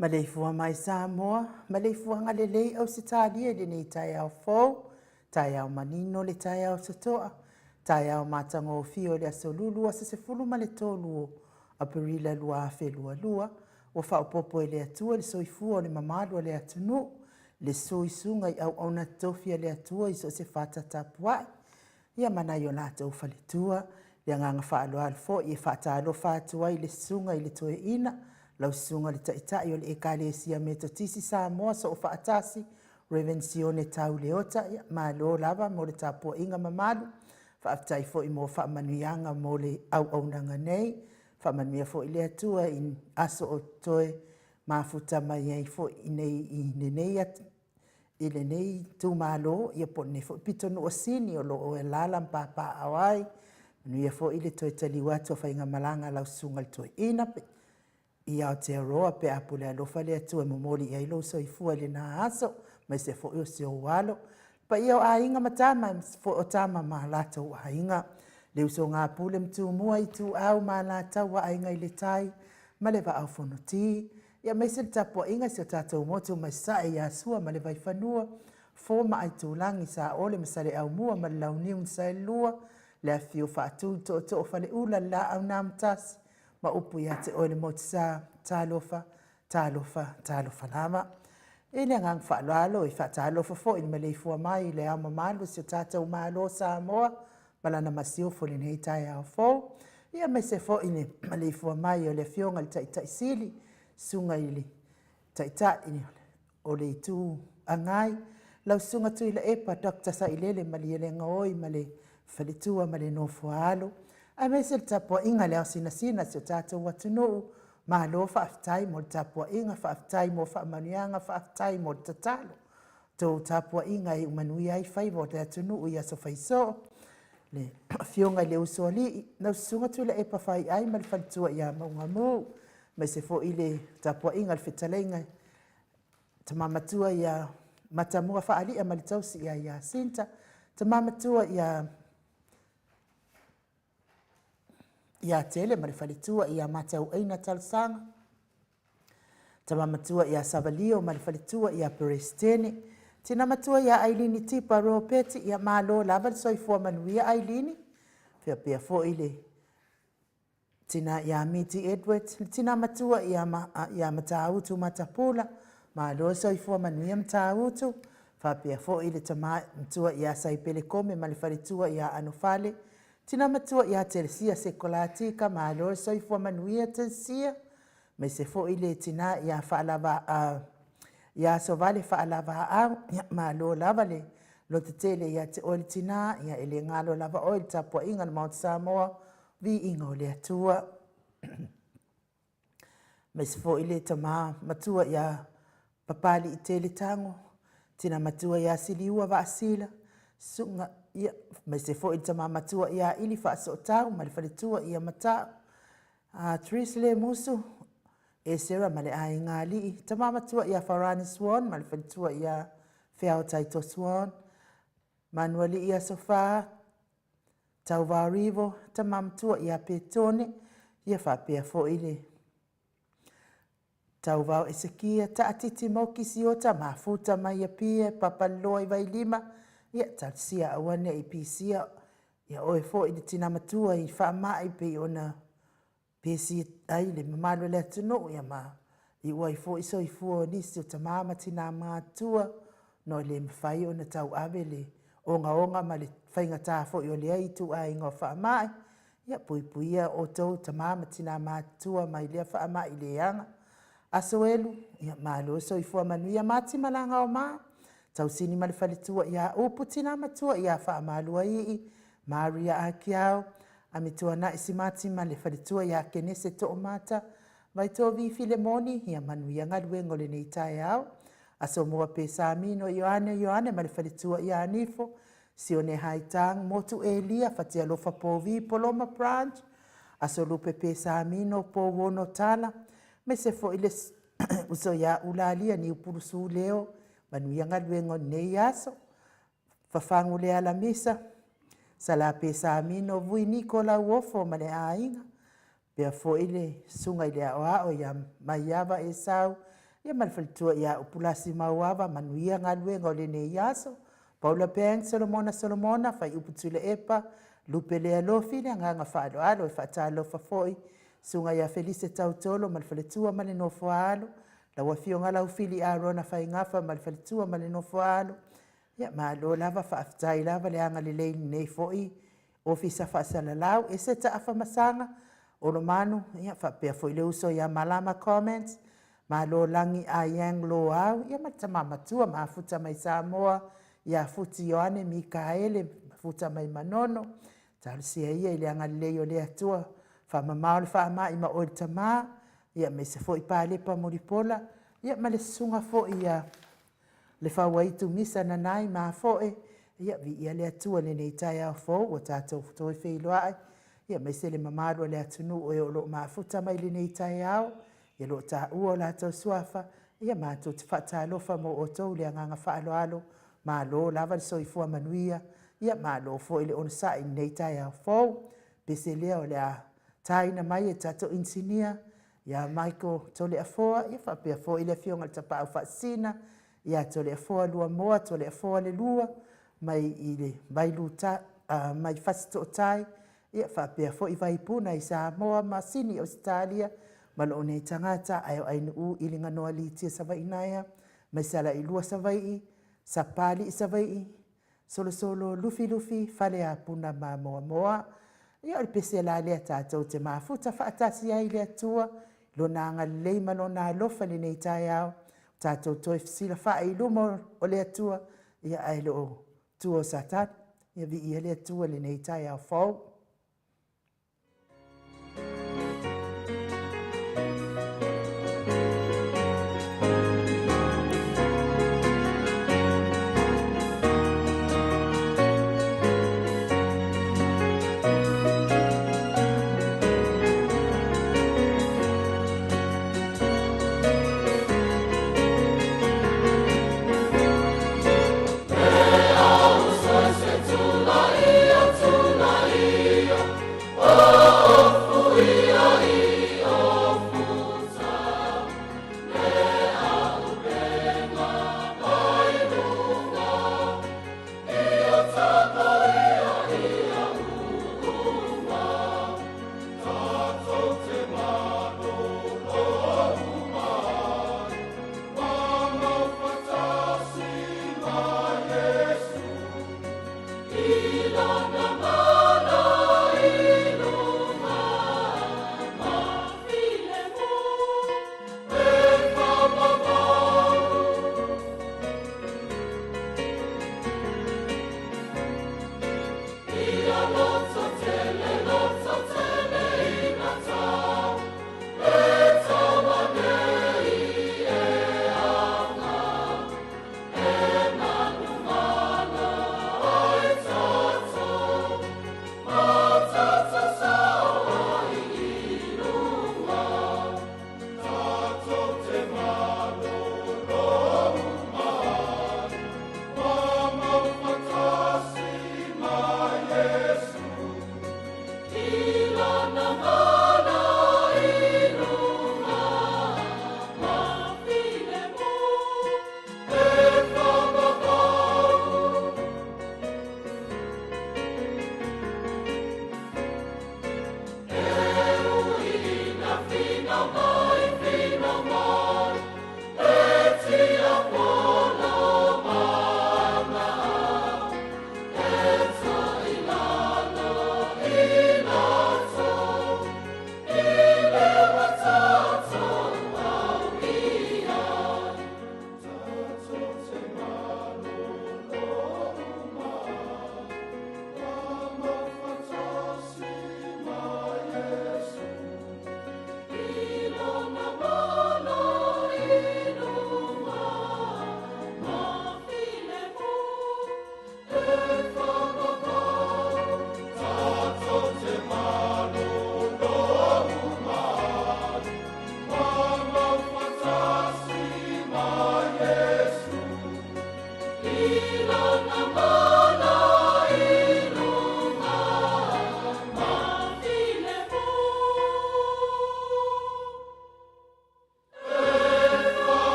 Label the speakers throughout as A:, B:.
A: Maleifua mai Samoa, maleifuaga lelei Ausetalia i lenei taeao fou, taeao manino le taeao totoa, taeao matagofie o le aso Lulu aso 13 o Aperila 2022, ua faaopoopo e le Atua le soifua o le mamalu o le atunuu, le suisuga i auauna totofi a le Atua i so o se fata tapuai, ia ma nai o latou faletua. Le agaga faaaloalo foi e faatalofa atu ai i le susuga i le Toeaina, lau Susuga i le Taitai o le Ekalesia Metotisi Samoa Soofaatasi, Reverend Sione Tau Leota, ia malo lava mo le tapuaiga mamalu. Faafetai foi mo faamanuiaga mo le auaunaga nei. Faamanuia foi le Atua i aso o totoe mafuta mai ai foi i lenei itumalo, ia po o lenei foi pitonuu o Sini o lo o e alaala ma papaaao ai. Manuia foi le toe taliu atu o faigamalaga a lau Susuga i le Toeaina i Aotearoa pe a pule alofa le Atua e momoli i ai lou soifua i lena aso, aemaise foi o si ou alo. Le paia o Aiga ma Tama, aemaise foi o Tama ma latou Aiga, le usoga a Pule ma Tumua, Ituau ma Alataua, Aiga i le Tai ma le Vaa o Fonoti, aemaise le tapuaiga a si o tatou motu mai Sasae ia Sua ma le Vaifanua, Fofo ma Aitulagi, Saole ma Saleaaumua ma le Launiu na Saelua, le afifio o Faatui o Tootoo o Faleula, le Laau na Amotasi ma upu ia te oe le Motusa. Talofa, talofa, talofa lava. I le agaga faaaloalo e faatalofa foi i le maleifua mai i le Ao Mamalu o si o tatou Malo o Samoa ma lana Masiofo i lenei taeao fou, ia aemaise foi le maleifua mai o le Afioga i le Taitai Sili, Susuga i le Taitai o le Itu Agai, lau Susuga Tuilaepa Dr. Sailele Malielegaoi ma le faletua ma le nofo a alo, aemaise le tapuaiga i le ao sinasina o si o tatou atunuu. Malo faafetai mo le tapuaiga, faafetai mo faamanuiaga, faafetai mo le tatalo. Tou tapuaiga e iu manuia ai faiva o le atunuu i aso faisoo. Le afioga i le Usoalii, lau Susuga Tuilaepa Faiai ma le faletua ia Maugamu, aemaise foi le tapuaiga a le fetalaiga Tama Matua ia Matamua Faalia ma le tausi ia Iasinta, Tama Matua ia Tele ma le faletua ia Matauaina Talosaga, Tama Matua ia Savalio ma le faletua ia Peresetene, Tina Matua ia Ailini Tipa Ropeti, ia malo lava le soifua manuia Ailini, faapea foi le tina ia Miti Edwards, le tina matua ia Matautu Matapula, malo le soifua manuia Matautu, faapea foi le tama matua ia Saipele Kome ma le faletua ia Anofale, tina matua ia Telesia Sekolatika, malo le soifua manuia Telesia, aemaise foi le tina ia ia Asovale Faalavaau, ia malo lava le lototele ia te oe le tina, ia e le galo lava oe i le tapuaiga a le Maota Samoa, viiga o le Atua. Aemaise foi le tama matua ia Papaliitele Tago, tina matua ia Siliua Vaasila, susuga, ia, aemaise foi le tama matua ia Ili Faasootau ma le faletua ia Mata'u, Tris Lemusu, Esera ma le aiga alii, tama matua ia Farani Swan ma le faletua ia Feao Taito Swan, Manualii Aso Fa, Tauvarivo, tama matua ia Petone, ia faapea foi le Tauvao Esekia, Taatiti Moki Siota, Mafuta mai Apia, Papaliloa i Vailima, ia talosia aua ne i pisia ia oe foi le tina matua i faamai pei ona pesi ai le mamalu o le atunuu, ia ma iu ai foi soifua o nisi o tama ma tina matutua, no e le mafai ona tauave le ogaoga ma le faigata foi o lea ituaiga o faamai. Ia puipuia outou tama ma tina matutua mai lea faamai leaga. Aso Elu, ia malo soifua manuia Mati Malagaoma, Tausini ma le faletua ia Upu, tina matua ia Faamaluaii, Maria Akiao, Amituanai Simati ma le faletua ia Kenese Toomata, Vaitovi Filemoni, ia manuia galuega o lenei taeao. Aso Moa Pesamino Ioane Ioane ma le faletua ia Nifo, Sione Haitang, Motu Elia, Fatialofa Povi, Poloma Branch, Aso Lupe Pesamino, Pouono Tala, aemaise foi le uso ia Ulalia Niupulusu Leo, manuia galuega o lenei aso. Fafagu le Alamisa, Sala Pesamino, Vui Niko Lauofo ma le aiga, pea foi le susuga i le aoao ia Maiava Esau, Ia ma le faletua ia Upulasi Mauava, manuia galuega o lenei aso. Paula Banks, Solomona Solomona, Faiupu Tuilaepa, Lupe Lealofi, le agaga faaaloalo. E faatalofa foi Susuga ia Felise Tautolo ma le faletua ma le nofo a alo, lau Afioga Laufili Arona Faigafa ma le faletua ma le nofo a alo. Ia malo lava faafetai lava le agalelei i lenei foi Ofisa Faasalalau. Ese taafa masaga, Olomanu, ia faapea foi le uso ia Malama Comments, Malo Lagi Aiang Loau, ia ma le tama matua mafuta mai Samoa, ia Futi Ioane Mikaele, mafuta mai Manono. Talosia ia i le agalelei o le Atua, faamamao le faamai ma oe le tama, ia aemaise foi Palepa Mulipola, ia ma le susuga foi ia le Fauaitu Misa Nanai Mafoe, ia viia le Atua i lenei taeao fou ua tatou toe feiloai, ia aemaise le mamalu o le atunuu o e o lo o mafuta mai i lenei taeao, ia o lo o taua o latou suafa, ia matou te faatalofa mo outou i le agaga faaaloalo, malo lava le soifua manuia, ia malo foi le onosai i lenei taeao fou. Pese lea o le a taina mai e tatou inisinia ia Michael Toleafoa, ia faapea foi le Afioga i le Tapaau Faasisina ia Toleafoa Luamoa Toleafoa le Lua, mai i le Vailuta, mai Fasitootai, ia faapea foi Vaipuna i Samoa ma Sini Ausetalia, ma lou nei tagata ae o Ainu'u Iliganoa Litia Savaii-naea, mai Salailua Savaii, Sapālii Savaii, Solosolo Lufilufi Faleapuna ma Moamoa. Ia o le pese la lea tatou te mafuta faatasi ai i le Atua, Lona agalelei ma Lona alofa i lenei taeao, tatou toe fesilafai i luma o le Atua, ia ae le o tua o Satani. Ia viia le Atua i lenei taeao fou.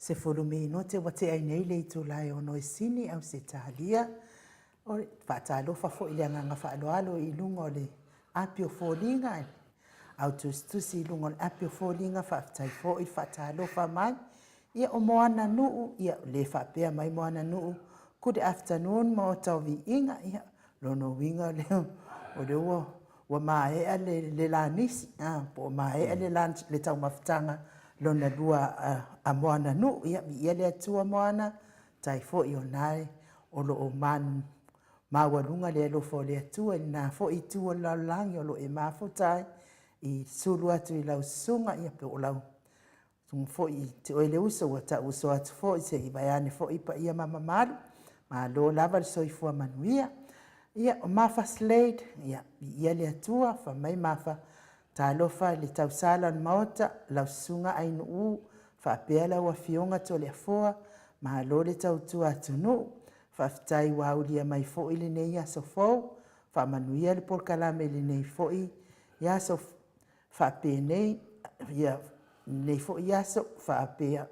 A: 10 minute ua tea ai nei le itula e 6 i Sini, Ausetalia. O le faatalofa foi i le agaga faaaloalo i luga o le api o foliga, au tusitusi i luga o le api o foliga, faafetai foi le faatalofa mai. Ia o Moana Nuu, ia le faapea mai Moana Nuu, good afternoon Maota o Viiga, ia lona uiga lea o lea ua ua maea le, le lanisi, a, po o maea le lunch, le taumafataga lona lua a, a Moana Nuu. Ia, viia le Atua Moana, tai foi o lena o lo o man, maualuga le alofa o le Atua i lena foi itu o le lalolagi o lo o e mafuta ai i sulu atu i lau susuga, ia po o lau Susuga foi i te oe le uso ua tau uso atu foi se i vaeane foi paia ma mamalu. Malo lava le soifua manuia. Ia, o Mafa Slade, ia, viia le Atua, fai mai Mafa, talofa i le tausala o le Maota, lau Susuga Ainuu, faapea lau Afioga Toleafoa, malo le tautua atunuu. Faafetai ua aulia mai foi lenei aso fou, faamanuia le polokalame i lenei foi aso faapenei, ia, lenei foi aso faapea,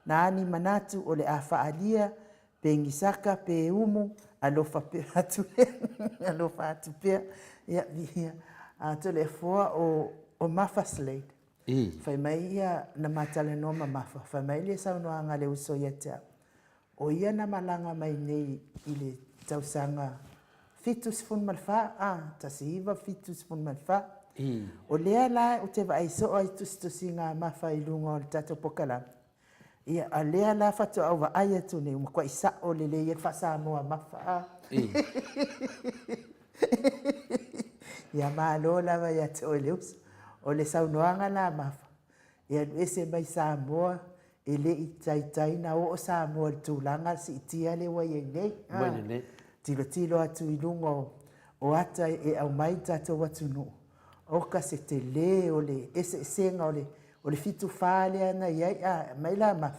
A: na a ni manatu o le a faaalia, pe gisaka pe umu, alofa pea atu pea, alofa atu pea. Ia, viia Toleafoa o, o Mafa Slade. Fai mai ia, na ma talanoa ma Mafa, fai mai le saunoaga a le uso ia te au, O ia na malaga mai nei i le tausaga 74, a, 1974. O lea la ou te vaai soo i tusitusiga a Mafa i luga o le tatou polokalame, ia, a lea la faatoa ou vaai atu nei, ua matuai sao lelei ai le faa-Samoa a Mafa, a. Ia malo lava ia te oe le uso. O le saunoaga la a Mafa, e alu ese mai Samoa, e le i taitai na oo Samoa i le tulaga siitia lea ua i ai nei. Ua i ai nei. Tilotilo atu i luga o, o ata e aumai i le tatou atunuu, oka se tele o le eseesega o le, o le 74 lea na i ai, a aumai la ma,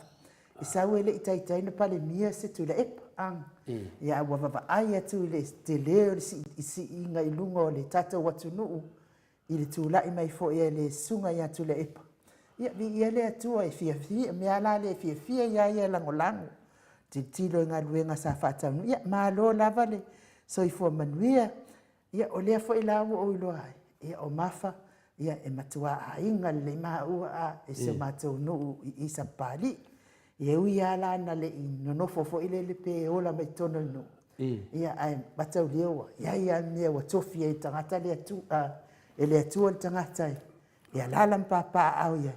A: e sau e le i taitai na palemia se Tuilaepa, a. Ia, a ua vavaai atu i le tele o le siiga i luga o le tatou atunuu, i le tulai mai foi a le Susuga ia Tuilaepa, ia viia le Atua e fiafia, mea la lea e fiafia ia ia e lagolago, tilotilo i galuega sa faataunuu, ia malo lava le soifua manuia. Ia o lea foi la ua ou iloa ai, ia o Mafa, ia e matua aiga lelei maua a i si o matou nuu i Sapapalii. Ia e ui lava la ina le i nonofo foi lele pe ola mai totonu o le nuu, ia ae mataulia ua i ai lava le mea ua tofi ai e le tagata le Atua, e le Atua le tagata e alaala ma papaaao i ai.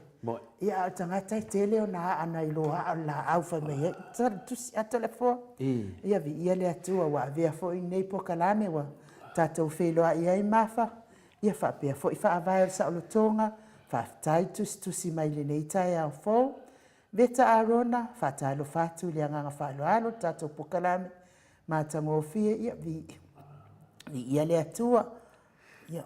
A: Ia a o le tagata e tele ona aa nai lo aa o le laau fai mai ai, tusi atu le afoa. Ia viia le Atua ua avea foi lenei polokalame ua tatou feiloai ai Mafa, ia faapea foi faavae o le saolotoga, faafetai tusitusi mai i lenei taeao fou. Veta Arona, faatalofa atu i le agaga faaaloalo i le tatou polokalame matagofie, ia viia le Atua. Ia,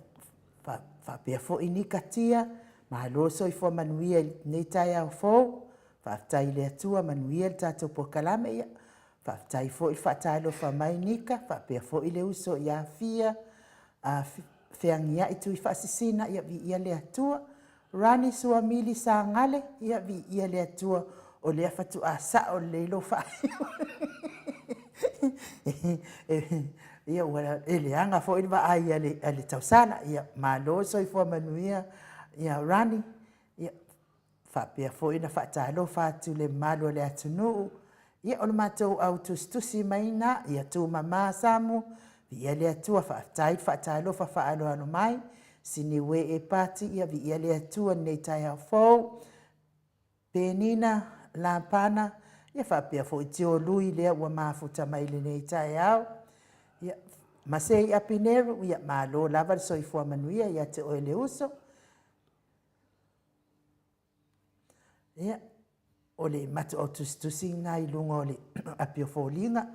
A: faapea foi Nika Tia, malo le soifua manuia i lenei taeao fou. Faafetai i le Atua, manuia le tatou polokalame. Ia, faafetai foi le faatalofa mai Nika, faapea foi le uso ia Fia, a Feagiai Tuifaasisina, ia viia le Atua. Rani Suamili Sagale, ia viia le Atua o lea faatoa sao lelei lou faaiu. Ia ua e leaga foi le vaai a le, a le tausala. Ia malo le soifua manuia ia Rani. Ia faapea foi ona faatalofa atu i le mamalu o le atunuu. Ia o le matou au tusitusi mai na, ia tumama Samu, viia le Atua, faafetai le faatalofa faaaloalo mai. Siniue Epati, ia viia le Atua i lenei taeao fou. Penina Lapana, ia faapea foi Tiolui lea ua mafuta mai i lenei taeao. Ia, Masei Apineru, ia malo lava le soifua manuia ia te oe le uso. Ia, o le matou tusitusi lena i luga o le api o foliga,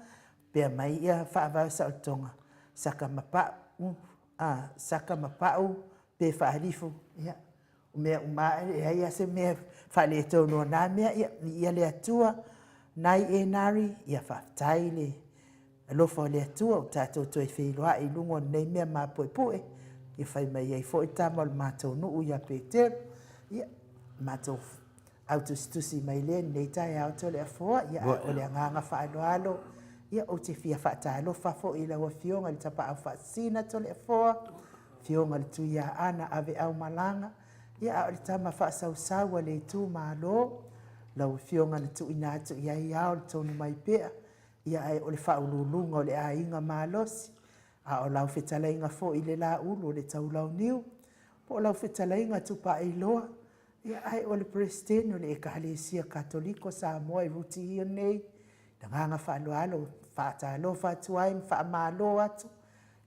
A: pea mai ia faavae o saolotoga, saka ma pau, a, saka ma pau, pe faalifu, ia, o mea uma lava, e leai lava se mea e faaletonu o na mea, ia, viia le Atua, Nai Enari, ia faafetai le alofa o le Atua ua tatou toe feiloai i luga o lenei mea mapuepue, ia fai mai ai foi le tama o le matou nuu ia Peteru, ia, matou autusitusi mai lea i lenei taeao Toleafoa. Ia, ae o le agaga faaaloalo, ia, ou te fia faatalofa foi i lau Afioga i le Tapaau Faasisina Toleafoa, Afioga i le Tuiaana Aveaumalaga, ia, a o le tama faasausau a le itumalo, lau Afioga na tuuina atu i ai ao le tonu mai pea, ia, ae o le faauluuluga o le aiga malosi, a o lau fetalaiga foi i le Laulu o le Taulauniu, po o lau fetalaiga Tupaailoa, ia, ae o le Peresetene o le Ekalesia Katoliko Samoa e rutiia nei, i le agaga faaaloalo e faatalofa atu ai ma faamalo atu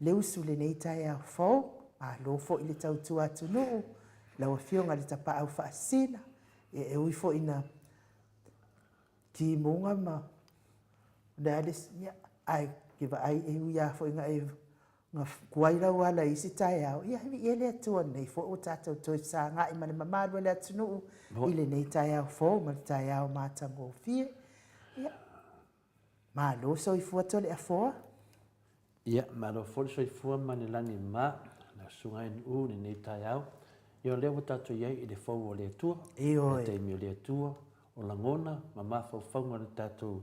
A: le usu i lenei taeao fou. Malo foi le tautua atunuu, lau Afioga i le Tapaau Faasisina, ia e ui foi ina timuga ma o le a le isi, ia, ae ou te vaai e ui lava foi ina e tuai lau ala i isi taeao, ia viia le Atua o lenei foi ua tatou toe fesagai ma le mamalu o le atunuu i lenei taeao fou ma le taeao matagofie. Ia, malo soifua Toleafoa.
B: Ia, malo foi le soifua ma le lagi ma lau Susuga NU i lenei taeao. Ia o lea ua tatou i ai i le fou o le Atua,
A: Ioe.
B: Le taimi o le Atua, o lagona ma mafaufauga o le tatou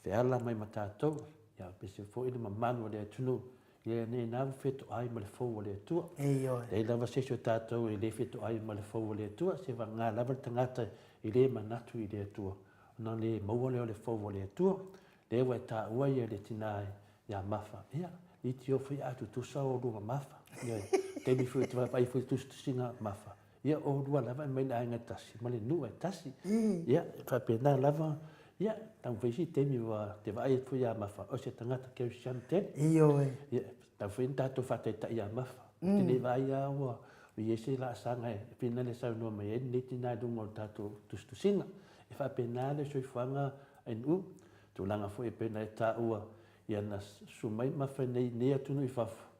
B: feala mai ma tatou, ia aemaise foi le mamalu o le atunuu, ia lenei na ua fetoai ma le fou o le Atua.
A: Ioe.
B: Leai lava se isi o tatou e le fetoai ma le fou o le Atua, se vagana lava le tagata e le manatu i le Atua, ona le maua lea o le fou o le Atua. Lea ua e taua ia le tina ia Mafa, ia, leitioa foi a tutusa oulua ma Mafa. Ioe, taimi foi ou te vaavaai foi i tusitusiga a Mafa, ia oulua lava e mai le aiga e tasi ma le nuu e tasi. Ia, e faapena lava, ia, taumafai isi taimi ua te vaai atu foi ia Mafa, o se tagata kerisiano tele.
A: Ioe.
B: Ia, tatau foi ona tatou faataitai ia Mafa. Ou te le vaai lava ua i ai se laasaga e pei ona saunoa mai ai lenei tina i luga o le tatou tusitusiga. E faapena le soifuaga NU, tulaga foi e pei ona e taua, ia na susu mai Mafa i nei atunuu i fafo,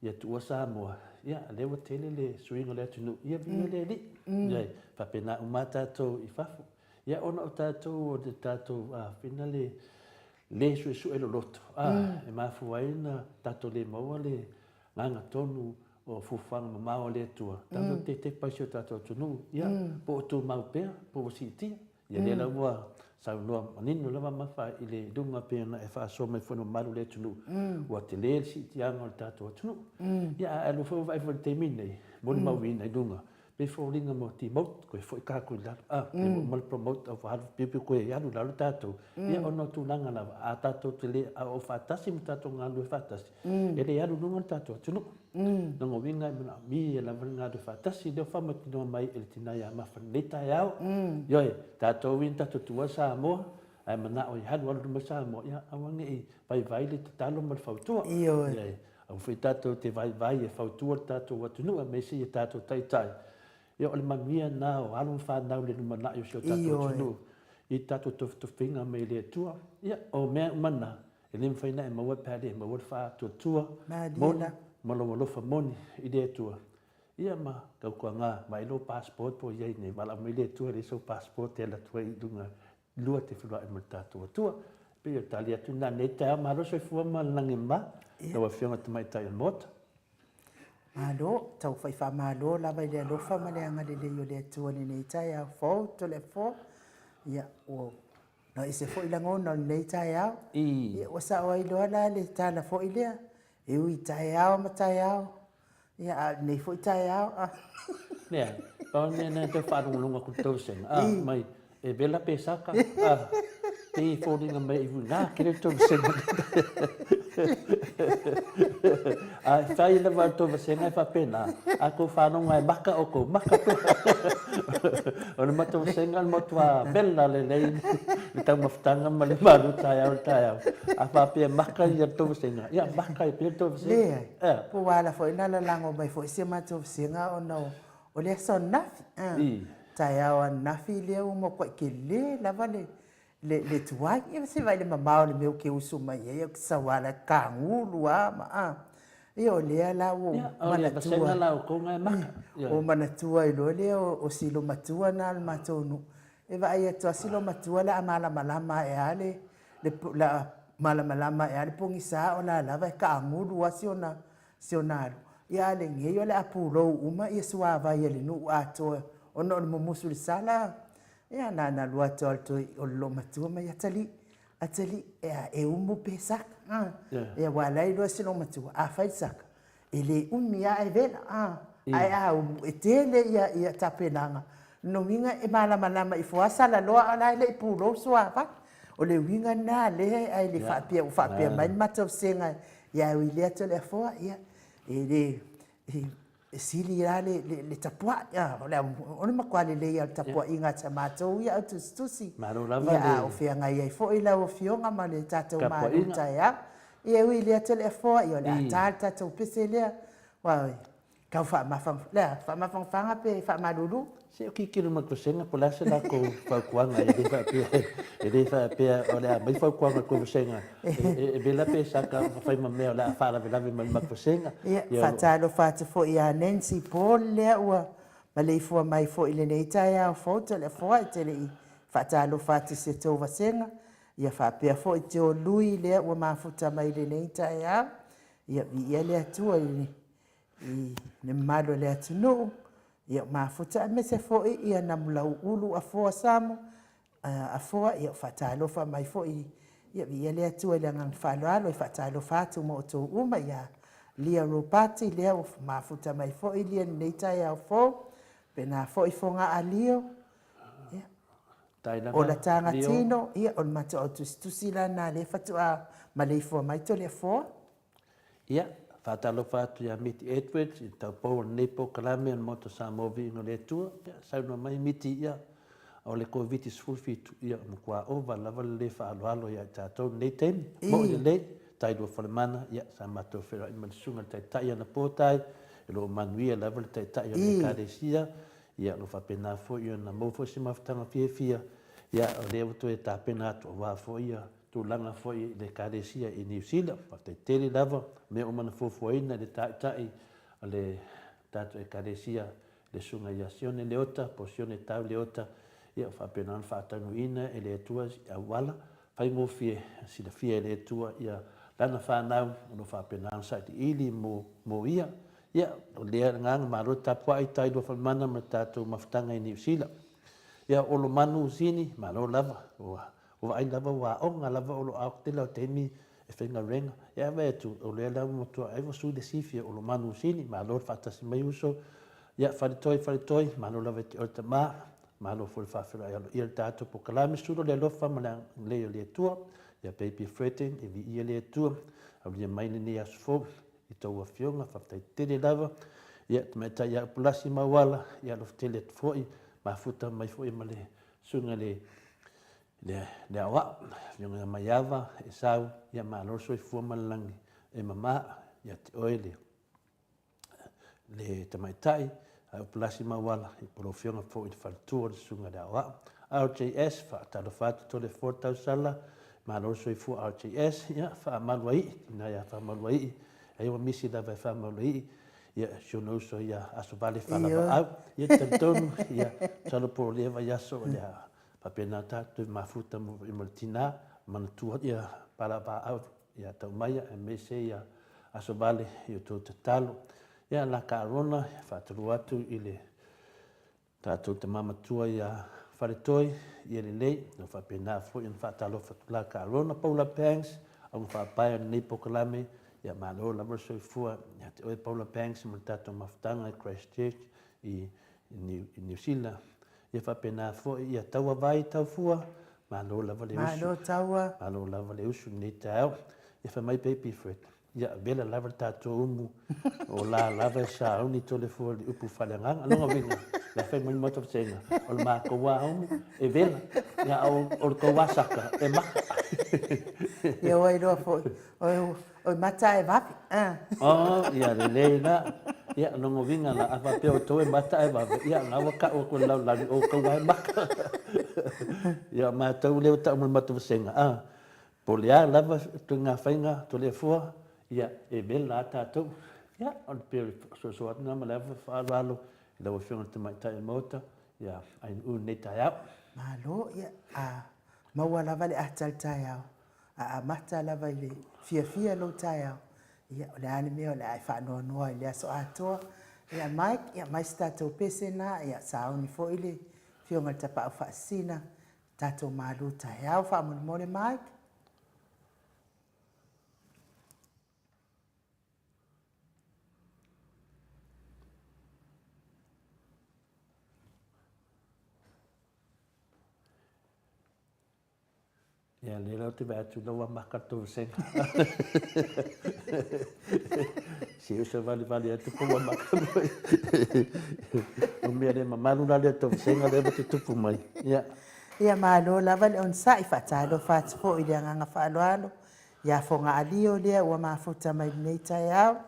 B: ia tuua Samoa, ia lea ua tele le suiga o le atunuu, ia viia le Alii. Ia e faapena uma lava tatou i fafo. Ia ona o tatou o le tatou fina le le suesue loloto, a, e mafua ai ona tatou le maua le agaga tonu o fuafuaga mamao a le Atua, tatou te tepa i si o tatou atunuu, ia po o tumau pea, po ua siitia. Ia lea la ua saunoa manino lava Mafa i le luga pei ona e faasoa mai foi i le mamalu o le atunuu, ua tele le siitiaga o le tatou atunuu. Ia a e alu foi vaai foi i le taimi lenei, molimauina i luga, pei e foliga mo demote, toe foi tatou i lalo, a, lea ua uma le promote a ua alu piupiu toe alu i lalo tatou, ia ona o tulaga lava, a tatou te le oo faatasi ma tatou galulue faatasi, e le alu i luga le tatou atunuu. Lona uiga e manaomia lava le galulue faatasi, lea ua faamatinoa mai e le tina ia Mafa i lenei taeao. Ioe, tatou ia na tatou tuua Samoa, ae manao e alualu mai Samoa, ia aua ne i vaivai le tatalo ma le fautua.
A: Ioe.
B: Ioe, aua foi tatou te vaivai e fautua le tatou atunuu aemaise i a tatou taitai. Ia o le manuia lena o alo ma fanau i le lumanai o si o tatou atunuu i tatou tofitofiga mai le Atua. Ia, o mea uma na, E le mafai ona e maua pe a le maua le faatuatua moni ma lou alofa moni i le Atua. Ia ma tautuana vaai lou passport po o i ai nei, valaau mai le Atua e leai sou passport e alu atu ai i luga lua te feloai ma le tatou Atua. E pei o le tali atu lena i lenei taeao. Malo le soifua ma le lagi e mama, lau Afioga i le Tamaitai o le Maota.
A: Malo, tau fai faamalo lava i le alofa ma le agalelei o le Atua i lenei taeao fou, Toleafoa. Ia, ua Na ese foi lagona o lenei taeao. Ia, ua sao ai loa la le tala foi lea, e ui i taeao ma taeao, ia, a o lenei foi taeao.
B: Lea, pau le mea lena e tau faalogologo atu i le tou vasega, a, mai, e vela pe saka, a, pei e foliga mai e uiga tele le tou vasega. A e fai lava le tou vasega e faapena, a tou faalogo e maka outou, maka pea. O le matou vasega o le matua vela lelei le taumafataga ma le malu taeao i le taeao. A faapea e maka ia le tou vasega, ia maka ai pea le tou vasega.
A: Leai, po ua ala foi ona lalago mai foi si a matou vasega ona o le aso ananafi. Taeao ananafi lea ua matuai tele lava le le tuai, ia se vaai i le mamao o le mea ou te usu mai ai, ou te sau lava la e tagulu lava ma a. Ia o lea la ua ou manatua, ua manatua ai loa lea o si olomatua lena o le matou nuu, e vaai atu lava si olomatua o le a malamalama ae lava le, le a malamalama ae lava le pogisa o la e lava e taagulu lava si ona alu. Ia a o lenei o le a pulou uma suavai a le nuu atoa ona o le mumusu i le sala. Ia, na ona alu atu lava o le toi, o le loomatua mai, Atalii, atalii, ea, e umu pe saka, a. Ia, aua o la e iloa e si loomatua, a fai le saka, e le umi lava ae vela, a. Ae a umu, e tele ia, ia tapenaga. Lona uiga e malamalama ifo lava salaloa a o la e le i pulou le suavai. O le uiga lena lea, ae le faapea ua faapea mai le matou vasega, ia ae ui i lea Toleafoa, ia, e le, e sili lava le tapuai. O le matua lelei lava o le tapuaiga a si a matou ia au tusitusi.
B: Malo lava le.
A: A o feagai ai foi lau Afioga ma le tatou malu taeao. Ia e ui i lea Toleafoa, ia o le a ta le tatou pese lea. Aua e tau faamafanafanaga, le a, faamafanafanaga pe faamalulu?
B: Se o tilotilo mai le vasega po o le a se latou fautuaga, e le faapea, e le faapea o le a aumai fautuaga a le tou vasega e vela pe saka ma fai ma mea o le a faalavelave mai le matou vasega.
A: Ia, faatalofa atu foi ia Nancy Paul lea ua maleifua mai foi i lenei taeao fou, Toleafoa e te le i faatalofa atu i si a tou vasega. Ia faapea foi Teo Lui lea ua mafuta mai i lenei taeao. Ia, viia le Atua i i le mamalu o le atunuu, ia mafuta aemaise foi ia Namulauulu Afoa Samo Afoa, ia faatalofa mai foi, ia viia le Atua i le agaga faaaloalo, e faatalofa atu ma outou uma ia Lia Ropati, lea ua mafuta mai foi Lia i lenei taeao fou, pena foi Fogaa Lio, ia, Ola Tagatino, ia o le matou au tusitusi la lena lea faatoa maleifua mai Toleafoa.
B: Ia, faatalofa atu ia Miti Edwards i le taupou o lenei polokalame o le Maota Samoa Viiga o le Atua. Ia, saunoa mai Miti, ia, o le Koviti-17, ia, ua matua ova lava le le faaaloalo ia i tatou i lenei taimi. Mo'i lelei, Tailua Falemana, ia, sa matou feiloai ma le Susuga i le Taitai anapo tai, o lo o manuia lava le Taitai o le Ekalesia, ia, o lo o faapena foi ona maua foi se mafutaga fiafia, ia, o lea ua toe tapena atu aua foi ia tulaga foi i le Ekalesia i Niu Sila. Faafetai tele lava mea uma na fuafuaina e le Taitai o le tatou Ekalesia, le Susuga ia Sione Leota, po o Sione Tau Leota, ia ua faapena ona faataunuuina e le Atua i auala faigofie, silafia e le Atua ia Lana fanau o lo o faapena ona sailiili mo, mo ia. Ia, o lea agaga malo le tapuai i tai Luafalemana ma le tatou mafutaga i Niu Sila. Ia, Olomanu Sini, malo lava, ua Ua vaai lava ua aoga lava o lo o tele o taimi e faigaluega. Ia vaai atu, o lea la ua matua ai ua sui le sifi o Olomanu Sini, malo le faatasi mai uso. Ia Faletoi, Faletoi, malo lava i te oe tama, malo foi le faafeiloai aloaia i le tatou polokalame, sulu le alofa ma le agalelei o le Atua. Ia Baby Fredden, e viia le Atua, aulia mai lenei aso fou i tou afioga, faafetai tele lava. Ia Tamaitai ia Upulasi Mauala, ia alofa tele atu foi, mafuta mai foi ma le susuga i le le, le aoao, afioga ia Maiava, Esau, ia malo le soifua ma le lagi e mama ia te oe le, le tamaitai, a Upulasi Mauala, i po lau afioga foi i le faletua o le susuga i le aoao. RJS, faatalofa atu Toleafoa Tausala, malo le soifua RJS, ia faamalu ai, tina ia faamalu ai, ai ua misi lava e faamalu ai, ia si ona uso ia Asovale Falavaau, ia talitonu, ia masalo po o lea vaiaso o le a faapena tatou mafuta ma le tina, manatua ia Palavaau ia Taumaia aemaise ia Asovale i o outou tatalo. Ia la Karona, faatulou atu i le tatou tama matua ia Faletoi, ia lelei, na faapena foi ona faatalofa atu la Karona Paula Banks, auga faapae o lenei polokalame, ia malo lava le soifua ia te oe Paula Banks ma le tatou mafutaga i Christchurch i Niu Sila. Ia faapena foi ia taua vai taufua, malo lava le usu.
A: Malo taua.
B: Malo lava le usu i lenei taeao. Ia fai mai Baby Fred, ia vela lava le tatou umu, o la lava e sauni Toleafoa i le upu faaleagaga. Lona uiga, la fai mai le Maota Vasega, o le matou lava umu e vela, ia a o le tou lava saka e maka.
A: Ia ua iloa foi, Oi mata ae vave.
B: Oh, ia lelei la. Ia, lona uiga la, a faapea o outou e mata ae vave, ia, na ua tau atu e le lalolagi, o outou lava e mata. Ia, o matou lea ua tau mai le matou vasega, a, po o le a lava ituaiga faiga Toleafoa, ia, e vela lava tatou. Ia, o le pei o le soasoa atu lena ma le ava faaaloalo i lau Afioga i le Tamaitai o le Maota, ia, ainuu i lenei taeao.
A: Malo, ia, a maua lava le ata i le taeao, A amata lava i le fiafia lou taeao, ia, o le a le mea o le a e faanoanoa ai i le aso atoa. Ia, Mike, ia, aumai se tatou pese lena, ia, sauni foi le Afioga i le Tapaau Faasisina, tatou malu taeao faamolemole Mike.
B: Ia, lea la ou te vaai atu la ua maka le tou vasega. Se i ou savalivali atu po ua maka foi. O mea le mamalu la lea tou vasega lea ua tutupu mai. Ia.
A: Ia malo lava le onosai, faatalofa atu foi i le agaga faaaloalo ia Fogaalio lea ua mafuta mai lenei taeao.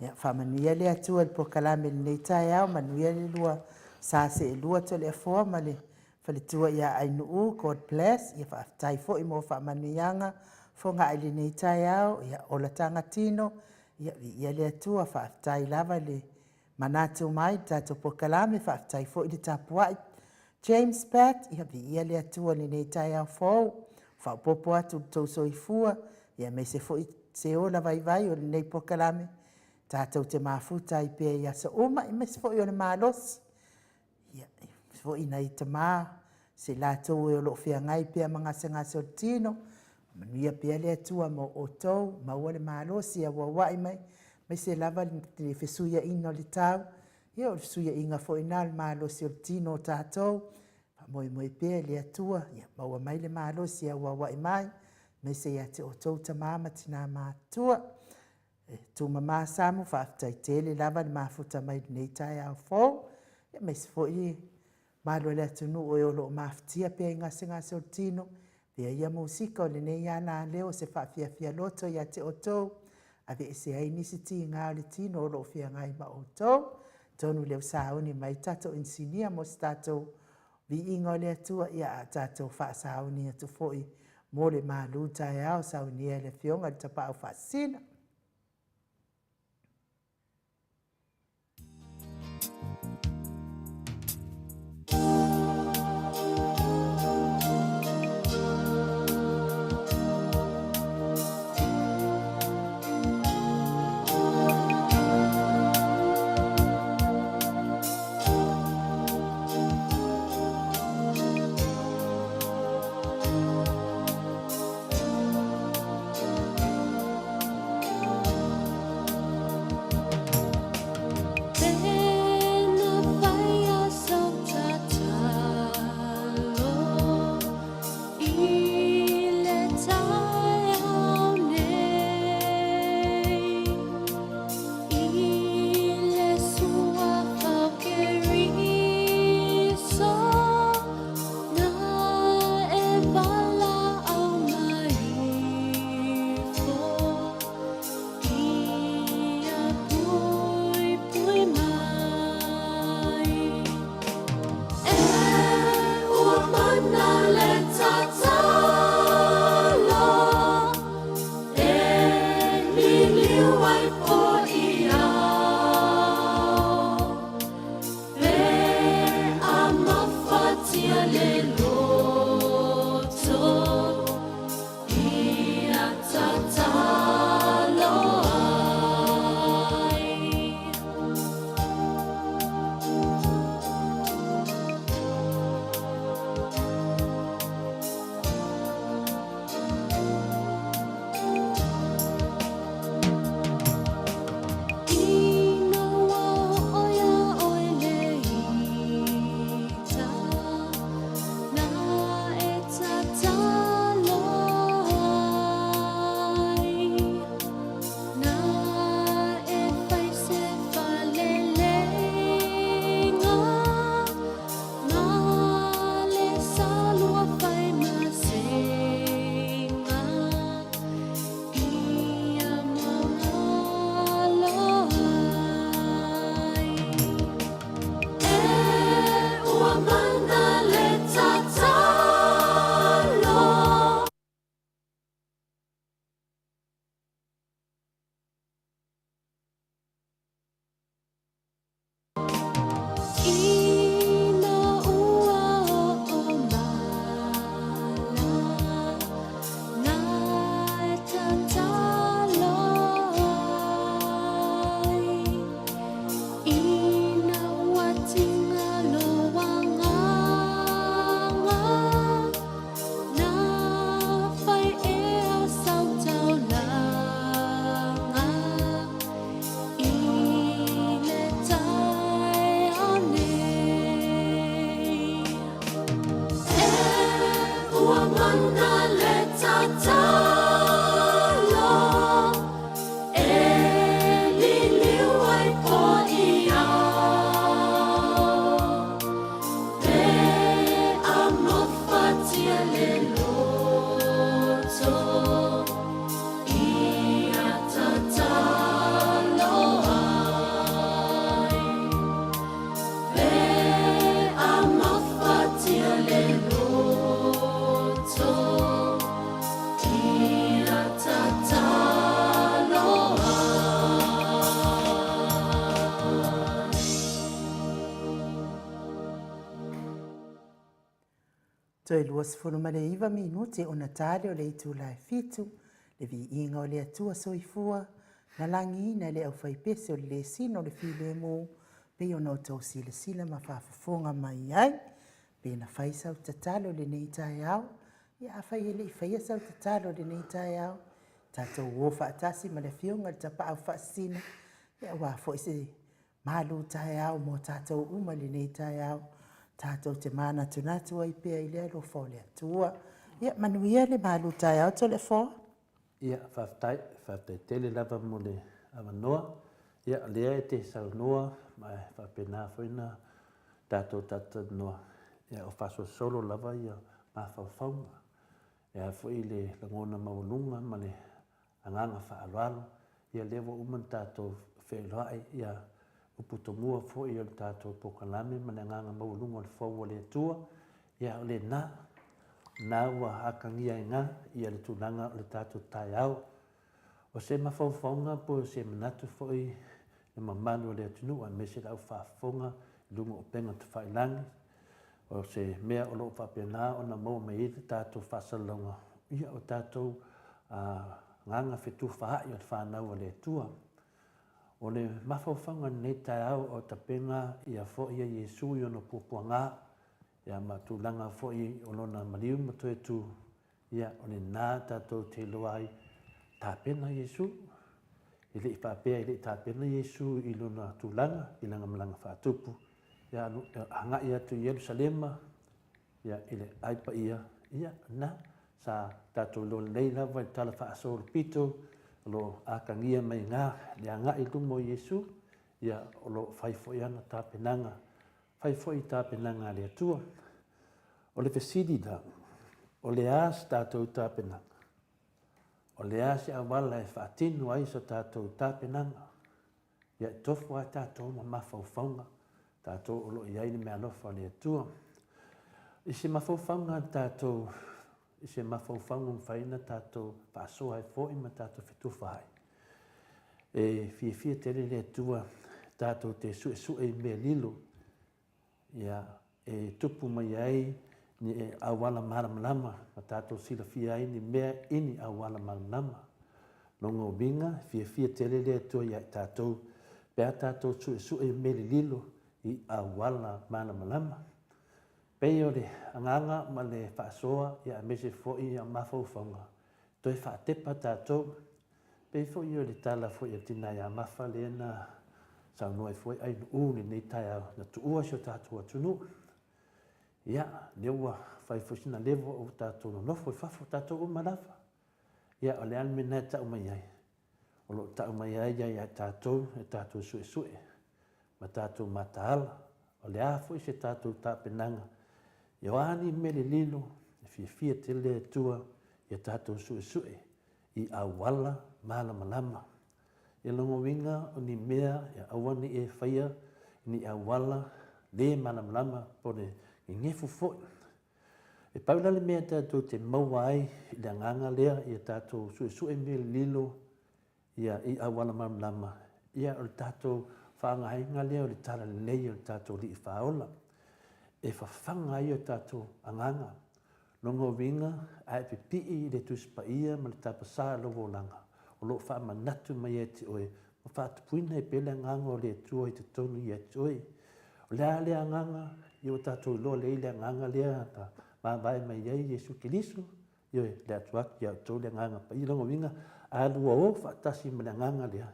A: Ia faamanuia le Atua i le polokalame i lenei taeao, manuia le lua sa seelua Toleafoa ma le faletua ia Ainuu, God bless. Ia faafetai foi mo faamanuiaga fogaa i lenei taeao, ia ola tagatino, ia viia le Atua. Faafetai lava le manatu mai i le tatou polokalame, faafetai foi le tapuai. James Pat, ia viia le Atua i lenei taeao fou, faaopoopo atu i lo outou soifua, aemaise foi se ola vaivai o lenei polokalame, tatou te mafuta ai pea i aso uma, aemaise foi o le malosi, aemaise foi nai tama, ma i latou o lo o feagai pea ma gasegase o le tino, faamanuia pea le Atua mo outou, maua le malosi e auauai mai, aemaise lava le fesuiaiga o le tau, ia o le fesuiaiga foi lena o le malosi o le tino o tatou. Faamoemoe pea i le Atua ia maua mai le malosi e auauai mai, aemaise ia te outou tama ma tina matutua. E tumama Samu, faafetai tele lava le mafuta mai i lenei taeao fou, aemaise foi le mamalu o le atunuu e o lo o mafatia pea i gasegase o le tino, avea ia musika o lenei alaleo o se faafiafia loto ia te outou, aveese ai nisi tiga o le tino o lo o feagai ma outou. Atonu o lea ua sauni mai le tatou inisinia mo se tatou viiga o le Atua, a o tatou faasauni atu foi mo le malu taeao, saunia e le Afioga i le Tapaau Faasisina. Toe 29 minute ona ta lea o le itula e fitu, le viiga o le Atua Soifua, na lagiina e le aufaipese o le lesina o le filemu, pei ona outou silasila ma faafofoga mai ai. Pe na fai sau tatalo i lenei taeao, ia afai e le i faia sau tatalo i lenei taeao, tatou o faatasi ma le Afioga i le Tapaau Faasisina, ia aua foi se malu taeao mo tatou uma i lenei taeao, tatou te manatunatu ai pea i le alofa o le Atua. Ia manuia le malu taeao Toleafoa.
B: Ia, faafetai, faafetai tele lava mo le avanoa. Ia, o lea e te saunoa ma e faapena foi ona tatou talatalanoa, ia o faasolosolo lava ia mafaufauga. E a foi le lagona maualuga ma le agaga faaaloalo, ia lea ua uma ona tatou feiloai, ia upu tomua foi o le tatou polokalame ma le agaga maualuga o le fou o le Atua, ia o lena, na ua atagia ai na ia le tulaga o le tatou taeao. O se mafaufauga po o se manatu foi le mamalu o le atunuu aemaise le au faafofoga i luga o upega tafailagi, o se mea o lo o faapena ona maua mai ai le tatou faasalalauga, ia o tatou agaga fetufaai o le fanau a le Atua. O le mafaufauga i lenei taeao o tapena ia foi ia Iesu i ona puapuaga, ia ma tulaga foi o lona maliu ma toe tu, ia o lena tatou te iloa ai, tapena Iesu. E le i faapea e le i tapena Iesu i lona tulaga i lana malaga faatupu, ia agai atu i Ierusalema, ia i le ai paia, ia na sa tatou iloa lelei lava i le tala faasolopito o lo o atagia mai na le agai i luma o Iesu, ia o lo o fai foi ana tapenaga, fai foi tapenaga a le Atua. O le fesili la, o le a se tatou tapenaga? O le a se auala e faatino ai so tatou tapenaga? Ia e tofu lava tatou ma mafaufauga, tatou o lo o i ai le meaalofa a le Atua. I se mafaufauga tatou, i se mafaufauga mafai ona tatou faasoa ai foi ma tatou fetufa ai. E fiafia tele le Atua tatou te suesue i mea lilo, ia, e tupu mai ai ni auala malamalama ma tatou silafia ai ni mea i ni auala malamalama. Lona uiga, e fiafia tele le Atua ia i tatou pe a tatou suesue mea lililo i auala malamalama. Pei o le agaga ma le faasoa ia aemaise foi ia mafaufauga, toe faatepa tatou. Pei foi o le tala foi a le tina ia Mafa lea na saunoa ai foi Ainuu i lenei taeao, na tuua si o tatou atunuu. Ia, lea ua fai foi sina levo ua tatou nonofo i fafo, tatou uma lava. Ia, o le a le mea lena e tau mai ai? O lo o tau mai ai ia i tatou e tatou suesue ma tatou mataala. O le a foi se tatou tapenaga, ia o a ni mea lililo e fiafia tele le Atua ia tatou suesue i auala malamalama. Ia lona uiga o ni mea e aua ne i e faia i ni auala le malamalama po o le gegefu foi. E pau la le mea tatou te maua ai i le agaga lea ia tatou suesue mea lililo ia i auala malamalama, ia o le tatou faaaogaina lea o le talalelei o le tatou Alii Faaola e fafaga ai o tatou agaga. Lona uiga, a e pipii i le Tusi Paia ma le tapasā o lou olaga, o lo o faamanatu mai ia te oe ma faatupuina ai pea le agaga o le Atua i totonu ia te oe. O le a lea agaga? Ia ua tatou iloa lelei le agaga lea na mavae mai ai Iesu Keriso, ioe, le atu atu ia outou le agaga paia. Lona uiga, a lua o faatasi ma le agaga lea,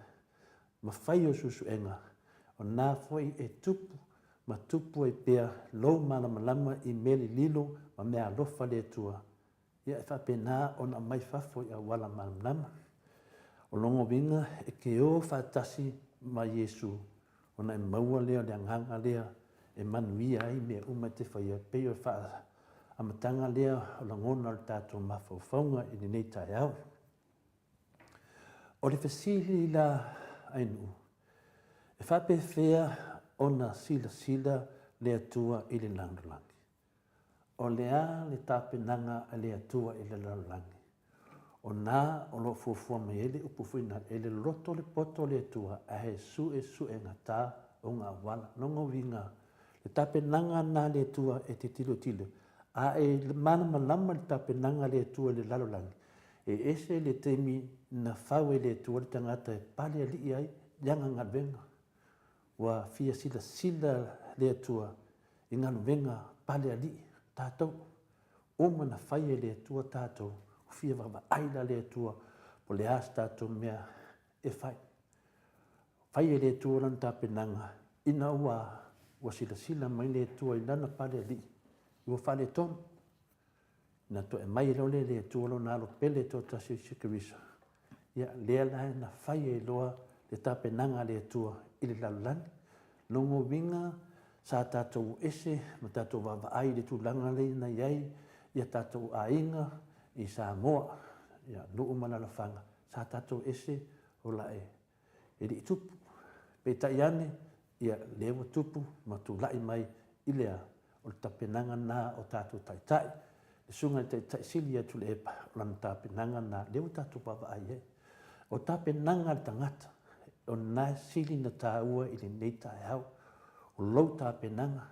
B: ma fai o suesuega, o na foi e tupu ma tupu ai pea lou malamalama i mea lililo ma mea alofa le Atua, ia e faapena ona aumai fafo i auala malamalama. O lona uiga, e te o faatasi ma Iesu ona e maua lea o le agaga lea e manuia ai mea uma e te faia, pei o le amataga lea o lagona o le tatou mafaufauga i lenei taeao. O le fesili la Ainuu, e faapefea ona silasila le Atua i le lalolagi? O le a le tapenaga a le Atua i le lalolagi? O na o lo o fuafua mai ai le upu foi na, e loloto le poto o le Atua ae suesuegata ona auala. Lona uiga, le tapenaga na a le Atua e te tilotilo, A e malamalama le tapenaga a le Atua i le lalolagi, e ese le taimi na fau e le Atua le tagata e pale alii ai i ana galuega. Ua fia silasila le Atua i galuega pale alii, tatou. Uma na fai e le Atua tatou, ua fia vaavaai la le Atua po o le a se tatou mea e fai. Fai e le Atua lana tapenaga ina ua ua silasila mai le Atua i lana pale alii ua faaletonu. Na toe aumai loa lea e le Atua lona Alo pele e toatasi o Iesu Keriso, ia lea la na fai ai loa le tapenaga a le Atua i le lalolagi. Lona uiga sa tatou ese ma tatou vaavaai i le tulaga lea na i ai ia tatou aiga i Samoa, ia nuu ma alaalafaga, sa tatou ese ola e e le i tupu. Peitai ane, ia, lea ua tupu ma tulai mai i le a? O le tapenaga lena o tatou taitai. Le susuga i le Taitai Sili ia Tuilaepa, o lana tapenaga lena, lea ua tatou vaavaai i ai. O tapenaga a le tagata, o lena e sili ona taua i lenei taeao. O lou tapenaga,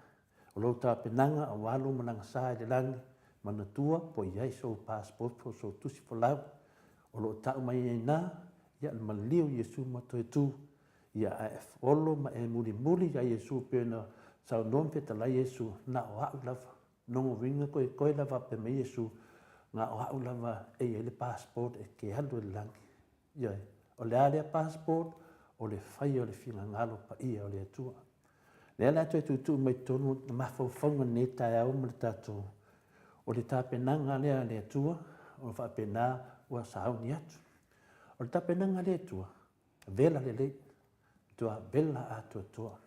B: o lou tapenaga aua lou malaga sa i le lagi, manatua po o i ai sou passport po o sou tusi folau, o lo o tau mai ai i ina, ia le maliu o Iesu ma toe tu, ia ae olo ma e mulimuli ia Iesu pei ona saunoa ma fetalai Iesu, na o au lava. Lona uiga koekoe lava faapea mai Iesu, na o au lava e i ai le passport e te alu ai i le lagi. Ioe. O le a lea passport? O le faia o le finagalo paia o le Atua. Lea la e toe tuutuu mai totonu o mafaufauga i lenei taeao ma le tatou, o le tapenaga lea a le Atua, o faapena ua sauni atu. O le tapenaga a le Atua, vela lelei, matua vela atoatoa.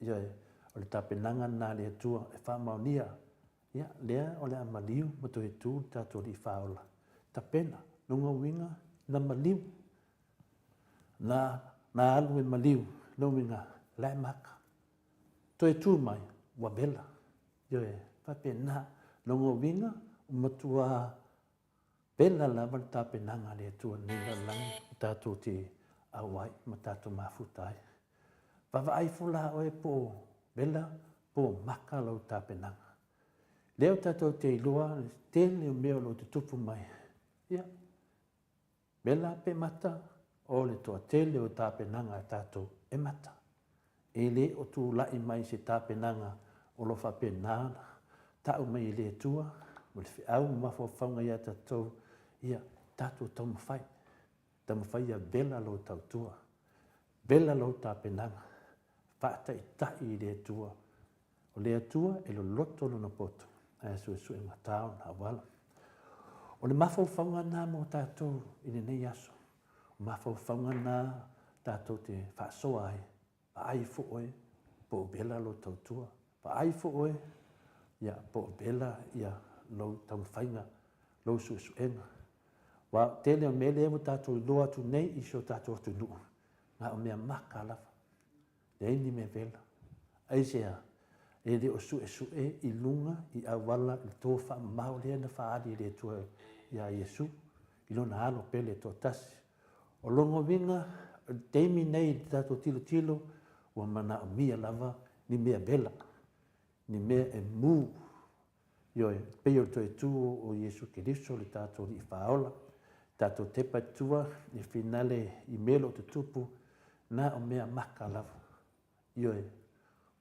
B: Ioe, o le tapenaga lena a le Atua e faamaonia, ia, lea o le a maliu ma toe tu le tatou Alii Faaola. Tapena, lona uiga, na maliu, na, na alu e maliu, lona uiga, la e maka. Toe tu mai, ua vela. Ioe, faapena. Lona uiga, ua matua Pela lava le tapenaga a le Atua i lenei lalolagi ma tatou te auai ma tatou mafuta ai. Vaavaai ifo la oe po o vela po o maka lau tapenaga. Lea ua tatou te iloa le tele o mea o lo o tutupu mai. Ia, vela pe mata, o le toatele o tapenaga a tatou e mata. E le o tulai mai se tapenaga o lo o faapena ona tau mai e le Atua ma le feau ma mafaufauga ia tatou, ia tatou taumafai, taumafai ia vela lou tautua, vela lou tapenaga, faataitai i le Atua. O le Atua e loloto lona poto ae suesue gata ona auala. O le mafaufauga lena mo tatou i lenei aso. O mafaufauga na tatou te faasoa ai, vaai ifo oe po o vela lou tautua, vaai ifo oe ia po o vela ia lou taumafaiga, lou suesuega. Aua o le tele o mea lea ua tatou iloa atu nei i si o tatou atunuu, na o mea maka lava. Leai ni mea vela. Aisea? E le o suesue i luga i auala i le tofamamao lea na faaali e le Atua iā Iesu i Lona Alo pele e toatasi. O lona uiga, o le taimi nei i le tatou tilotilo, ua manaomia lava ni mea vela, ni mea e mu Ioe, e pei o le toe tu o Iesu Keriso le tatou Alii Faaola, tatou tepa i tua i finale i mea o lo o tutupu, na o mea maka lava. Ioe,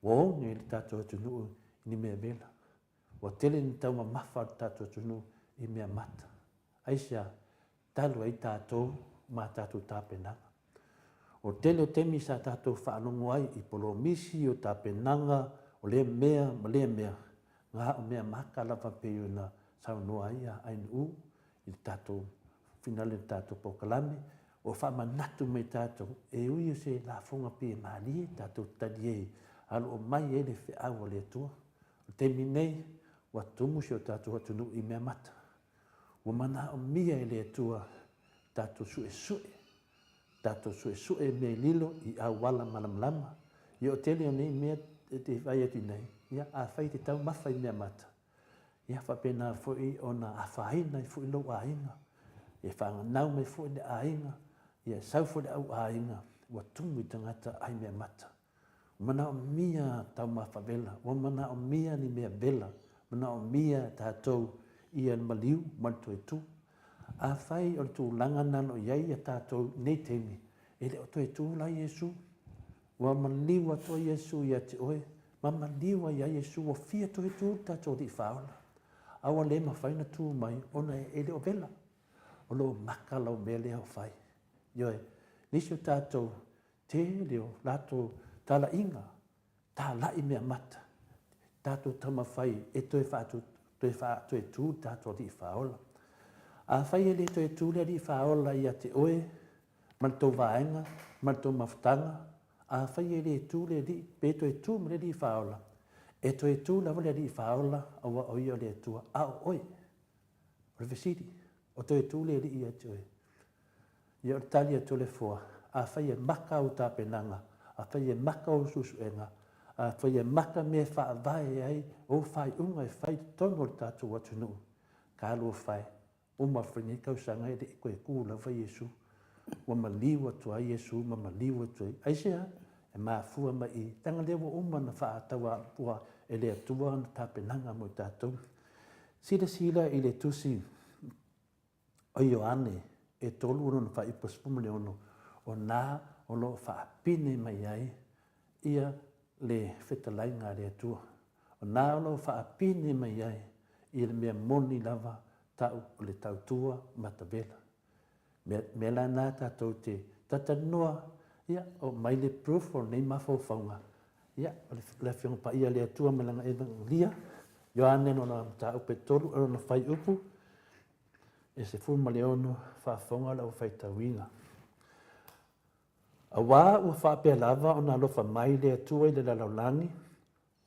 B: ua oge le tatou atunuu i ni mea vela. Ua tele ni taumamafa a le tatou atunuu i mea mata. Aisea? Talu ai tatou ma a tatou tapenaga. O le tele o taimi sa tatou faalogo ai i polomisi o tapenaga o lea mea ma lea mea, na o mea maka lava pei ona saunoa ai a Ainuu i le tatou finale o le tatou polokalame, ua faamanatu mai tatou e ui o se lafoga pei e malie tatou talie a o lo o mai ai le feau a le Atua. O le taimi nei, ua tumu si o tatou atunuu i mea mata. Ua manaomia e le Atua tatou suesue, tatou suesue mea lilo i auala malamalama. Ia o tele o nei mea e te vaai atu nei, ia afai e te taumafa i mea mata, ia faapena foi ona afaina ai foi lou aiga, e faaganau mai foi le aiga, ia sau foi le au aiga, ua tumu i tagata ai mea mata. Ua manaomia taumafa vela, ua manaomia ni mea vela. Manaomia e tatou ia le maliu ma le toe tu. Afai o le tulaga lena o lo o i ai a tatou i nei taimi, e le o toe tu la Iesu. Ua maliu atu ai Iesu ia te oe, ma maliu ai ia Iesu ua fia toe tu le tatou Alii Faaola. A ua le mafai ona tu mai ona e le o vela. O lo o maka lau mea lea o fai. Ioe, nisi o tatou tele o latou talaiga, talai mea mata, tatou taumafai e toe faatu, toe faa, toe tu le tatou Alii Faaola. Afai e le toe tu le Alii Faaola ia te oe ma le tou vaega ma le tou mafutaga, afai e le tu le Alii, pe toe tu ma le Alii Faaola, e toe tu lava le Alii Faaola aua o Ia o le Atua, a o oe. O le fesili, o toe tu le Alii ia te oe? Ia o le tali a Toleafoa, afai e maka au tapenaga, afai e maka ou suesuega, afai e maka mea e faavae ai ou faaiuga e fai i totonu o le tatou atunuu, talofa e, uma foi lenei tausaga e le i toe tu lava Iesu. Ua maliu atu ai Iesu ma maliu atu ai. Aisea? E mafua mai i, leaga lea ua uma ona faatauapua e le Atua ana tapenaga mo i tatou. Silasila i le tusi o Ioane e 3 lona faaiupu 16, o na o lo o faapine mai ai ia le fetalaiga a le Atua. O na o lo o faapine mai ai ia le mea moni lava tau o le tautua matavela. Mea, mea la na tatou te tatalinoa, ia, o mai le proof o lenei mafaufauga, ia, o le Afioga Paia a le Atua ma Lana Evagelia, Ioane lona mataupu e 3 lona fuaiupu e 16, faafofoga lau faitauina. Auā ua faapea lava ona alofa mai le Atua i le lalolagi,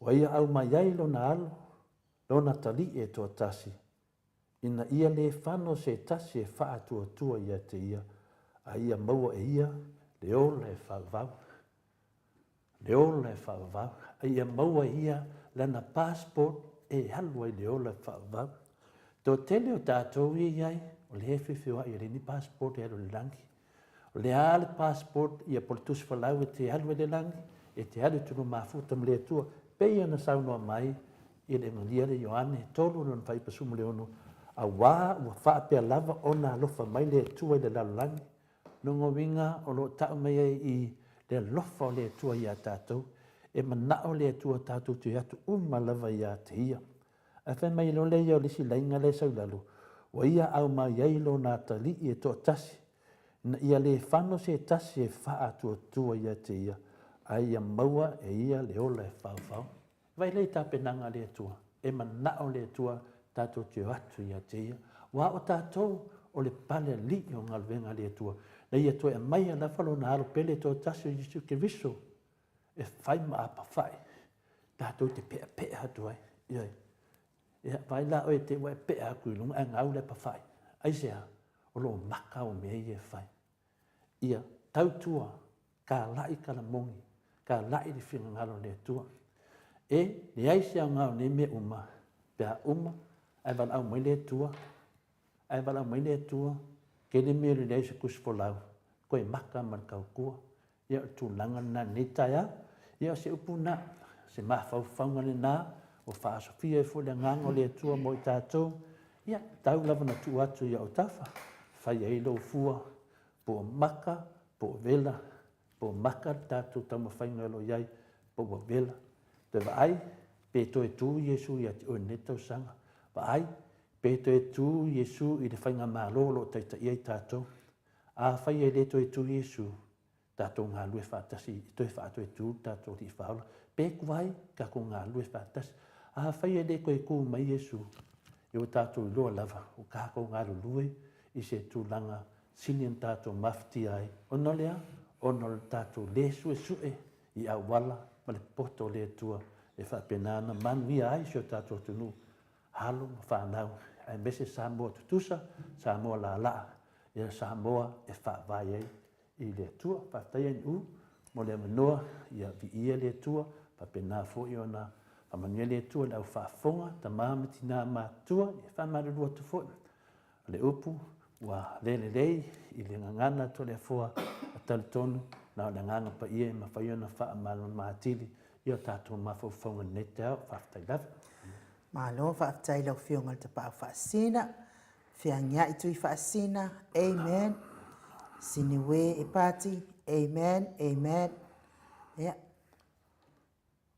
B: ua ia aumai ai lona alo, lona talii e toatasi, ina ia le fano se tasi e faatuatua ia te ia, a ia maua e ia le ola e faavavau. Le ola e faavavau. A ia maua e ia lana passport e alu ai le ola e faavavau. Toatele o tatou ia i ai, o lea e feofeoai e leai ni passport e alu i le lagi. O le a le passport ia po o le tusi folau e te alu ai i le lagi, e te alu e te lua mafuta ma le Atua. Pei ona saunoa mai i le Evagelia lea Ioane 3 lona fuaiupu 16, auā ua faapea lava ona alofa mai le Atua i le lalolagi. Lona uiga o lo o tau mai ai i le alofa o le Atua iā tatou, e manao le Atua tatou te o atu uma lava ia te Ia. Ae fai mai loa lea ia o le isi laiga lea e sau i lalo, ua ia aumai ai lona atalii e toatasi, ina ia le fano se tasi e faatuatua ia te ia, a ia maua e ia le ola e faovao. Vaai lea i tapenaga a le Atua, e manao le Atua tatou te o atu ia te ia, aua o tatou o le pale alii o galuega a le Atua, na ia toe aumaia lava lona Alo pele toatasi o Iesu Keriso e fai ma apafai tatou te peapea atu ai. Ioe. Ia, vaai la oe te ua e pea atu i luga ae gau le apafai. Aisea? O lo o maka au mea ia e fai. Ia tautua, kalai kalamogi, kalai le finagalo o le Atua. E leai se aoga o nei mea uma pe a uma ae valaau mai le Atua, ae valaau mai le Atua, tele mea o le leai o se tusi folau, toe maka ma le tautua. Ia, o le tulaga lena i lenei taeao. Ia, o se upu lena, o se mafaufauga lena ua faaosofia ai foi le agaga o le Atua mo i tatou. Ia, tau lava ona tuu atu i autafa, fai ai lou fua, po o maka, po o vela, po o maka le tatou taumafaiga o lo o i ai, po ua vela. Toe vaai, pe toe tu Iesu ia te oe i lenei tausaga. Vaai, pe toe tu Iesu i le faigamalo o lo o taitaia i tatou. Afai e le toe tu Iesu, tatou galue faatasi e toe faatoe tu le tatou Alii Faaola, pe tuai tatou galue faatasi. Afai e le toe tu mai Iesu, ia ua tatou iloa lava ua tatou galulue i se tulaga sili ona tatou mafatia ai, ona o le a? Ona o le tatou le suesue i auala ma le poto o le Atua e faapena ona manuia ai si o tatou atunuu, alo ma fanau, aemaise Samoa tutusa, Samoa laalaa, ia Samoa e faavae ai i le Atua. Faafetai NU mo le avanoa, ia viia le Atua, faapena foi ona faamanuia le Atua i le au faafofoga, tama ma tina matutua, ia faamalulu atu foi. O le upu ua le lelei i le gagana a Toleafoa, a talitonu na o le Agaga Paia e mafai ona faamalamalama atili i o tatou mafaufauga i lenei taeao. Faafetai lava.
A: Malo faafetai i lau Afioga i le Tapaau Faasisina, feagiai Tui Faasisina, Amen. Siniue e Pati, Amen, Amen. Ia,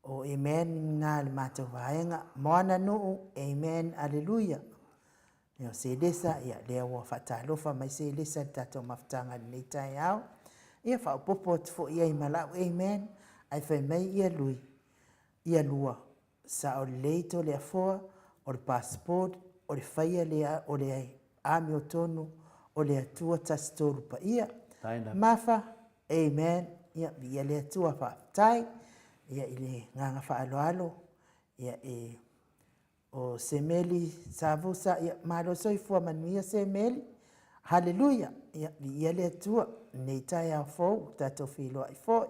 A: o Amen na le matou vaega. Moana Nuu, Amen, Aleluia. Ia, o Selesa, ia, lea ua faatalofa mai Selesa i le tatou mafutaga i lenei taeao. Ia, faaopoopo atu foi i ai ma lau Amen, ae fai mai ia Lui, ia lua, Sao lelei Toleafoa, o le passport, o le faia lea o le amiotonu o le Atua Tasitolu Paia. Mafa, Amen, ia viia le Atua, faafetai ia i le agaga faaaloalo ia e o Semeli Savusa, ia malo soifua manuia Semeli, Haleluia, ia viia le Atua, lenei taeao fou ua tatou feiloai foi.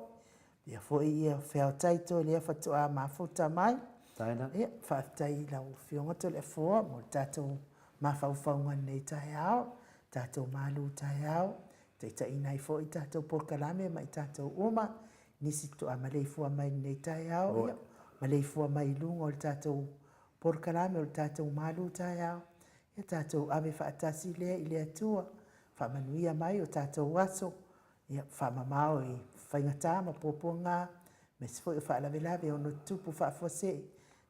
A: Ia foi ia feaotaito lea faatoa mafuta mai. Ia, faafetai i lau Afioga Toleafoa mo le tatou mafaufauga i lenei taeao, tatou malu taeao, taitaiina ai foi tatou polokalame ma i tatou uma, nisi faatoa maleifua mai i lenei taeao, ia, maleifua mai i luga o le tatou polokalame o le tatou malu taeao, ia tatou ave faatasi lea i le Atua, faamanuia mai o tatou aso, Ia, faamamao i faigata ma puapuaga, aemaise foi o faalavelave e ono tutupu faafuasei,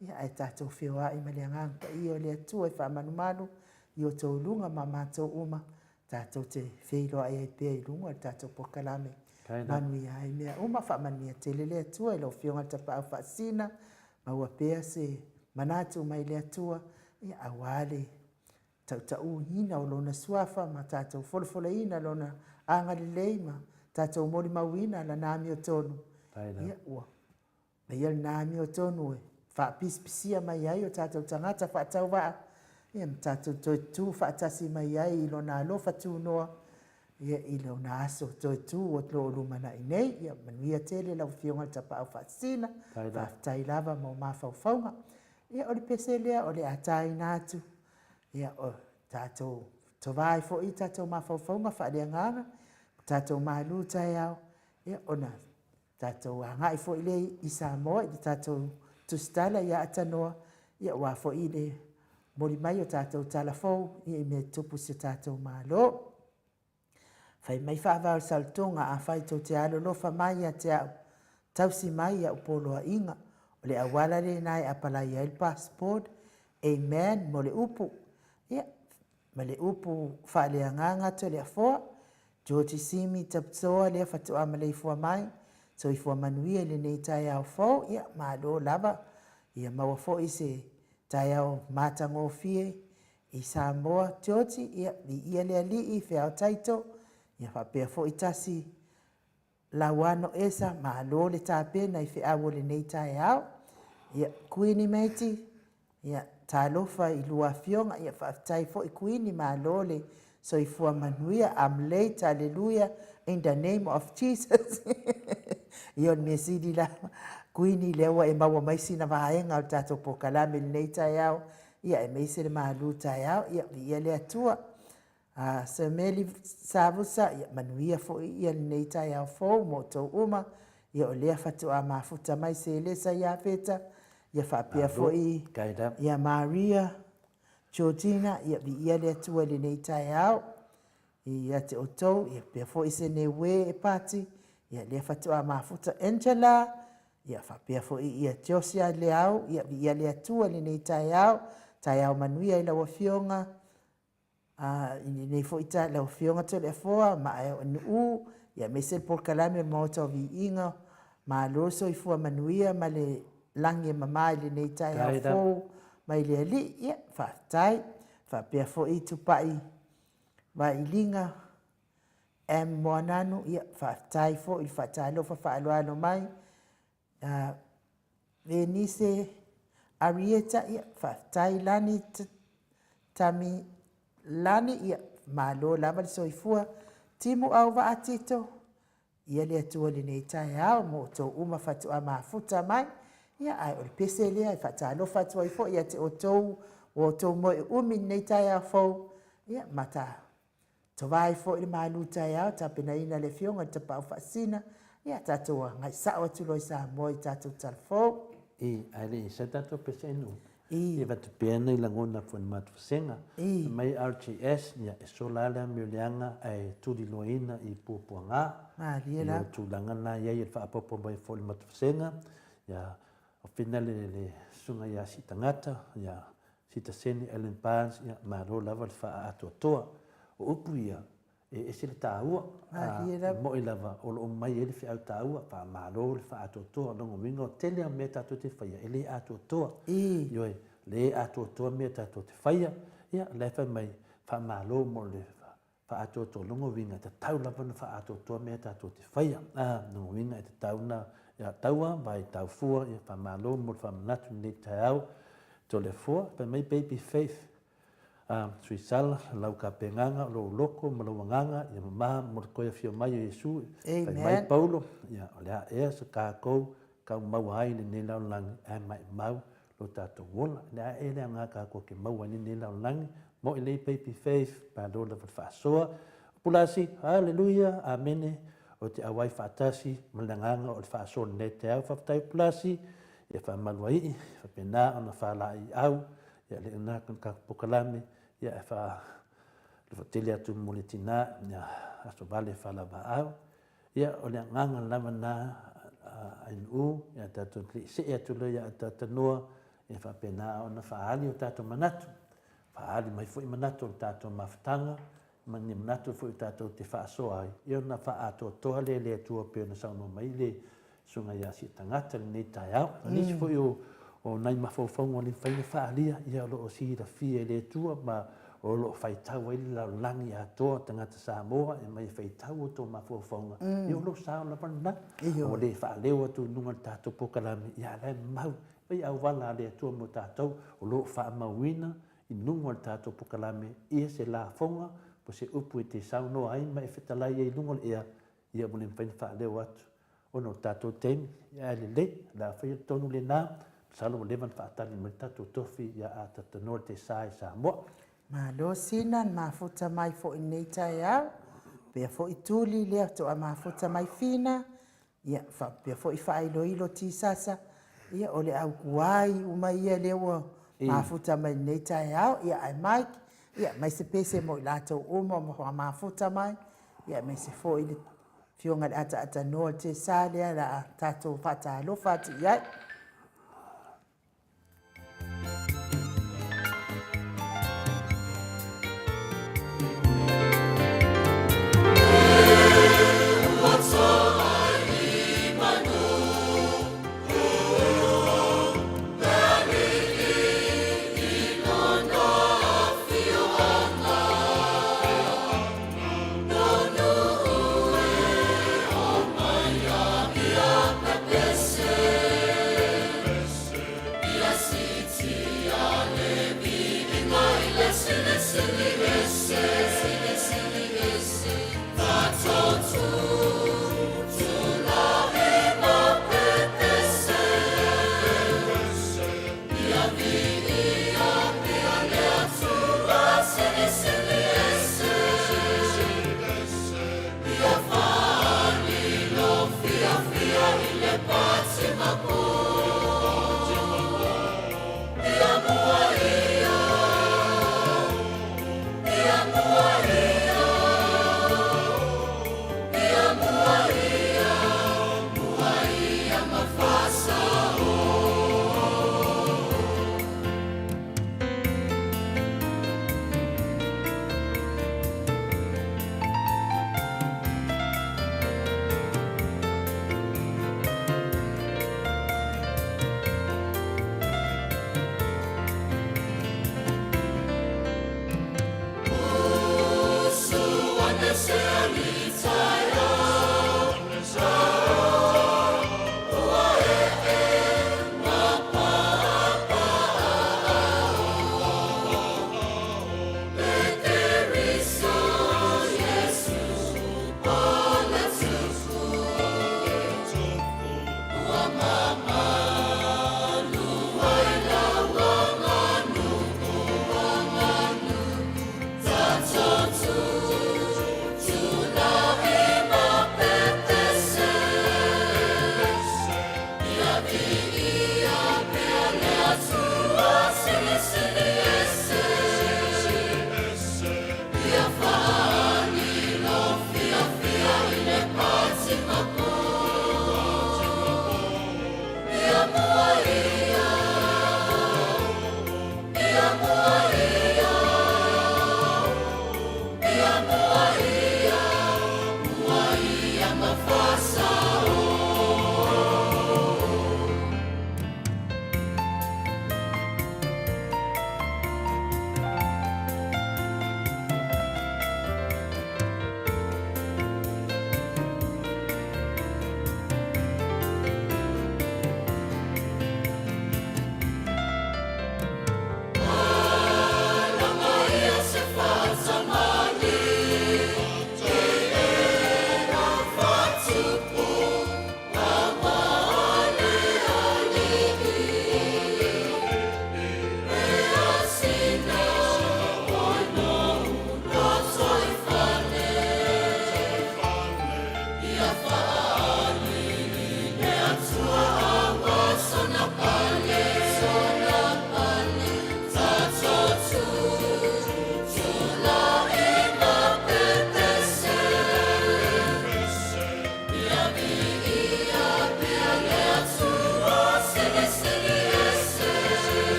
A: ia, ae tatou feoai ma le Agaga Paia o le Atua e faamalumalu i outou luga ma matou uma, tatou te feiloai ai pea i luga o le tatou polokalame. Manuia ai mea uma, faamanuia tele le Atua i lau Afioga i le Tapaau Faasisina, maua pea se manatu mai le Atua, ia, aua le tautauina o Lona Suafa ma tatou folafolaina Lona agalelei ma tatou molimauina Lana amiotonu, ia, ua aumaia lena amiotonu e faapisipisia mai ai o tatou tagata faatauvaa, ia, ma tatou toe tu faatasi mai ai i Lona alofa tunoa, ia, i Lona aso toe tu o lo o lumanai nei. Ia, manuia tele lau Afioga i le Tapaau Faasisina, faafetai lava mo mafaufauga. Ia, o le pese lea o le a taina atu Ia, o tatou tova ai foi i tatou mafaufauga faaleagaga, o tatou malu taeao, ia, ona tatou agai foi lea i Samoa i le tatou tusitala ia Atanoa, ia, aua foi le momoli mai o tatou tala fou ia, i mea tutupu i si o tatou Malo. Fai mai faavae o le saolotoga, afai tou te alolofa mai ia te au, tausi mai i au poloaiga, o le auala lena e apalai ai le passport, amen mo le upu, ia, ma le upu faaleagaga Toleafoa, Georgie Simi Tapsoa lea faatoa maleifua mai, soifua manuia i lenei taeao fou, ia, malo lava, ia maua foi se taeao matagofie I Samoa, Georgie, ia, viia le Alii, Feao Taito, ia faapea foi Tasi Lauano Esa, malo le tapena i feau o lenei taeao. Ia, Kuini Meti, ia, talofa i lua afioga, ia, faafetai foi Kuini, malo le soifua manuia, I'm late, hallelujah, in the name of Jesus. Ia, o le mea sili lava, Kuini, lea ua e maua mai sina vaega o le tatou polokalame i lenei taeao, Ia aemaise le malu taeao, ia viia le Atua. A Sir Meli Savusa, ia manuia foi ia lenei taeao fou mo outou uma. Ia o lea faatoa mafuta mai Selesa ia Feta, ia faapea foi ia Maria Georgina, ia viia le Atua i lenei taeao. Ia te outou, ia pea foi se neue e pati, ia lea faatoa mafuta Angela, ia faapea foi ia Josia Leau, ia viia le Atua i lenei taeao, taeao manuia i lau Afioga, a, i lenei foi ta, lau Afioga Toleafoa, Maaeonuu, ia aemaise le polokalame o le Maota o Viiga, malo le soifua manuia ma le lagi e mama i lenei taeao fou mai le Alii, ia faafetai, faapea foi Tupai Vailiga M. Moananu, ia, faafetai foi i le faatalofa faaaloalo mai. Venise Arieta, ia, faafetai Lani Tami Lani, ia, malo lava le soifua. Timu Auvaa Tito, ia le Atua i lenei taeao mo outou uma faatoa mafuta mai. Ia, ae o le pese lea e faatalofa atu ai foi ia te outou ua outou moe uumi i lenei taeao fou, ia, ma ta tova ai foi le malu taeao tapenaina le Afioga i le Tapaau Faasisina, ia, tatou agai sao atu loa i Samoa i tatou tala fou.
B: I, ae le i sa tatou pese e nuu. E avatu pea nai lagona foi i le matou vasega. Fai mai RJS, ia e sola lava le amio leaga ae tuliloaina i puapuaga. Ia o tulaga na e i ai i le faaopoopo mai foi i le matou vasega. Ia o fina le susuga ia Siitagata, ia Sitaseni Allan Barnes, ia malo lava le faaatoatoa. O upu ia, e ese le taua, e moni lava o lo o mai ai le feau taua, faamalo le faaatoatoa. O lona uiga, o le tele lava o mea tatou te faia, e le atoatoa. Ioe, le atoatoa mea tatou te faia. Ia, o la e fai mai, faamalo mo le faaatoatoa. O lona uiga, e tatau lava ona faaatoatoa mea tatou te faia. A, o lona uiga e tatau ona, ia taua, vai tau fua, ia faamalo mo le faamanatu i lenei taeao. Toleafoa, fai mai baby Faith, A, Suisala, lau kapegaga, o lou loto ma lou agaga, ia mama mo le toe afio mai o Iesu. Fai mai Paulo, ia, o le a ea se tatou tau maua ai i lenei lalolagi ae maimau lo tatou ola. O le a ea le aoga tatou te maua ai i lenei lalolagi? Mo'i lei Baby Faith, malo lava le faasoa. Pulasi, Haleluia, Amene. Ou te auai faatasi ma le agaga o le faasoa i lenei taeao. Faafetai Pulasi, ia faamaluaii, faapena ona faalaeiau Ia le na ka tatou polokalame ia e fa tele atu mo le tina ia aso vale falavaau. Ia o le agaga lava na a NU ia tatou te see atu loa ia Atatanoa e faapena ona faaali o tatou manatu, faaali mai foi manatu o le tatou mafutaga ma ni manatu foi tatou te faasoa ai, ia ona faaatoatoa lea e le Atua pei ona saunoa mai le Susuga ia Siitagata i lenei taeao. O nisi foi o, o nai mafaufauga o le mafai ona faaalia, ia o lo o silafia e le Atua ma o lo o faitau ai le lalolagi atoa, tagata Samoa e mai e faitau outou mafaufauga, ia o lou sao lava lena. Ua le faaleo atu i luga o le tatou polokalame, ia a o la e mau ai auala a le Atua mo tatou, o lo o faamauina i luga o le tatou polokalame ia se lafoga po o se upu e te saunoa ai ma e fetalai ai i luga o le ea, ia ua le mafai ona faaleo atu ona o le tatou taimi, ae lelei, o le a faia le tonu lena, masalo ua leva ona faatali mai le tatou tofi ia a Tatanoa le Tesa i Samoa.
A: Malo Sina na mafuta mai foi i lenei taeao, pea foi Tuli lea faatoa mafuta mai Fina, Ia, faapea foi faailoilo tisasa, ia o le au tuai uma ia lea ua mafuta mai lenei taeao. Ia, ae Mike, ia, aumai se pese mo i latou uma ua mafuta mai, ia aemaise foi le Afioga i le Ataatanoa o le Tesa lea o le a tatou faatalofa atu i ai.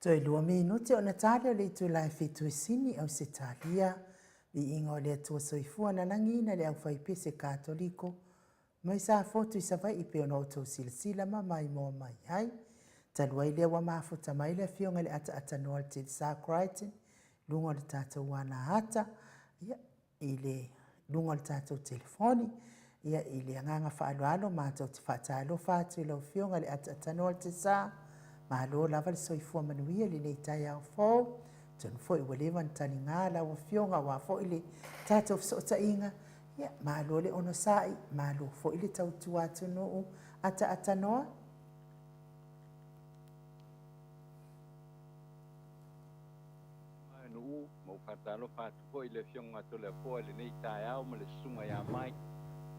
A: Toe 2 minute ona tali o le itula e 7 i Sini, Ausetalia. Viiga o le Atua Soifua na lagiina le aufaipese Katoliko mai Safotu i Savaii pei ona outou silasila ma maimoa mai ai. Talu ai lea ua mafuta mai le afioga i le Ataatanoa o le Telesa Crichton i luga o le tatou alaata, ia, i le luga o le tatou telefoni. Ia, i le agaga faaaloalo matou te faatalofa atu i lau Afioga i le Ataatanoa o le Telesa. Malo lava le soifua manuia i lenei taeao fou. Atonu foi ua leva ona taliga lau Afioga aua foi le tatou fesootaiga. Ia, malo le onosai, malo foi le tautua atunuu Ataatanoa.
C: Nuu, ma ou faatalofa atu foi i le Afioga Toleafoa i lenei taeao ma le susuga ia Mike.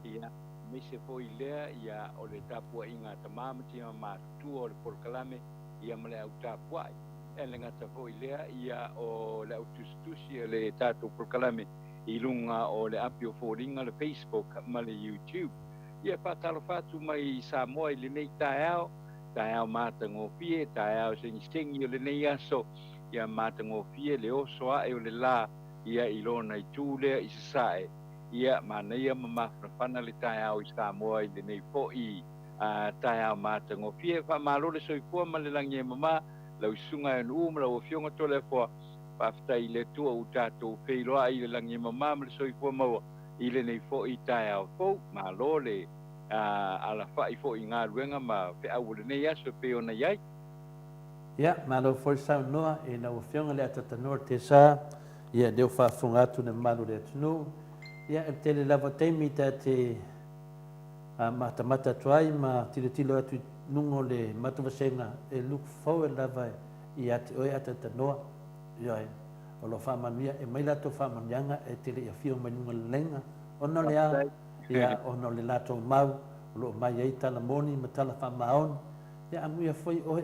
C: Ia, aemaise foi lea ia o le tapuaiga a tama ma tina matutua o le polokalame ia ma le au tapuai. E le gata foi lea ia o le au tusitusi o le tatou polokalame i luga o le api o foliga, le Facebook ma le YouTube. Ia, faatalofa atu mai Samoa i lenei taeao, taeao matagofie, taeao segisegio lenei aso, ia matagofie le oso ae o le la ia i lona itu lea i sasae. Ia manaia ma mafanafana le taeao i Samoa i lenei foi taeao matagofie. Faamalo le soifua ma le lagi e mama lau susuga e Nuu ma lau Afioga Toleafoa. Faafetai i le Atua ua tatou feiloai i le lagi e mama ma le soifua maua i lenei foi taeao fou. Malo le alafai foi i galuega ma feau o lenei aso e pei ona i ai.
B: Ia, malo foi le saunoa i lau Afioga i le Ataatanoa o le Tesa. Ia, lea ua faafofoga atu le mamalu o le atunuu. Ia, e tele lava taimi ta te matamata atu ai ma tilotilo atu i luga o le matou vasega e look forward lava ia te oe Ataatanoa. Ioe, o lo o faamanuia, e mai latou faamanuiaga e te le i afio mai luga o le laina, ona o le a? Ia, ona o le latou mau o lo o mai ai tala moni ma tala faamaoni. Ia, amuia foi oe,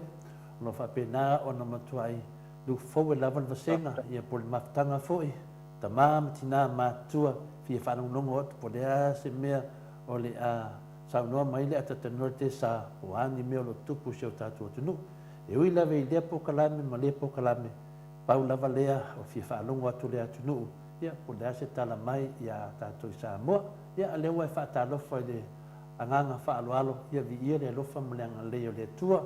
B: o lo o faapena ona matuai look forward lava le vasega, ia po o le mafutaga foi, tama ma tina matutua, fia faalogologo atu po o le a se mea o le a saunoa mai le Ataatanoa le Tesa, po o a ni mea o lo o tutupu i si o tatou atunuu. E ui lava i lea polokalame ma lea polokalame, pau lava lea o fia faalogo atu le atunuu, ia, po o le a se tala mai iā tatou i Samoa. Ia, a lea ua e faatalofa i le agaga faaaloalo, ia viia le alofa ma le agalelei o le Atua.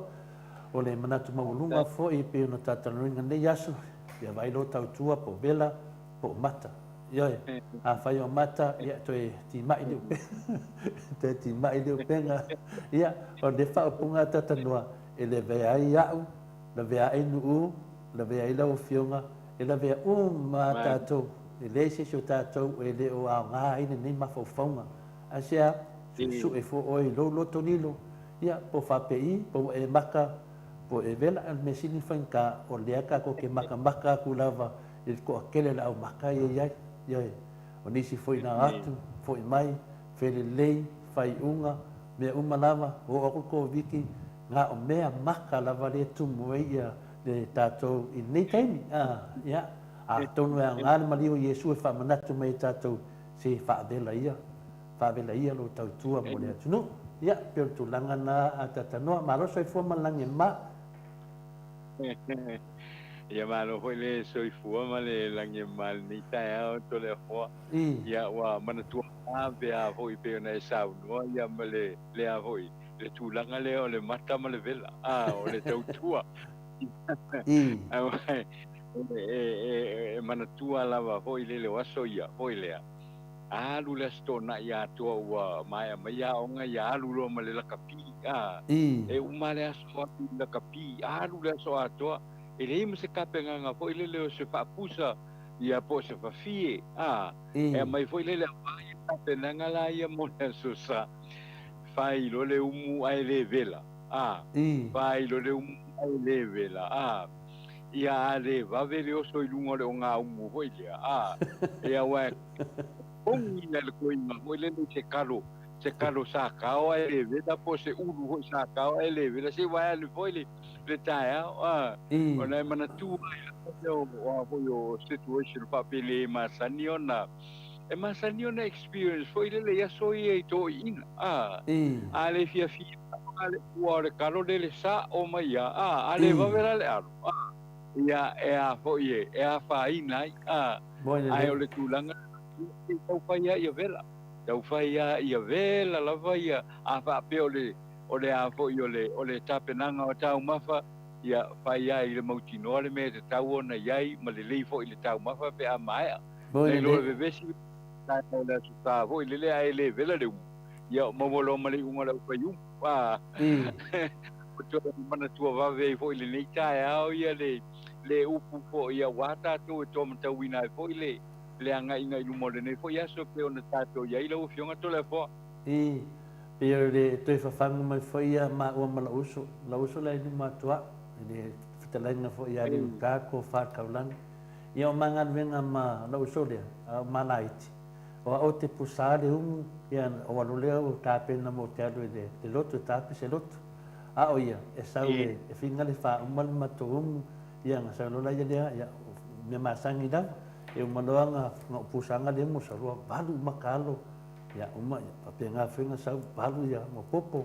B: O le manatu maualuga foi e pei ona talatalanoaina i lenei aso, ia vaai loa tautua po o vela po o mata. Ioe, afai o mata, ia toe timai le upega, toe timai le upega. Ia, o le faaupuga a Tatanoa, e lavea ai au, lavea ai Nu'u, lavea ai lau Afioga, e lavea uma lava tatou, e leai se isi o tatou e le o aoga ai lenei mafaufauga. Aisea? Suesue foi oe i lou loto lilo, ia, po o faapei, po ua e maka, po o e vela, a o le mea sili ona faigata, o lea tatou te makamaka atu lava i le toatele o le aumaka ia e i ai. Ioe, o nisi foi na atu, foi mai, felelei, faaiuga, mea uma lava, oo atu le Koviti, na o mea maka lava lea e tumu ai ia le tatou i lenei taimi. A, ia, atonu e aoga le maliu o Iesu e faamanatu mai e tatou se faavela ia, faavela ia lou tautua mo le atunuu. Ia, pei o le tulaga na a Tatanoa. Malo soifua ma le lagi e mama.
C: Ia malo foi le soifua ma le lagi e mama i lenei taeao Toleafoa. Ia ua manatua lava pe a foi pei ona e saunoa ia ma le lea foi le tulaga lea o le mata ma le vela, a, o le tautua. Aua e manatua lava foi lele o aso ia foi lea. Alu le Aso Toonai atoa ua maea mai aoga ia alu loa ma le lakapi a e uma le aso alu i le lakapi alu le aso atoa e leai ma se tapenaga foi lele o se faapusa ia po o se fafie a e aumai foi lele aua ia tapenaga la ia mo le Aso Sa fai loa le umu ae le vela a fai loa le umu ae le vela a ia a le vave le oso i luga o le ogaumu foi lea a ia aua e Pogi ia le koiga foi lele i se kalo, se kalo sa kao ae le vela po o se ulu foi sa kao ae le vela, se i vae ane foi le, le taeao, a, ona e manatua ai lava lea o, o a foi o situation faapele e masani ona, e masani ona experience foi lele i aso ia i toeaiina, a, a le fiafia lava le pua o le kalo lele sa'o mai ia, a, a le vave la le alo, a, ia e a foi e, e afaina ai, a. Ae o le tulaga se i tau fai lava ia vela, tau fai lava ia vela lava ia, a faapea o le, o le a foi o le, o le tapenaga o taumafa, ia fai lava i le mautinoa le mea e tatau ona i ai ma lelei foi le taumafa pe a maea. Nai lo le vevesi taeao o le Aso Sa foi lele ae le vela le umu, ia maua loa ma le iuga o le aufai umu. A, ua toe manatua vave ai foi i lenei taeao ia le, le upu foi aua tatou e toamatauina ai foi le, le agaiga i luma o lenei foi aso e pei ona tatou i ai lau Afioga Toleafoa.
B: I, pei o le toe fafagu mai foi ia maua ma lou uso, lou uso la i luma atu au, i le fetalaiga foi ia Liuta ko Whakaulani. Ia o ma galuega ma lou uso lea, a o ma laiti, o au te pusa le umu, ia o alu lea o tapena mo te alu i le, le lotu e tape se lotu. A o ia, e sau e, e finga le faauma le matou umu, ia na sau loa la ia lea, ia, mea masani lava, e uma loa na, na ou pusaga le umu, sau loa valu uma kalo, ia uma, ia, faapena foi na sau valu ia maopopo.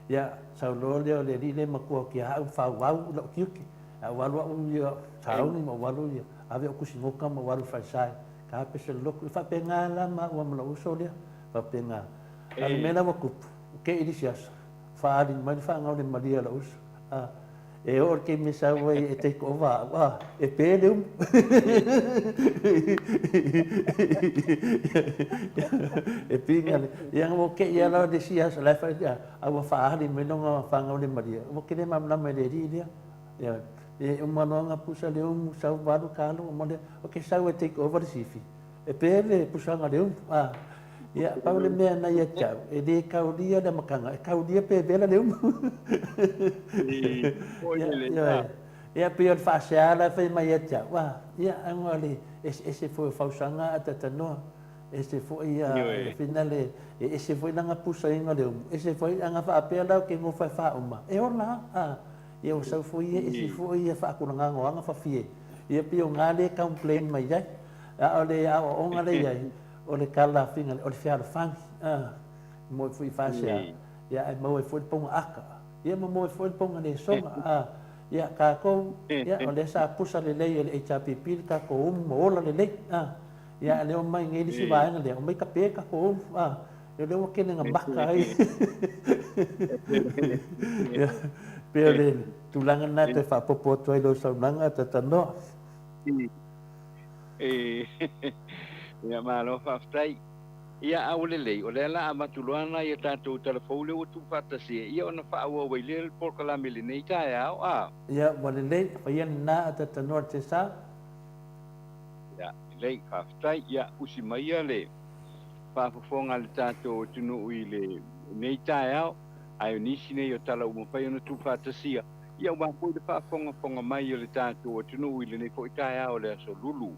B: Ia, sau loa lea o le alii lea matua o Keaau, faaauau lau tiute, a ou alu au ia sauni ma ou alu ia, ave au tusinoka ma ou alu i falesa e tape se lotu. E faapena la maua ma lou uso lea, faapena. A o le mea la ua tupu, ua tei i le isi aso, Faaali mai le faagao le malie a lou uso. A, e oo i le taimi e sau ai e take over au, a, e pe le umu. E piga le, ia ua kei lava le isi aso, la e fai, a ua faaali mai lona faagao le malie, ua kele malamalama i le alii lea. Ia, e uma loa ona pusa le umu, sau valu kalo, uma lea, ok, sau e take over le sifi. E pe le pusaga le umu. A, ia, pau le mea na ia te au, e le kaulia le amataga, e kaulia pe vela le umu. Ia, ia, pei o le faasea la e fai mai ia te au, a, ia, aua le eseese foi o fausaga a tatanoa, ese foi ia, le finale, e ese foi lana pusaina o le umu, ese foi, ana faapea la ou te nofo e faauma, e ola lava, a, ia ua sau foi ia, ese foi ia faakulagaga o aga fafie, ia pei o na lea e complain mai ai. A o le aoaoga lea i ai, o le kalafiga, o le fealofani, a, e moe foi i faasea, ia, ae maua ai foi le pauga aka, ia ma maua ai foi le pauga lesoga, a, ia, tatou, ia, o lea sa pusa lelei e le HRPP le tatou umu ma ola lelei, a, ia, a o lea ua omai nei le isi vaega lea, omai tape le tatou umu, a, ia, o lea ua kele na maka ai. Ia, Pei o le tulaga lena e toe faaopoopo atu ai i lau saunoaga a Tatanoa.
C: Ia malo faafetai. Ia a ua lelei, o lea la a avatu loa nai a tatou tala fou lea ua tuufaatasi ai, ia ona faaauau ai lea le polokalame i lenei taeao, a?
B: Ia ua lelei, faia lena a Tatanoa le Tesa.
C: Ia lelei, faafetai. Ia usi maia le faafofoga a le tatou atunuu i lenei taeao, ae o nisi nei o tala ua mafai ona tuufaatasia, ia aua foi le faafogafoga mai o le tatou atunuu i lenei foi taeao o le Aso Lulu.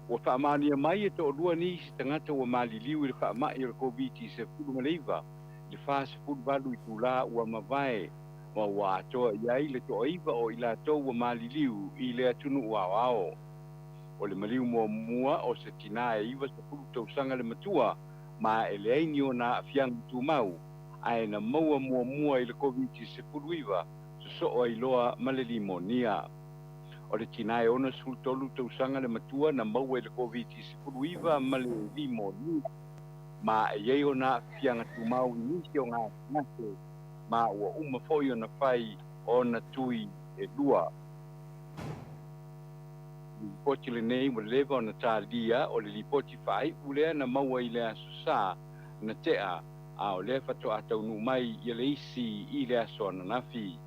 C: Ua faamaonia mai e toalua nisi tagata ua maliliu i le faamai o le Koviti-19 i le 48 itula ua mavae, ma ua atoa i ai le toaiva o i latou ua maliliu i le atunuu aoao. O le maliu muamua o se tinā e 90 tausaga le matua, ma e leai ni ona aafiaga tumau, ae na maua muamua i le Koviti-19, sosoo ai loa ma le limonia. O le tinā e 63 tausaga le matua na maua i le Koviti-19 ma le limonia, ma e i ai ona aafiaga tumau i nisi o gasegase, ma ua uma foi ona fai ona tui e lua. Lipoti lenei ua leva ona talia, o le lipoti faaiu lea na maua i le Aso Sa na tea, a o lea faatoa taunuu mai ia le isi i le aso ananafi.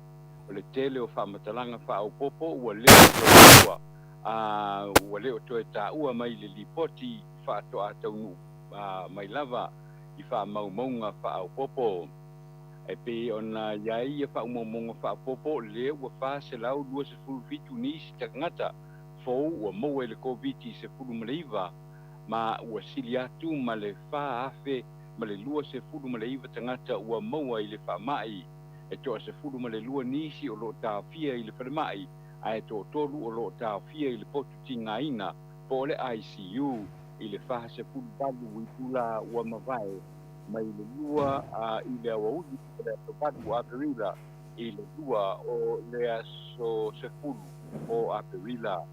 C: O le tele o faamatalaga faaopoopo ua le o toe maua, a ua le o toe taua mai i le lipoti faatoa taunuu mai lava i faamaumauga faaopoopo. E pei ona i ai ia faamaumauga faaopoopo, lea ua 427 nisi tagata fou ua maua i le Koviti-19, ma ua sili atu ma le 4,029 tagata ua maua i le faamai. E toa-12 nisi o lo o taofia i le falemai, ae toatolu o lo o taofia i le potu tigaina po o le ICU i le 48 itula ua mavae mai le 2 i le aoauli o le aso 8 o Aperila i le 2 o le aso 10 o Aperila.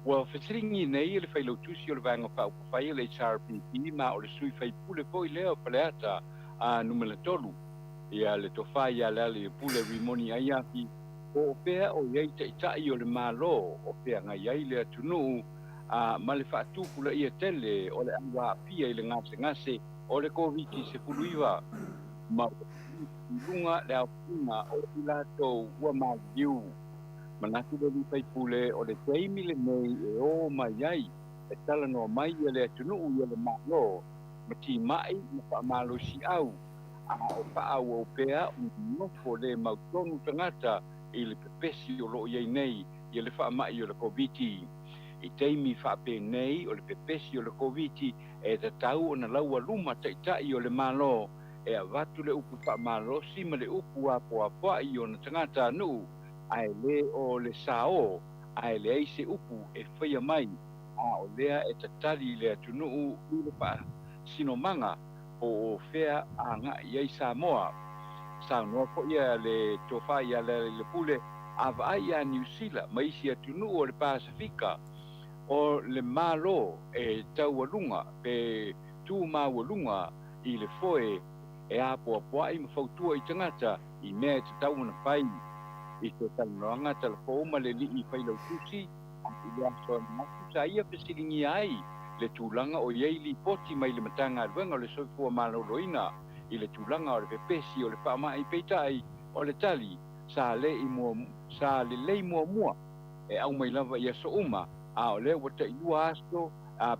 C: Ua fesiligia nei e le Failautusi o le Vaega Faaupufai o le HRPP ma o le sui faipule foi lea o Faleata a numera 3, ia le Tofa ia Lealailepule Rimoni Aiafi, po o fea o i ai taitai o le Malo o feagai ai le atunuu ma le faatupulaia tele o le au aafia i le gasegase o le Koviti-19, ma ua i luga le aofaiga o i latou ua maliliu. Manatu le alii faipule o le taimi lenei e o mai ai e talanoa mai ia le atunuu ia le Malo ma timai ma faamalosiau, a o faaauau pea ona nofo le mautonu tagata i le pepesi o lo o i ai nei ia le faamai o le Koviti. I taimi faapenei o le pepesi o le Koviti e tatau ona laualuma taitai o le Malo e avatu le upu faamalosi ma le upu apoapoai i ona tagatanuu, ae le o le sao, ae leai se upu e faia mai, a o lea e tatali le atunuu i le faasinomaga po o fea agai i ai Samoa. Saunoa foi le Tofa ia Lealailepule, a vaai ia Niu Sila ma isi atunuu o le Pasefika, o le Malo e taualuga pe tu maualuga i le foe e apoapoai ma fautua i tagata i mea e tatau ona fai. I se talanoaga talafou ma le alii failautusi i le aso ananafi sa ia fesiligia ai le tulaga o i ai lipoti mai le Matagaluega o le Soifua Maloloina i le tulaga o le pepesi o le faamai, peitai o le tali sa sa lelei muamua e aumai lava i aso uma, a o lea ua tailua aso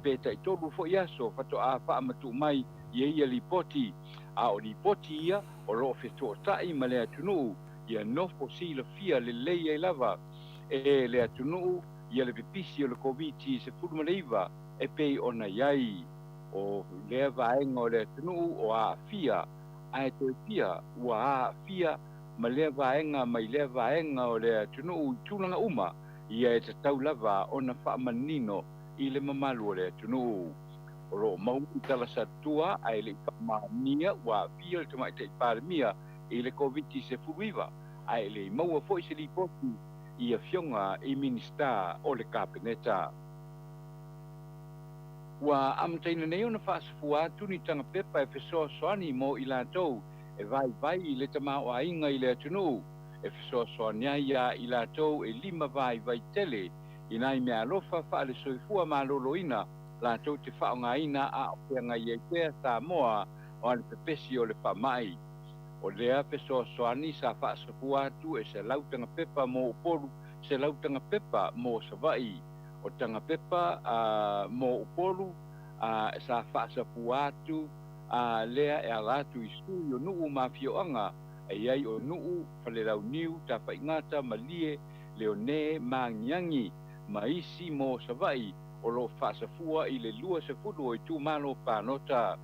C: pe taitolu foi aso faatoa faamatuu mai i ai ia lipoti, a o lipoti ia o lo o fetoatai ma le atunuu ia nofo silafia lelei ai lava e le atunuu ia le pipisi o le Koviti-19 e pei ona i ai. O lea vaega o le atunuu o aafia, ae toe fia ua aafia ma lea vaega mai lea vaega o le atunuu i tulaga uma, ia e tatau lava ona faamanino i le mamalu o le atunuu. O lo o mau i tala satua ae le i faamaonia ua aafia le Tamaitai Palemia i le Koviti-19, ae le i maua foi se lipoti i afioga i Minisita o le Kapeneta. Ua amataina nei ona faasafua atu ni tagapepa e fesoasoani mo i latou e vaivai i le tamaoaiga i le atunuu e fesoasoani ai iā i latou e lima vaivai tele i nai meaalofa faale-soifua maloloina latou te faaaogaina a o feagai ai pea Samoa ma le pepesi o le faamai. O lea fesoasoani sa faasafua atu e 100 taga pepa mo Upolu, 100 taga pepa mo Savaii. O taga pepa mo Upolu sa faasafua atu lea e ala atu i sui o nuu ma afioaga e i ai o Nuu, Falelauniu, Tafaigata, Malie, Leone, Magiagi ma isi mo Savaii o lo o faasafua i le 20 o itumalo palota.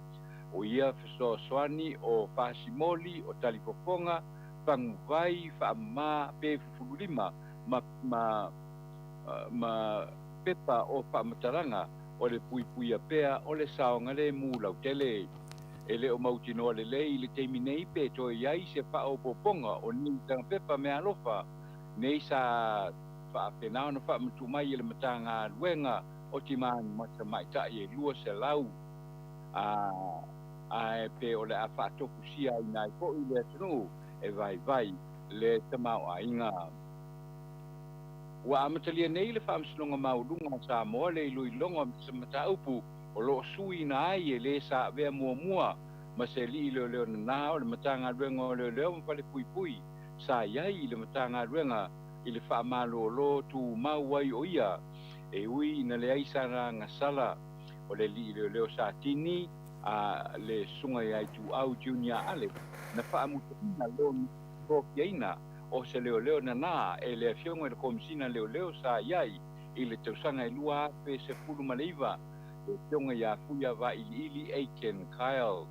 C: O ia fesoasoani o fasimoli, o talifofoga, faguvai, faamama pe fufululima ma ma ma pepa o faamatalaga o le puipuia pea o le saogalemu lautele. E le o mautinoa lelei i le taimi nei pe toe i ai se faaopoopoga o nei tagapepa meaalofa nei sa faapena ona faamatuu mai e le Matagaluega o Tima ma Tamaitai e 200 ae pe o le a faatofusiaina ai foi le atunuu e vaivai le tamaoaiga. Ua amatalia nei le Faamasinoga Maualuga a Samoa le iloiloga o se mataupu o lo o suiina ai e le sa avea muamua ma se alii leoleo nana o le Matagaluega o Leoleo ma Falepuipui sa i ai i le Matagaluega i le faamalolo tumau ai o ia e ui ina leai sana agasala. O le alii leoleo sa tini a le Susuga ia Ituau Junior Ale na faamutaina lona tofiaina o se leoleo nana e le Afioga i le Komesina Leoleo sa i ai i le tausaga e 2019, le Afioga ia Fuia Vailiili Aiken Kyle.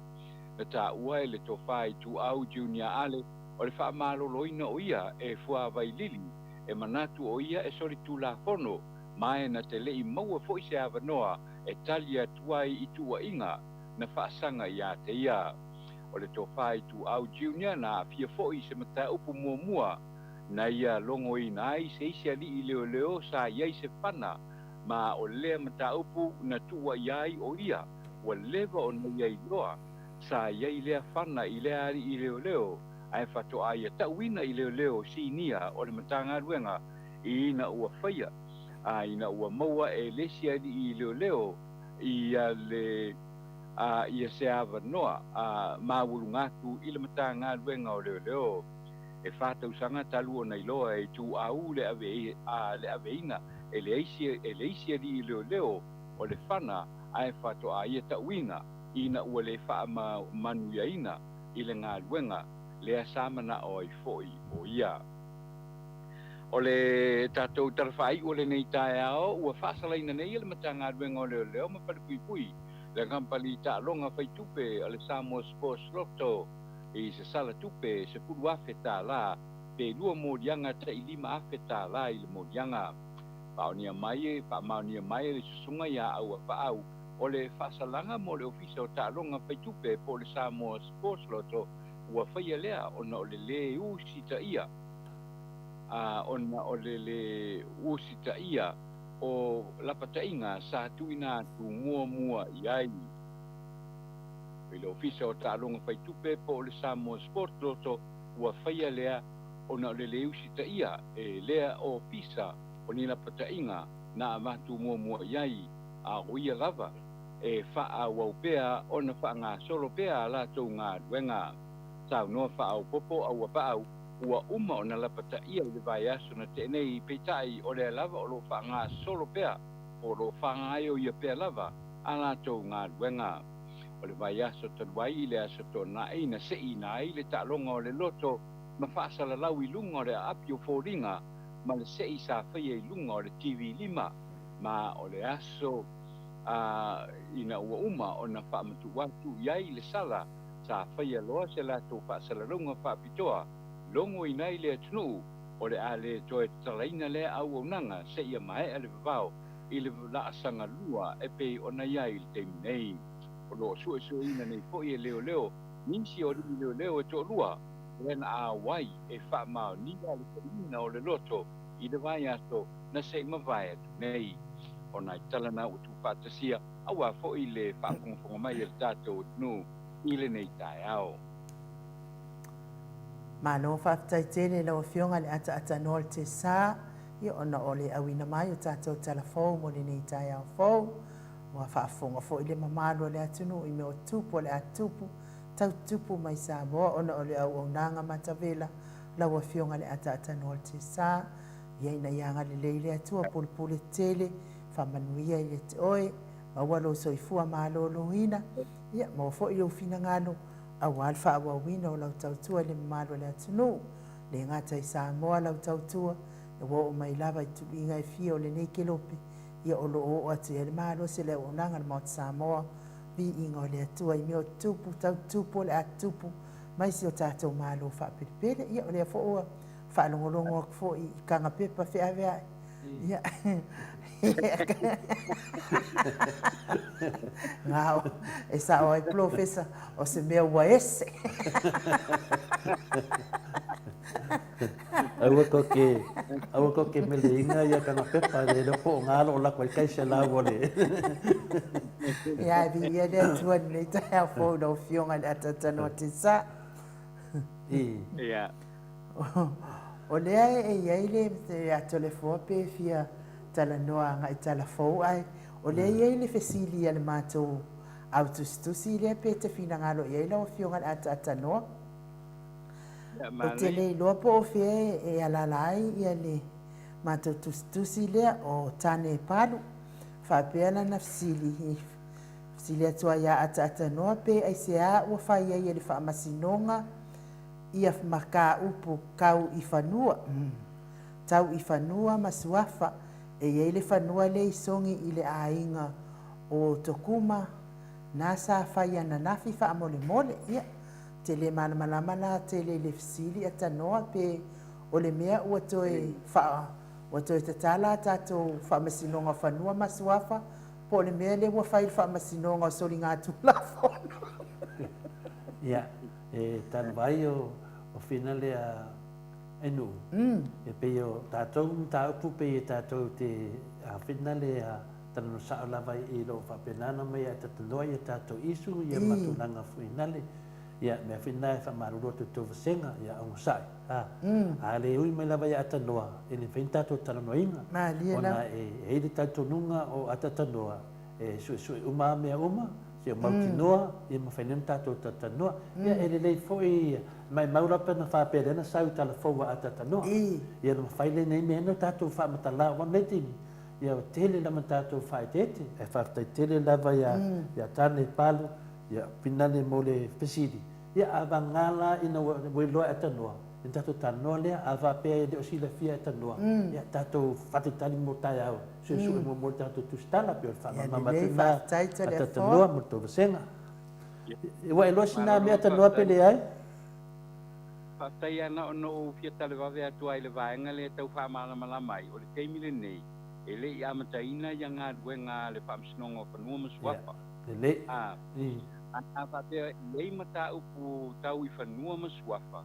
C: Na taua e le Tofa Ituau Junior Ale o le faamaloloina o ia e Fuavailili e manatu o ia e solitulafono ma e na te le i maua foi se avanoa e tali atu ai i tuuaiga na faasaga ia te ia. O le Tofa Ituau Junior na aafia foi i se mataupu muamua na ia logoina ai se isi alii leoleo sa i ai se fana ma o lea mataupu na tuuaia ai o ia ua leva ona ia iloa sa i ai lea fana i lea alii leoleo ae faatoa ia tauina i leoleo sinia o le Matagaluega ina ua faia a ina ua maua e le isi alii leoleo ia le a ia se avanoa a maualuga atu i le Matagaluega o Leoleo. E fa tausaga talu ona iloa e Ituau le ave a le aveina e le isi e le isi alii leoleo o le fana ae faatoa ia tauina ina ua le faamanuiaina i le galuega lea sa manao ai foi o ia. O le tatou tala faaiu o lenei taeao ua faasalaina nei e le Matagaluega o Leoleo ma Falepuipui le kamupani taaloga faitupe a le Samoa Sports Lotto i se sala tupe $10,000 pe lua moliaga tai $5,000 i le moliaga. Faamaonia mai, faamaonia mai e le Susuga ia Auapaau o le faasalaga mo le Ofisa o Taaloga Faitupe po o le Samoa Sports Lotto ua faia lea ona o le lē usitaia ona o le lē usitaia o lapataiga sa tuuina atu muamua i ai i le Ofisa o Taaloga Faitupe po o le Samoa Sports Lotto ua faia lea ona o le lē usitaia e lea ofisa o ni lapataiga na avatu muamua i ai, a o ia lava e faaauau pea ona faagasolo pea a latou galuega. Saunoa faaopoopo Auapaau ua uma ona lapataia i le vaiaso na tea nei, peitai o lea lava o lo o faagasolo pea po o lo o faagaoioia pea lava a latou galuega. O le vaiaso talu ai i le Aso Toonai na seiina ai le taaloga o le loto ma faasalalau i luga o le aapi o foliga ma le sei sa faia i luga o le TV 5 ma o le aso a ina ua uma ona faamatuu atu i ai le sala sa faia loa se latou faasalalauga faapitoa logoina ai le atunuu o le a le toe tatalaina lea auaunaga seia maea le vavao i le laasaga lua e pei ona i ai i le taimi nei. O lo o suesueina nei foi e leoleo nisi o alii leoleo e toalua lea na auai e faamaonia le seiina o le loto i le vaiaso na se i mavae atu nei. O nai tala na ua tuufaatasia aua foi le faafogafoga mai a le tatou atunuu i lenei taeao.
A: Malo faafetai tele i lau Afioga i le ataatanoa o le Tesa, ia ona o le auina mai o tatou tala fou mo lenei taeao fou. Ua faafofoga foi le mamalu o le atunuu i mea o tupu o le a tupu, tau tupu mai Samoa ona o le auaunaga matavela lau Afioga i le ataatanoa o le Tesa. Ia ina ia agalelei le Atua pulepule tele, faamanuia ia te oe, maua lou soifua maloloina, ia maua foi lou finagalo aua le faaauauina o lau tautua i le mamalu o le atunuu. E le gata i Samoa lau tautua, ua oo mai lava i tuluiga e fia o lenei kelope, ia o lo o oo atu i ai le malosi o le auaunaga a le Maota Samoa, viiga o le Atua i mea o tupu, tau tupu o le a tupu mai si o tatou Malo faapelepele. Ia o lea foi ua faalogologo atu foi i kagapepa feaveai. Ia, gao, e sao ai Polofesa, o se mea ua ese.
B: Aua tou te, aua tou te meleina ia kagapepa, le iloa po o ga lo o lako ai tai selau o le.
A: Ia, e viia le Atua i lenei taeao fou i lau Afioga i le ataatanoa Tesa.
C: Ia.
A: O lea e i ai le Atolefoa pe fia talanoa agai tala fou, ae o lea e i ai le fesili a le matou au tusitusi lea pe te finagalo i ai lau Afioga i le ataatanoa. Ou te le iloa po o fea e alaala ai ia le matou tusitusi lea o Tane Palu. Faapea lana fesili, fesili atu ai ia Ataatanoa pe aisea ua fai ai e le Faamasinoga ia mataupu kau i fanua, tau i fanua ma suafa, e i ai le fanua lea i Sogi i le aiga o Tokuma na sa fai ananafi faamolemole. Ia, ou te le malamalama la tele i le fesili Atanoa pe o le mea ua toe faa, ua toe tatala a tatou Faamasinoga o Fanua ma Suafa po o le mea lea ua fai i le Faamasinoga o Soligatulafono.
B: Ia, E talu ai o Fina lea e nuu, e pei o tatou mataupu pei e tatou te Fina lea talanoa sao lava i loo faapena ona mai ae talanoa ia tatou isu ia ma tulaga foi nale ia mea Fina e faamalulu atu i tou vasega ia onosai a a le ui mai lava ia atanoa e le mafai ona tatou talanoaina ona e i ai le talitonuga o atatanoa e suesue uma a mea uma seia mautinoa ia mafai nei ona tatou talatalanoa. Ia e lelei foi maimau la pe ana faapea lea na sau i tala fou a talatalanoa. Ia ona mafai lea nei mea ona tatou faamatala aua nei taimi ia ua tele lava tatou faaeteete ae faafetai tele lava ia ia Tane Palu ia Pinale mo le fesili. Ia a vagana la ina ua iloa e atanoa ia ona tatou talanoa lea, a faapea e le o silafia e atanoa ia tatou faatalitali mo taeao suesue muamua le tatou tusitala pei o le faamalamalama atu lena Atatanoa mo le tou vasega. Ua e iloa sina mea Atanoa pe leai?
C: Faafetai lava na ona ou fia talevave atu lava i le vaega lea e tau faamalamalama ai, o le taimi lenei e le i amataina ia galuega a le Faamasinoga o Fanua ma Suafa.
B: Lelei.
C: A a faapea e i ai mataupu tau i fanua ma suafa,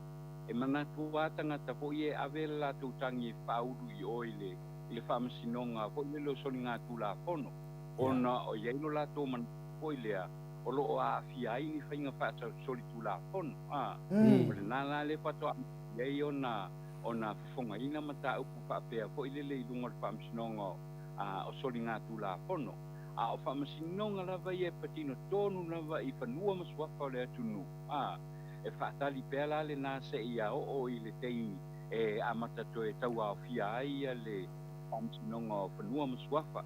C: e manatu lava tagata foi e ave le latou tagi e faaulu i o i le i le Faamasinoga foi lele o Soligatulafono, ona o i ai lo latou manatu foi lea o lo o aafia ai ni faiga faasolitulafono. A, o lena la lea faatoa amata ai ona ona fofogaina mataupu faapea foi lele i luga o le Faamasinoga o Soligatulafono. A o Faamasinoga lava ia e patino tonu lava i fanua ma suafa o le atunuu. A, e faatali pea la lena seia oo i le taimi e amata toe tauaofia ai le Faamasinoga o Fanua ma Suafa.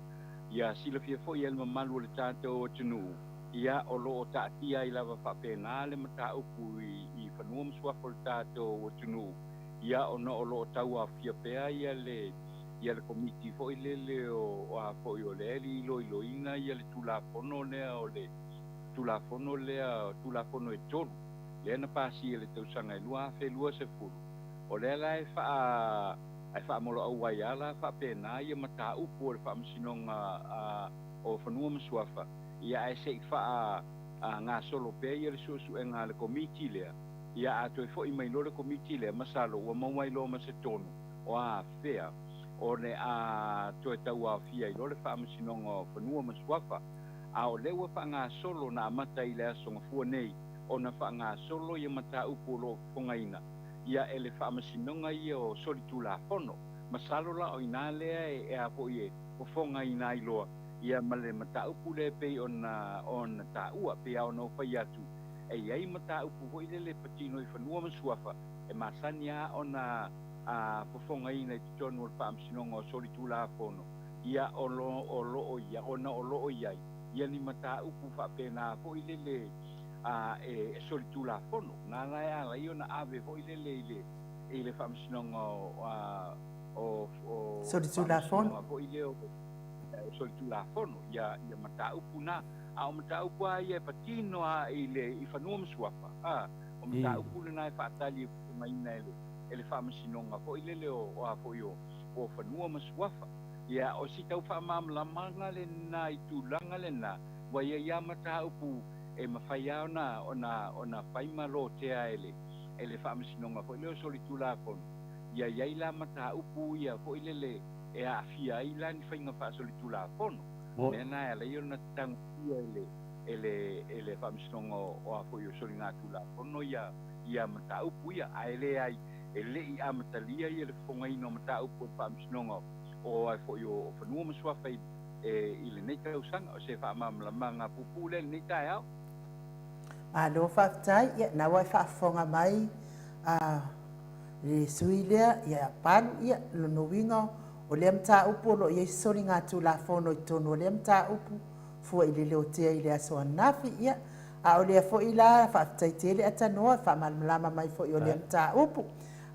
C: Ia silafia foi e le mamalu o le tatou atunuu, ia o lo o taatia ai lava faapena le mataupu i fanua ma suafa o le tatou atunuu, ia ona o lo o tauaofia pea ia le ia le Komiti foi lele o a foi o lea e iloiloina ia le Tulafono lea o le Tulafono lea Tulafono e tolu lea na pasia i le tausaga e 2020, o lea la e faa e faamoloau ai lava la faapena ia mataupu o le Faamasinoga o Fanua ma Suafa, ia ae se i faa gasolo pea ia le suesuega a le Komiti lea, ia a toe foi mai loa le Komiti lea, masalo ua maua ai loa ma se tonu o afea o le a toe tauaofia ai loa le Faamasinoga o Fanua ma Suafa. A o lea ua faagasolo na amata i le Aso Gafua nei ona faagasolo ia mataupu o lo o fofogaina. ia e le Faamasinoga ia o Solitulafono. Masalo la o i ina lea e a foi e fofogaina ai loa ia ma le mataupu lea e pei ona ona taua. Pei lava ona ou fai atu, e i ai mataupu foi lele e patino i fanua ma suafa e masani lava ona a fofogaina i totonu o le Faamasinoga o Solitulafono, ia o lo o lo o ia ona o lo o i ai ia ni mataupu faapena foi lele a e solitulafono. Na la e ala ai ona ave foi lele i le i le Faamasinoga o a o o
A: Solitulafono.
C: Faamasinoga foi lea o solitulafono ia ia mataupu na. A o mataupu lava ia e patino lava i le i fanua ma suafa, a o mataupu lena e faatali e fofogaina e le e le Faamasinoga foi lele o o a foi o o Fanua ma Suafa. Ia, o si tau faamalamalamaga lena i tulaga lena, ua i ai lava mataupu e mafai lava ona, ona, ona fai ma lotea e le, e le Faamasinoga foi lea o Solitulafono. Ia i ai la mataupu ia foi lele e aafia ai la ni faiga faasolitulafono. O mea na e ala ai ona tagofia e le, e le, e le Faamasinoga o, o a foi o Soligatulafono ia, ia mataupu ia, ae leai, e le i amatalia ia le fofogaina o mataupu o le Faamasinoga o ai foi o Fanua ma Suafa i, e, i lenei tausaga. O se faamalamalamaga puupuu lea i lenei taeao.
A: Malo faafetai, ia na ua e faafofoga mai a le sui lea, ia Palu, ia lona uiga o lea mataupu o lo o i ai se soligatulafono i totonu o lea mataupu fua i le leotea i le aso ananafi, ia a o lea foi la faafetai tele Atanoa faamalamalama mai foi o lea mataupu.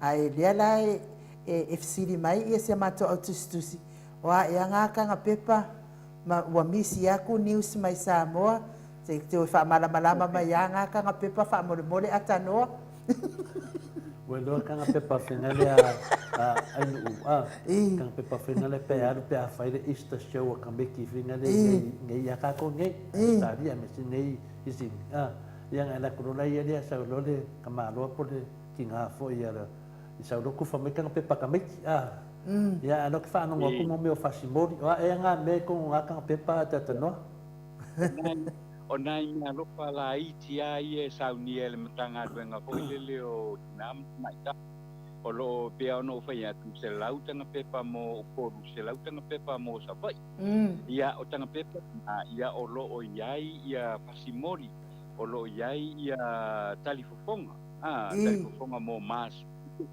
A: Ae lea la e, e, e fesili mai ia si a matou au tusitusi, o a ea ngā kanga pepa ma ua misi aku news mai Samoa, se te faamalamalama mai a ngā kanga pepa faamolemole Atanoa.
B: Ua iloa kanga pepa finale a a ainuu a kanga pepa finale pe alu pe a fai le Easter show a kameki finale nei nei ia kākou nei Australia me si nei i Sydney a ia ngai la kulola ia lea sau loa le ka maloa po le kingā foi ia i sau loa kufa mai kanga pepa kameki a ia a loa ke whaanongo aku mo mea o fasimoli o a ea ngā mea ko ngā kanga pepa a te atanoa.
C: O nai mea alofa laiti lava ia e saunia e le Matagaluega foi lele o Tina ma Tamaitai. O lo o pei ona ou fai atu, 100 taga pepa mo Upolu, 100 taga pepa mo Savaii. Ia, o taga pepa na, ia o lo o i ai ia fasimoli, o lo o i ai ia talifofoga, a, talifofoga mo mask,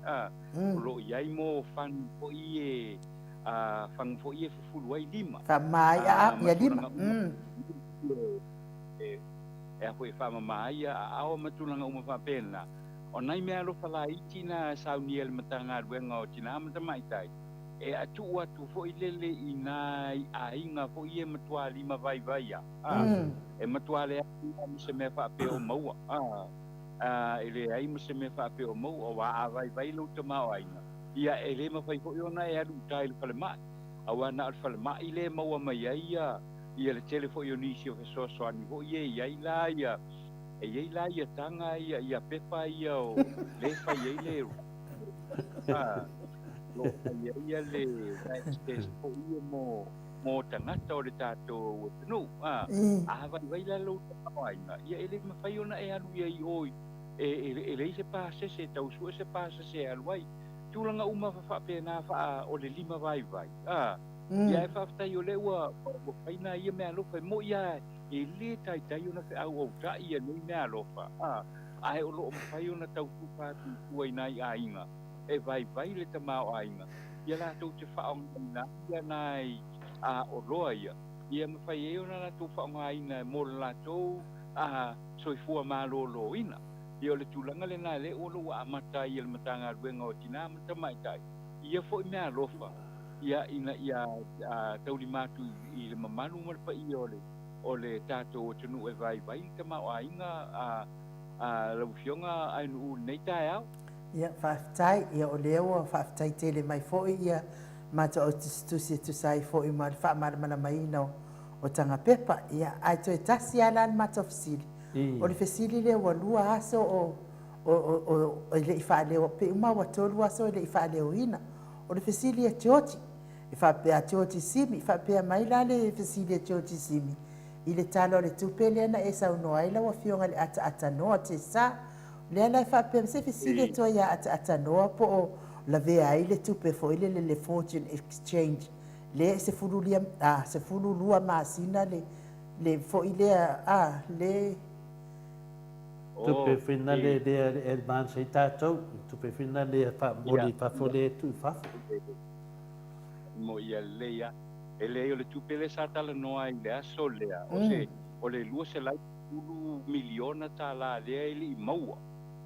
C: a, o lo o i ai mo fagu foi e, a, fagu foi e fufulu ai lima.
A: Faamama ai
C: A, ma
A: ia lima.
C: tulaga uma e, e a foi e faamama ai aao ma tulaga uma faapena. O nai mea alofa laiti na e saunia e le Matagaluega o Tina ma Tamaitai, e atu'u atu foi lele i nai aiga foi ia e matuā lima vaivai a, a, e matuā leai lava ma se mea faapea o maua, a, a, e leai ma se mea faapea o maua, auā a vaivai lou tamaoaiga, ia e le mafai foi ona e alu i uta i le falemai, auā na o le falemai lea e maua mai ai ia, ia le tele foi o nisi o fesoasoani foi ia e i ai la ia, e i ai la ia taga ia, ia pepa ia o lea e fai ai le, a, o lo o fai ai ia le rat test foi ia mo, mo tagata o le tatou atunuu, a. A vaivai la lou tamaoaiga, ia e le mafai ona e alu i ai i o i, e, e, e leai se pasese, e tau sue se pasese e alu ai. Tulaga uma faapena faa o le lima vaivai, a. Ia ae faafetai o lea ua, ua fai nai ia mea alofa, e mo'i lava e le taitai ona feauautai ia nei mea alofa, a, ae o lo o mafai ona tau tufa atu i tua i nai aiga e vaivai le tamaoaiga, ia latou te faaaogaina ai ia nai a oloa ia, ia mafai ai ona latou faaaogaina mo le latou a soifua maloloina. Ia o le tulaga lena lea ua ua amata ai e le Matagaluega o Tina ma Tamaitai ia foi mea alofa, ia ina ia taulima atu i le mamalu ma le paia o le o le tatou atunuu e vaivai le tamaoaiga a a lau Afioga Ainuu i lenei taeao.
A: Ia, faafetai. Ia, o lea ua faafetai tele mai foi ia matou au tusitusi e tusa ai foi ma le faamalamalamaina o, o taga pepa. Ia, ae toe tasi lava la le matou fesili. O le fesili lea ua lua aso o, o, o, o, e le i faaleo, pe uma ua tolu aso e le i faaleoina. O le fesili a Georgie, e faapea a Georgie Simi, faapea mai la le fesili a Georgie Simi, i le Tala o le Tupe lea na e saunoa ai lau Afioga i le ataaatanoa Tesa, Lea la e faapea, se fesili atu ai ia Ataatanoa po o lavea ai le tupe foi lele le Fortune Exchange lea e 10 a, 12 masina le le foi lea a le
B: Tupe foi nale lea e advance ai tatou, tupe foi nale e faamoli i fafo lea e tuu i fafo.
C: Mo ia lelei a. E leai o le tupe lea sa talanoa ai i le aso lea, o se o le $210 miliona tala lea e le i maua,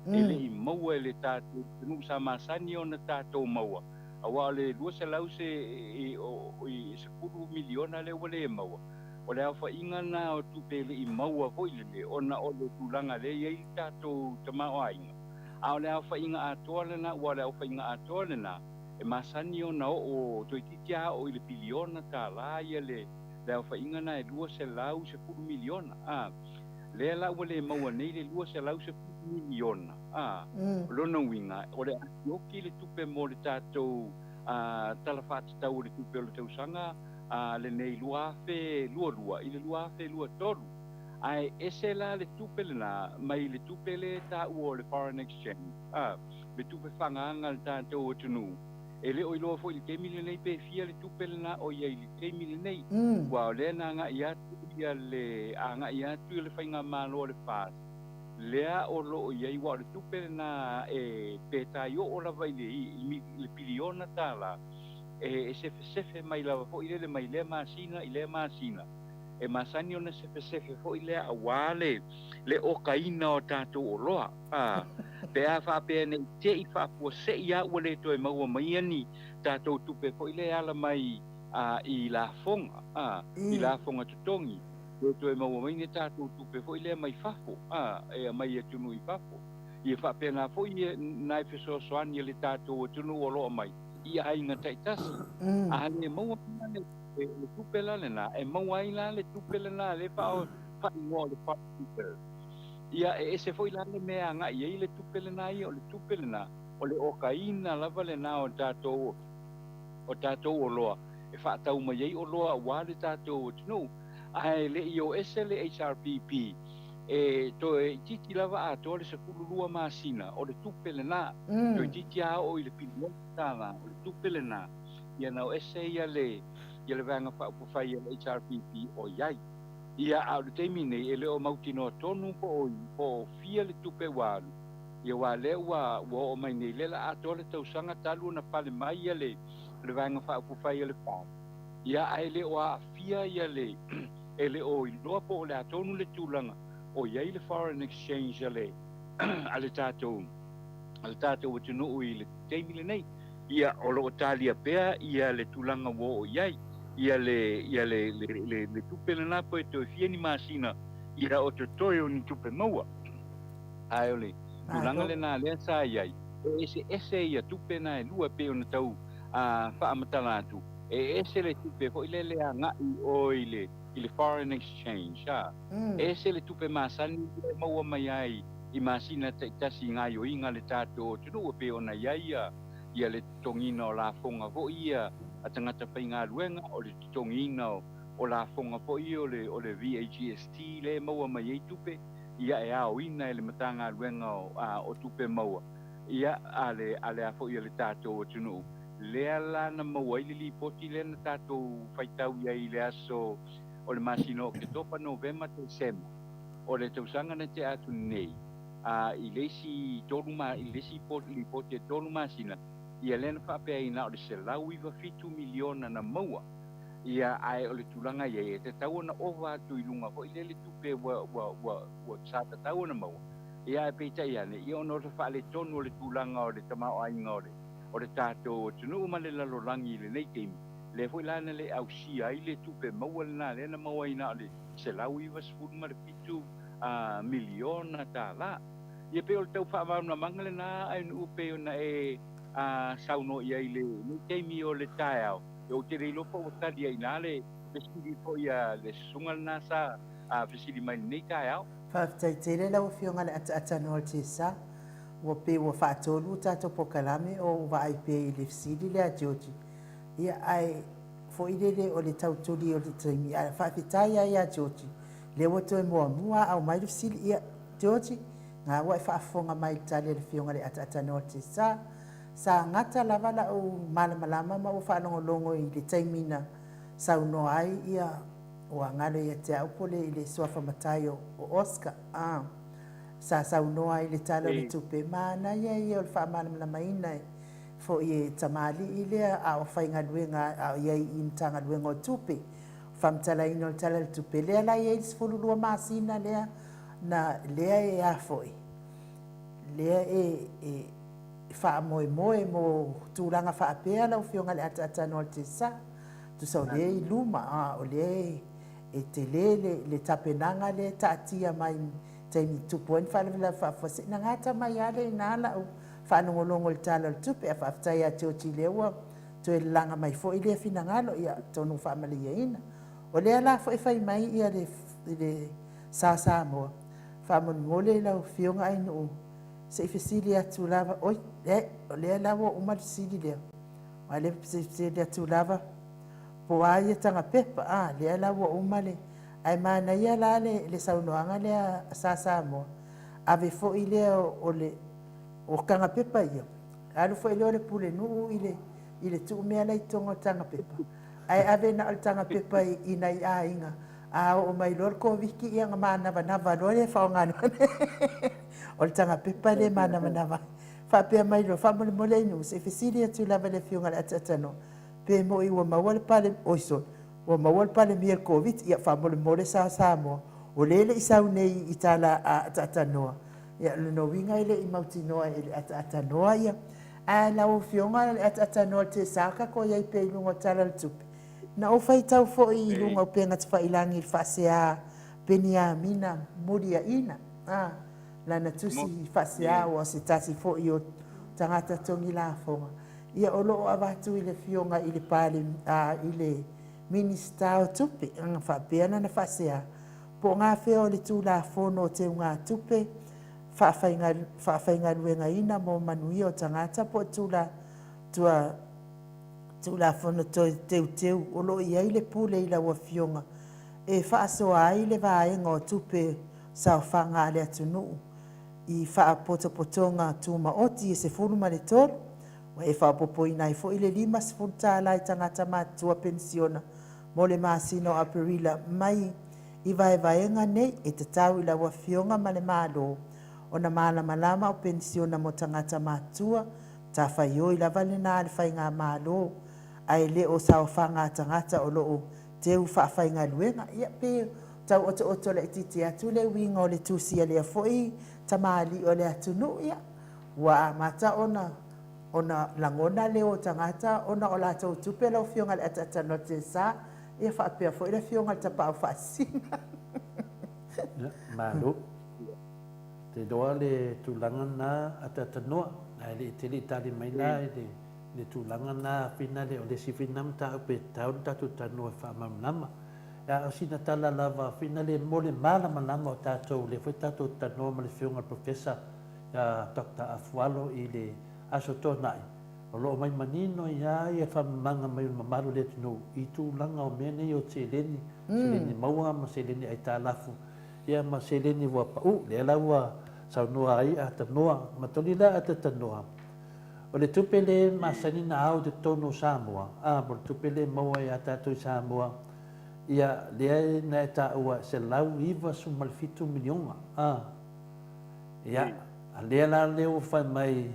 C: e le i maua e le tatou atunuu sa masani ona tatou maua, aua o le 200 se i 10 miliona lea ua le maua, o le aofaiga lena o tupe e le i maua foi lele ona o le tulaga lea e i ai le tatou tamaoaiga, a o le aofaiga atoa lena, aua o le aofaiga atoa lena e masani ona oo toeitiiti a oo i le piliona tala ia le le aofaiga lena e $210 miliona, a. Lea la ua le maua nei le $210 miliona, a. O lona uiga, o le a sioki le tupe mo le tatou Tala Faatatau o le Tupe o le tausaga lenei 2022 i le 2023. Ae ese la le tupe lena mai le tupe lea e taua o le foreign exchange, a, le tupe faaagaaga a le tatou atunuu. E le o iloa foi i le taimi lenei pe fia le tupe lena o i ai i le taimi lenei, aua o lea na agai atu ia le agai atu le faigamalo a le FAS, lea o lo o i ai, aua o le tupe lena e pe tai oo lava i le piliona tala, e sefesefe mai lava foi lele mai lea masina i lea masina. E masani ona sefesefe foi lea aua le le okaina o tatou oloa. A, pe a faapea ne i te i faafuasei lava ua le toe maua maia ni tatou tupe foi lea e ala mai i lafoga, a, i lafoga totogi, le toe maua mai ni tatou tupe foi lea mai fafo, a, e aumai i atunuu i fafo. Ia faapena foi nai fesoasoani a le tatou atunuu o lo o aumai i aiga taitasi. A le maua mai la le tupe la lena, e maua ai la le tupe lena lea e faaigoa o le foreign reserve. Ia, e ese foi la le mea e agai i ai le tupe lena ia, o le tupe lena, o le okaina lava lena o tatou o tatou oloa e faatau mai ai oloa aua le tatou atunuu. Ae le i o ese le HRPP, e toe itiiti lava atoa le 12 masina, o le tupe lena, toeitiiti a oo i le piliona tala, o le tupe lena, ia na o ese ia le ia le Vaega Faaupufai a le HRPP o i ai. Ia, a o le taimi nei, e le o mautinoa tonu po o po o fia le tupe ua alu, ia aua lea ua ua oo mai nei, lea la atoa le tausaga talu ona pale mai ia le le Vaega Faaupufai a le FAST, ia ae le o aafia ia le e le o iloa po o le a tonu le tulaga o i ai le foreign exchange a le a le tatou a le tatou atunuu i le taimi lenei. Ia, o lo o talia pea ia le tulaga ua oo i ai ia le ia le le le, le tupe lena pe toe fia ni masina ia o totoe o ni tupe maua. Ae o le tulaga lena lea sa i ai, e eseese ia tupe na e lua e pei ona tau faamatala atu, e ese le tupe foi lele e agai i o i le i le foreign exchange, a, ese le tupe masani lea e maua mai ai i masina taitasi i gaoioiga a le tatou atunuu e pei ona i ai ia ia le totogiina o lafoga foi ia a tagata faigaluega, o le totogiina o o lafoga foi ia o le o le VAGST lea e maua mai ai tupe ia e aoina e le Matagaluega o o Tupe Maua ia a le a le a foi a le tatou atunuu. Lea la na maua ai le lipoti lea na tatou faitau i ai i le aso o le masina o Oketopa, Novema, Tesema o le tausaga na tea atu nei, a i le isi tolu ma, i le isi lipoti e tolu masina, ia lea na faapea ai na o le $197 miliona na maua. Ia, ae o le tulaga i ai, e tatau ona ova atu i luga foi lea le tupe ua, ua, ua, ua, sa tatau ona maua. Ia, ae peitai ane, ia ona o le faaletonu o le tulaga o le tamaoaiga o le, o le tatou atunuu ma le lalolagi i lenei taimi, lea foi la na le ausia ai le tupe maua lena lea na maua ai na o le $197 miliona tala. Ia pei o le tau faamalamalamaga lena Ainuu pei ona e saunoa i ai i lenei taimi o le taeao. Ia ou te le iloa po ua tali ai i ina le fesili foi a le susuga lena sa fesili mai i lenei taeao.
A: Faafetai tele lau Afioga i le Ataatanoa o le Tiasa. Ua pei ua faatolu tatou polokalame o ou vaai pea i le fesili lea a Georgie. Ia ae foi lele o le tau tuli o le taimi, ae faafetai lava ia Georgie, lea ua toe muamua aumai le fesili. Ia Georgie, Nga ua e faafofoga mai i le tali a le Afioga i le Ataatanoa o le Tesa. Sa gata lava la'u malamalama ma ua faalogologo i le taimi na saunoa ai ia ua galo ia te au po le i le suafa matai o Oscar a sa saunoa ai i le Tala o le Tupe, manaia ia o le faamalamalamaina e foi e tamalii lea a o faigaluega a o i ai i Matagaluega o Tupe, faamatalaina o le Tala o le Tupe lea la e i ai le 12 masina lea na lea e a foi lea e faamoemoe mo tulaga faapea lau Afioga i le Ataatanoa o le Tesa. Tusa o lea i luma, a o lea e tele le tapenaga lea e taatia mai i taimi tupu ai ni faalavelave faafuasei. Na gata mai lava lea i ina lau faalogologo i le Tala o le Tupe, ae faafetai ia Georgie lea ua toe lalaga mai foi lea finagalo, ia atonu ua faamalieina. O lea la foi e fai mai ia le Sa Samoa, faamolemole lau Afioga Ainuu, se i fesili atu lava, oi, o lea la ua uma le fesili lea, aua o lea e fesili atu lava, po o a ia taga pepa, a, lea la ua uma le... Ae manaia la le saunoaga lea a Sa Samoa, ave foi lea o le o taga pepa ia, alu foi lea o le pulenuu i le tuu mea la i totonu o le taga pepa, ae ave na o le taga pepa i nai aiga, a oo mai loa le Koviti, ia ona manavanava loa lea e faaaoga loa o le taga pepa lea e manavanava ai. Faapea mai loa, faamolemole Ainuu, se i fesili atu lava i le Afioga i le Ataatanoa, pe moi ua maua le pale, oi sole, ua maua le Palemia i le Koviti. Ia, faamolemole Sa Samoa, o lea e le i sau nei i tala a Ataatanoa, ia, o lona uiga e le i mautinoa e le Ataatanoa ia. Ae lau Afioga i le Ataatanoa o le Tesa, tatou i ai pea i luga o le Tala o le Tupe. Na ou faitau foi i luga o upega tafailagi i le faasea Peniamina Muliaina, a, lana tusi faasea ua se tasi foi o tagata togi lafoga, ia o lo o avatu i le Afioga i le Pale, a, i le Minisita o Tupe, a, faapea lana faasea, po o gafea o le Tulafono o Teugatupe Faafaigaluegaina mo Manuia o Tagata po o tula, tua, Tulafono Toe Teuteu o lo o i ai le pule i lau Afioga e faasoa ai le vaega o tupe saofaga a le atunuu i faapotopotoga tumaoti e 13, ua e faaopoopoina ai foi le $50 i tagata matutua penisiona mo le masina o Aperila mai i vaevaega nei e tatau i lau Afioga ma le Malo ona malamalama o penisiona mo tagata matutua matafaioi lava lena a le Faigamalo ae le o saofaga a tagata o lo o teu faafaigaluega. Ia pe tau otooto laitiiti atu le uiga o le tusi a lea foi tamalii o le atunuu, ia ua amata ona ona lagona leo o tagata ona o latou tupe lau Afioga i le Ataatanoa Tesa, ia faapea foi le Afioga i le Tapaau Faasisina.
B: Ia, malo. Te iloa le tulaga lena Ataatanoa, ae le i tele i tali mai la i le tulaga lena finale, o le isi foi lena mataupu e tatau ona tatou talanoa e faamalamalama. A o sina tala lava finale mo le malamalama o tatou, lea foi tatou te talanoa ma le Afioga i le Professor ia Doctor Afualo i le Aso Toonai, o lo o aumai manino ai lava le faamamaga mai o le mamalu o le atunuu i tulaga o mea nei o seleni, seleni maua ma seleni aitalafu, ia ma seleni ua pau. Lea la ua saunoa ai Atanoa, ma toli la Atatanoa, o le tupe lea e masani na ao i totonu o Samoa, a, mo le tupe lea e maua ia tatou i Samoa, ia, lea na e taua e $197 miliona, a. Ia, a lea la lea ua fai mai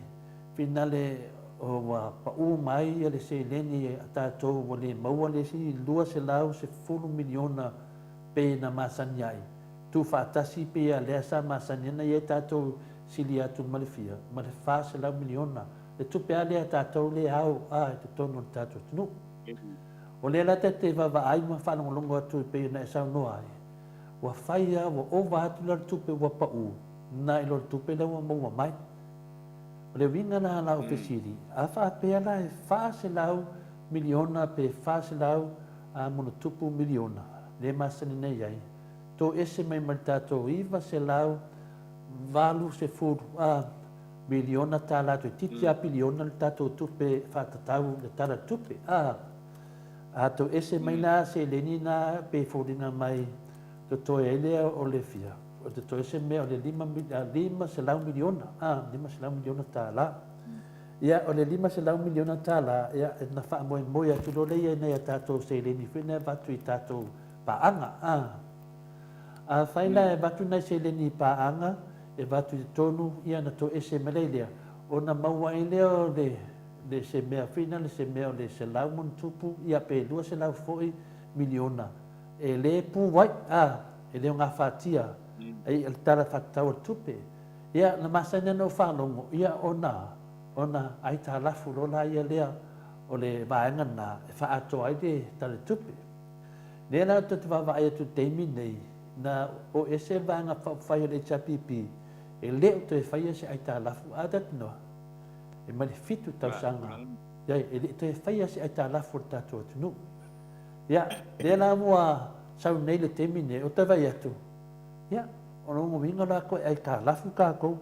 B: finale ua pau mai le seleni a tatou ua le maua le isi $210 miliona pei na masani ai, tuufaatasi pei a lea sa masani ai na i ai tatou sili atu ma le fia, ma le $400 miliona, le tupe a lea a tatou lea ao a i totonu o le tatou atunuu. O lea la ta te vaavaai ma faalogologo atu e pei ona e saunoa ai, ua fai a ua ova atu la le tupe ua pau na i lo le tupe lea ua maua mai. O le uiga la lau fesili, a faapea la e $400 miliona pe 400 a monotupu miliona lea e masani nei ai, toese mai ma le tatou 980 a miliona tala toeitiiti a piliona le tatou tupe faatatau le Tala o le Tupe a. A toese mai la seleni na pe foliga mai totoe ai lea o le fia? o te toe se mea o le $500 miliona, $500 miliona tala. Ia, o le $500 miliona tala, ia, na faamoemoe atu loa lea i ai nai a tatou seleni foi na avatu i tatou paaga. Afai la e avatu nai seleni i paaga, e avatu i totonu, ia ona toese mai lea i lea, ona maua ai lea o le, le se mea foi lea, se mea o le 100+, ia pe 200 foi miliona, e le pu ai, a, e le o gafatia ai le Tala Faatatau o le Tupe. Ia, na masani ona ou faalogo, ia ona, ona aitalafu loa la ia lea o le vaega lena e faaatoa ai le Tala o le Tupe. Lea la ou te vaavaai atu i le taimi lenei, na o ese le Vaega Faaupufai o le HRPP, e le o toe faia se aitalafu, a talitonoa, e mai le 7 tausaga, e le i toe faia se aitalafu o le tatou atunuu. Ia, lea la ua sau nei le taimi nei, ou te vaai atu, ia, o lona uiga la toe aitalafu tatou,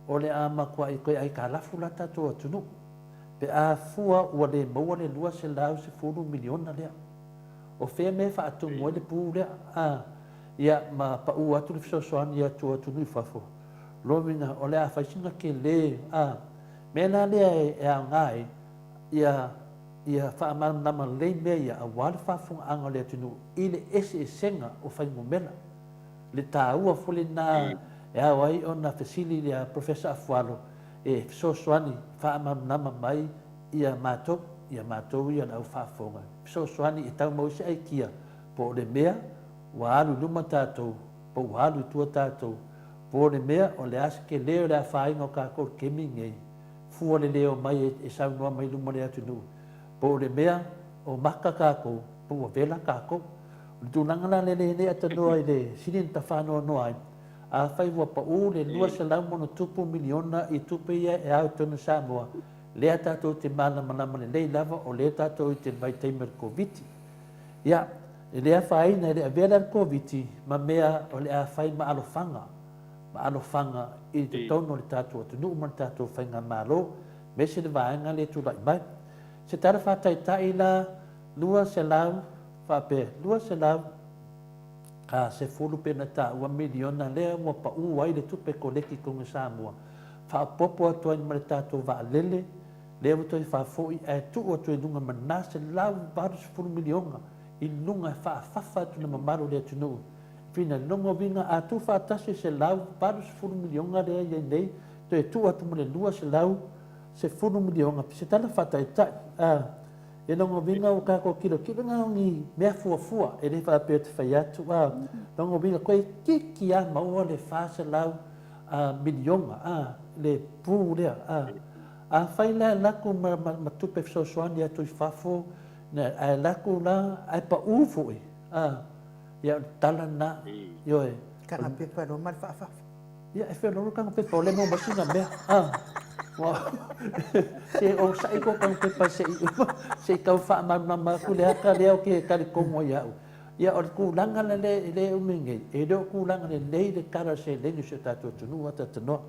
B: o le a matuai toe aitalafu la tatou atunuu, pe a fua ua le maua le $210 miliona lea. O fea mea e faatumu ai le pu lea, a, ia, ma pau atu le fesoasoani atu atunuu i fafo, lona uiga o le a fai sina tele, a, mea la lea e aoga ai, ia, ia faamalamalama lelei mea ia aua le faafofogaaga o le atunuu i le eseesega o fuainumera. Le taua foi lena e ao ai ona fesili le Professor Afualo e fesoasoani faamalamalama mai ia matou, ia matou ia le au faafofoga, fesoasoani e tau maua ai se aikia po o le mea ua alu i luma tatou, po ua alu i tua tatou, po o le mea o le a se tele o le afaina o tatou i le taimi lenei, fua le leo mai e saunoa mai i luma o le atunuu, po o le mea o maka tatou, po ua vela tatou. O le tulaga la lea e le atanoa i le sili ona tafaanoanoa ai, afai ua pau le $200+ miliona i tupe ia e ao i totonu o Samoa, lea tatou te malamalama lelei lava o lea tatou i te vaitaimi o le Koviti. Ia, e le afaina, e le avea la le Koviti ma mea o le a fai ma alofaga, ma alofaga i totonu o le tatou atunuu ma le tatou faigamalo, aemaise le vaega lea e tulai mai. Se tala faataitai la, 200, faapea, 210 pe na taua miliona lea ua pau ai le tupe koleki i totonu o Samoa, faaopoopo atu ai ma le tatou vaalele, lea ua toe faafoi ae tuu atu i luga ma lena $180 miliona i luga e faafafa atu i le mamalu o le atunuu. Fina, lona uiga a tuufaatasi le $180 miliona lea e i ai nei, toe tuu atu ma le $210 miliona, se tala faataitai, a, e lona uiga ua tatou tilotilo na o ni mea fuafua, e le faapea ou te fai atu, a, lona uiga toeitiiti lava maua le $400 miliona, a, le pu lea, a. Afai la e alu atu ma, ma, ma tupe fesoasoani atu i fafo, ae alu atu la, ae pau foi, a, ia o le tala lena, ioe.
A: Taga pepa loa ma le faafafa.
B: Ia, e feoloolo taga pepa, o lea e maua mai sina mea, a. Ua, se o sa'i ko taga pepa se i, se i tau faamalamalama atu le ata lea ou te talitonu ai ia au. Ia, o le tulaga la lea e umi nei, e le o tulaga lelei le tala o le seleni o si o tatou atunuu a talitonoa.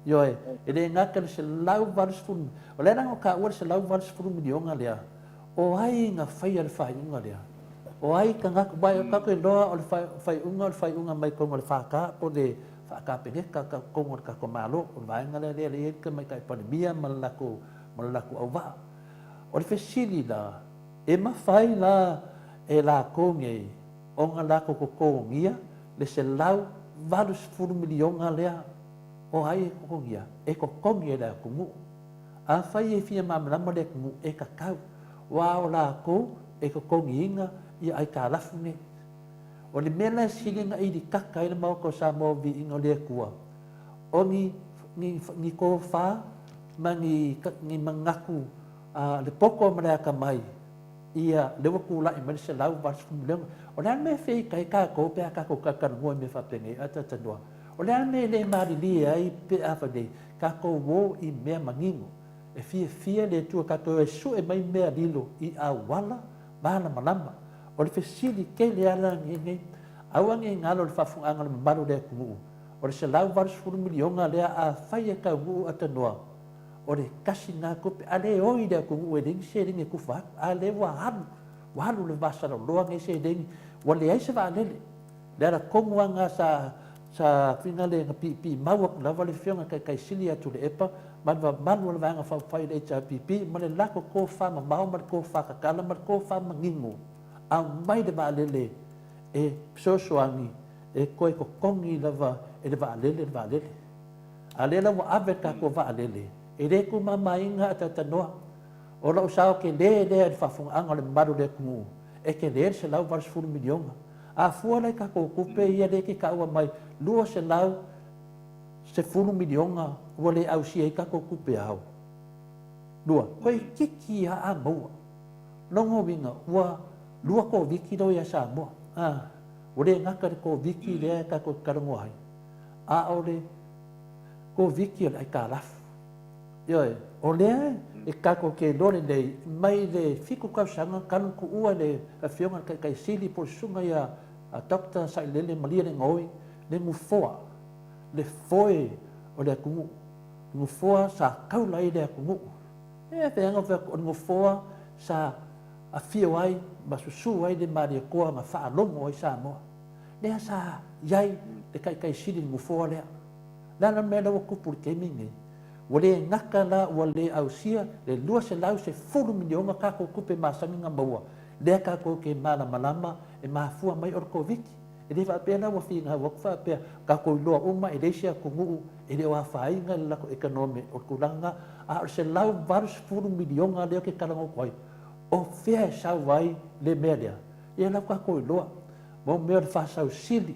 B: Ioe, e le gata i le 180, o le a la ona taua le $180 miliona lea, o ai na faia le faaiuga lea? O ai tagata, aua o tatou iloa o le faaiuga o le faaiuga mai totonu o le FK po o le Kapeneta totonu o le tatou Malo, o le vaega lea lea e i ai le Tamaitai Palemia ma le latou, ma le latou auvaa. O le fesili la, e mafai la e latou nei ona latou totogia le $180 miliona lea? O ai e totogia? E totogi e le atunuu. Afai e fia malamalama le atunuu, e tatau, aua o latou e totogiina ia aitalafu nei. O le mea la e sili ona ilikaka ai le Maota o Samoa o Viiga o le Atua, o ni, ni, ni tofa ma ni, ni manatu a le poto ma le atamai, ia, lea ua tulai mai le 180 miliona. O le a le mea e feita ai tatou pe a tatou talatalanoa i mea faapenei, a talatalanoa? O le a le mea e le malilie ai pe a fai nei, tatou o i mea manino. E fiafia le Atua tatou e sue mai mea lilo i auala malamalama. O le fesili tele lava la lenei, aua ne i galo i le faafofogaaga a le mamalu o le atunuu, o le $180 miliona lea afai e taunuu atanoa, o le tasi lena tupe, a le oi le atunuu e leai ni seleni e tufa atu, a lea ua alu, ua alu le vasaloloa nei seleni, ua leai se vaalele. Le ala tonu lava lena sa Sa finagale na piipiimau atu lava le Afioga i le Taitaisili ia Tuilaepa ma le mamalu o le Vaega Faaupufai o le HRPP ma le latou tofamamao ma le tofatatala ma le tofamanino, aumai le vaalele e fesoasoani e toe totogi lava e le vaalele le vaalele. A o lea la ua ave le tatou vaalele, e le tuumamaina a talatalanoa. O lou sao tele lea i le faafofogaaga a le mamalu o le atunuu, e tele le $180 miliona. A fua la i tatou tupe ia lea e te taua mai $210 miliona ua le ausia ai tatou tupe ao, lua, toeitiiti lava a maua. Lona uiga, ua lua Koviti lea ua ia Samoa. A, ua le gata i le Koviti lea tatou te talanoa ai, a o le Koviti o le aitalafu. Ioe, o lea e tatou te iloa lelei, mai le 7 tausaga talu ona tuua e le Afioga i le Taitai Sili po o le Susuga ia Doctor Sailele Malielegaoi le nofoa, le foe o le atunuu, le nofoa sa taula ai le atunuu. E pei lava ona ou fai atu, o le nofoa sa afio ai ma susu ai le Malietoa na faalogo ai Samoa. Lea sa i ai le Taitai Sili i le nofoa lea. O le a la le mea lea ua tupu i le taimi lenei? Ua le gata la ua le ausia le $210 miliona tatou tupe masani na maua, lea tatou te malamalama e mafua mai o le Koviti. E le faapea la ua finau atu faapea, tatou iloa uma e leai se atunuu e le o afaina le latou economy o le tulaga lena, a o le $180 miliona lea ou te talanoa atu ai, o fea e sau ai le mea lea? Ia la ua tatou iloa, mo mea o le faasau sili,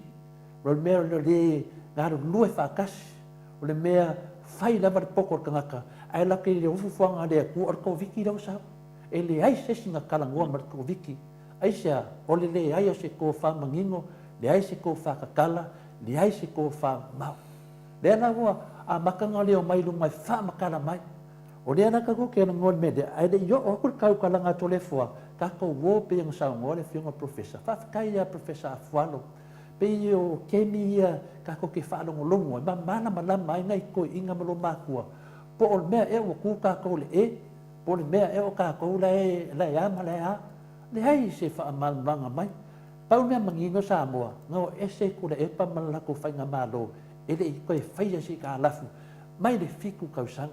B: o le mea o le le galulue faatasi, o le mea fai lava le poto o le tagata, ae latou te le iloa fuafuaga a le Atua, o le Koviti lea ua sau. E leai se isi na talanoa ma le Koviti. Aisea? O le leai o se tofa manino, leai se tofa tatala, leai se tofa mamao. Lea la ua amata ona leo mai i luma e faamatala mai. O lea la tatou te talanoa i le mea lea, ae le i oo atu le tautalaga a Toleafoa, tatou o pei ona saunoa le Afioga i le Polofesa. Faafetai ia Polofesa Afualo, pei o kemi ia tatou te faalogologo ai ma malamalama ai nai toeaiina ma loomatutua, po o le mea ea ua tu tatou i le e, po o le mea ea o tatou la e a ma la e a. Leai se faamalamalamaga mai. Pau le mea manino Samoa, na o ese Tuilaepa ma le latou faigamalo e le i toe faia se aitalafu mai le 7 tausaga.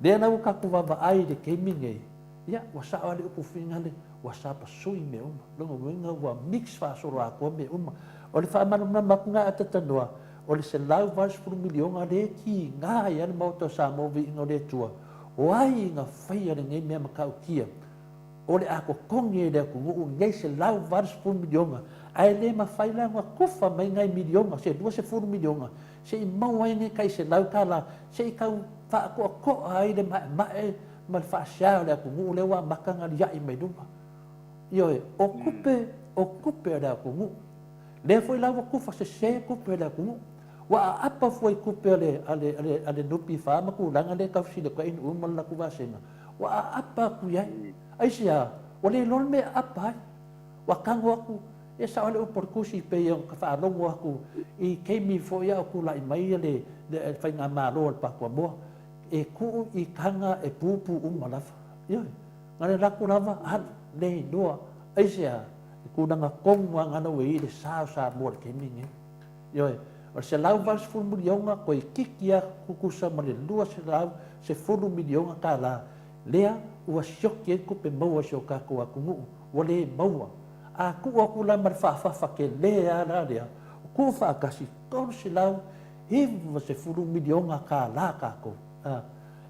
B: Lea la ua tatou vaavaai i le taimi lenei, ia ua sao lava le upu finagale, ua sapasui mea uma. Lona uiga ua mix faasoloatoa mea uma. O le faamalamalama atu lena a Tatanoa, o le $180 miliona lea e tiga ai lava le Maota o Samoa viiga o le Atua, o ai na faia lenei mea matautia? O le a totogi e le atunuu lenei $180 miliona, ae le mafai la ona tufa mai nai miliona, se $20 miliona, se i maua ai nei tai $100 se i tau faatoatoa ai le maemae ma le faasea o le atunuu lea ua amata ona liai mai luma. Ioe, o tupe, o tupe a le atunuu. Lea foi la ua tufa sese tupe a le atunuu. Ua aapa fua i tupe a le, a le, a le, a le NPF ma tulaga lea e tau fesili atu ai i uma le latou vasega. Ua aapa atu i ai. Aisea? Ua le iloa le mea e aapa ai. Ua tago atu, e sao lava le upu a le Tusi pei ona faalogo atu i taimi foi a o tulai mai le faigamalo a le Pakuamoa, e tuu i taga e pupu uma lava. Ioe. Na o le latou lava alu, le iloa. Aisea? E tulaga tonu lava na ua i ai le sa o Samoa i le taimi lenei. Ioe. O le $180 miliona toeitiiti lava tutusa ma le $210 miliona tala lea ua sioki ai tupe maua a si o tatou atunuu, ua le maua. A tuu atu la ma le faafafa tele lava la lea, tuu faatasi $390 miliona tala tatou.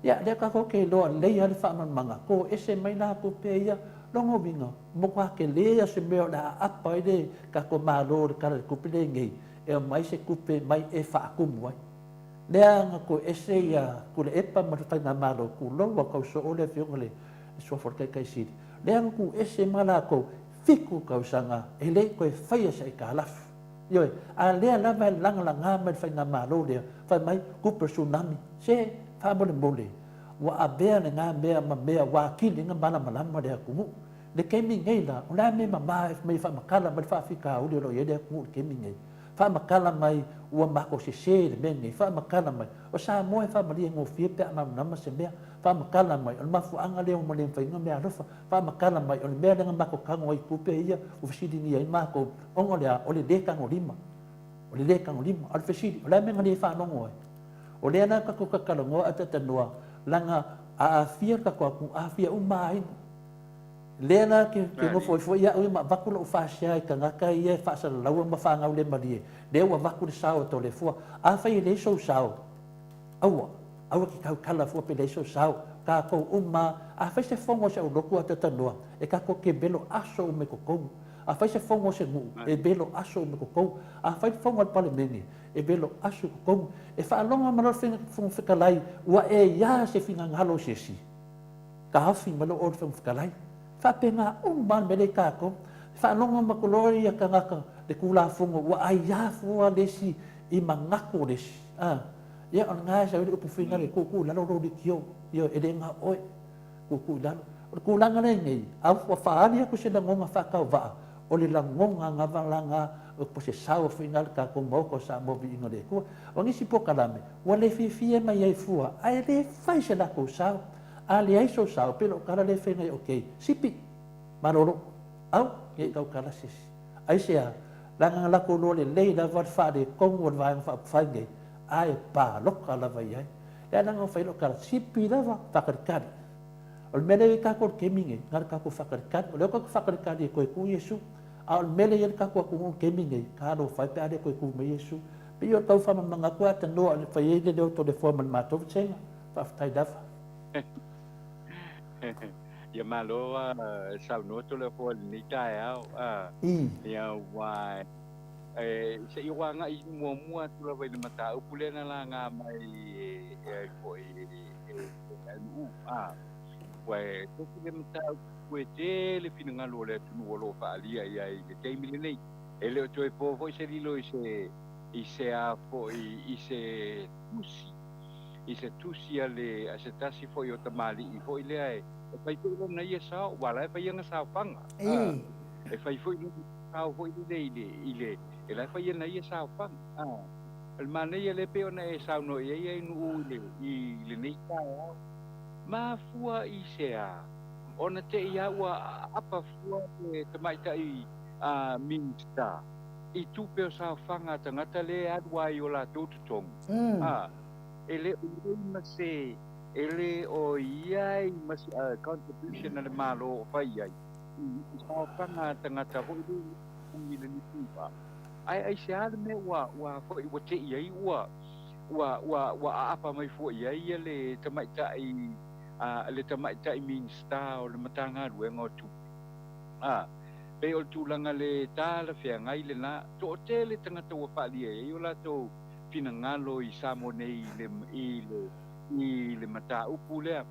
B: Ia, lea tatou te iloa lelei lava le faamalamalamaga, toese mai la tupe ia, lona uiga, matua tele lava se mea o le a aapa ai le tatou Malo i le Tala o le Tupe lenei, e aumai se tupe mai e faatumu ai. Lea na toese ia Tuilaepa ma le Faigamalo, tulou a tau soo le Afioga i le Suafa o le Taitai Sili, lea na tuuese ma latou 7 tausaga e le i toe faia se aitalafu. Ioe, a lea lava e lagalaga mai le Faigamalo lea, fai mai, tupe o le tsunami. Se, faamolemole, ua avea lena mea ma mea ua atili ai ona malamalama le atunuu. Le taimi nei la, o le a mea mama e fai mai e faamatala mai le faafitauli o lo o i ai le atunuu i le taimi nei? Faamatala mai ua matou sese i le mea lenei, faamatala mai, o Samoa e faamalie gofie pe a malamalama se mea, faamatala mai, o le mafuaaga lea ua le mafai ai ona meaalofa, faamatala mai, o le mea lea na matou tago ai i tupe ia ua fesiligia ai matou, ona o le a? O le le tagolima. O le lē tagolima. A o le fesili, o le a le mea na le faalogo ai? O lea la tatou tatalanoa ae tatanoa, leaga a aafia le tatou atunuu, aafia uma aiga. Lea la ke nofo ai foi au ia ma avatu lou faasea i tagata ia e faasalalaua ma faagaulemalie, lea ua avatu le sao e Toleafoa. Afai e leai sou sao, aua, aua te tautala fua pe leai sou sao. Tatou uma, afai se fono a si au lotu a tatanoa, e tatou te velo aso uma i totonu. Afai se fono a se nuu, e velo aso uma i totonu. Afai le fono a le Palemene, e velo aso i totonu. E faalogo ma loa le Fofoga Fetalai ua e ia se finagalo o se isi, taofi mai loa oe le Fofoga Fetalai. E faapena uma lava le mea lea i tatou. E faalogo ma loa ia tagata le Tulafono ua aia fua le isi i manatu o le isi. A, ia o lena e sau ai le upu foi lea, tuutuu i lalo lou leitio, ioe, e le na o oe, tuutuu i lalo. O le tulaga lea i nei, a ua faaali atu se lagona faatauvaa, o le lagona lava po o se sao foi lena o le tatou Maota o Samoa Viiga o le Atua. O nisi polokalame ua le fiafia mai ai fua, ae le fai se latou sao. A leai sou sao, pei o lau tala lea e fai nei, ok, sipi, malolo, au, ne i tautala se isi. Aisea? Leaga na latou iloa lelei lava le faaletonu o le Vaega Faaupufai nei, ae palota lava i ai. Lea la na fai ai lau tala, sipi lava, faatalitali. O le mea lea e i ai tatou i le taimi lenei, na o le tatou faatalitali. O lea ua tatou faatalitali e toe tu Iesu. A o le mea lea e i ai le tatou atunuu i le taimi lenei, talofa e pe a le toe tu mai Iesu. E pei o le tau faamalamalamaga atu a tanoa e fai ai le leo o Toleafoa ma le matou vasega. Faafetai lava.
C: Ia malo saunoa Toleafoa i lenei taeao. Ia aua se i ou agai muamua atu lava i le mataupu lea na laga mai e ai foi e le a ua e tasi le mataupu e tele finagalo o le atunuu o lo o faaalia i ai i le taimi lenei. E le o toe po foi se lilo i se i se a foi i se tusi i se tusi a le a se tasi foi o tamalii foi lea e fai foi lona ia sao, aua o la e fai ana saofaga. E fai foi lona sao foi lele i le i le e la e fai ana ia saofaga. O le manaia lea pei ona e saunoa i ai ai nuu i le i lenei taeao. Mafua i se a? Ona te i a ua aapa fua le tamaitai Minista i tupe o saofaga a tagata lea e alu ai i o latou totogi. E le o i ai ma se, e le o i ai ma se contribution a le Malo o fai ai i saofaga a tagata foi lea e totogi i le NPF. Ae aisea le mea ua, ua foi, ua te i ai ua, ua, ua, ua aapa mai fua i ai ia le tamaitai, le tamaitai Minista o le Matagaluega o Tupe. A, pei o le tulaga le talafeagai lena. Toatele tagata ua faaalia i ai o latou finagalo i Samoa nei i le, i le, i le mataupu lea.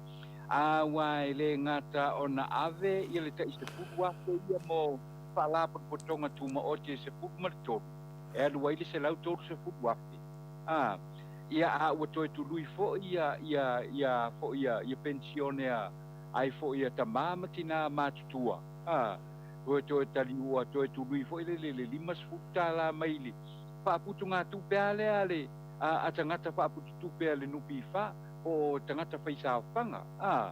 C: Aua e le gata ona ave ia le tai 10,000 ia mo Faalapotopotoga Tumaoti e 13, e alu ai le 130,000. A, ia, a ua toe tului foi ia, ia, ia, foi ia, ia penisione a, ai foi ia tamā ma tinā matutua. A, ua toe tali, ua toe tului foi le, le, le $50 mai le faaputugatupe a lea a le, a, a tagata faapututupe a le NPF, po o tagata faisaofaga. A,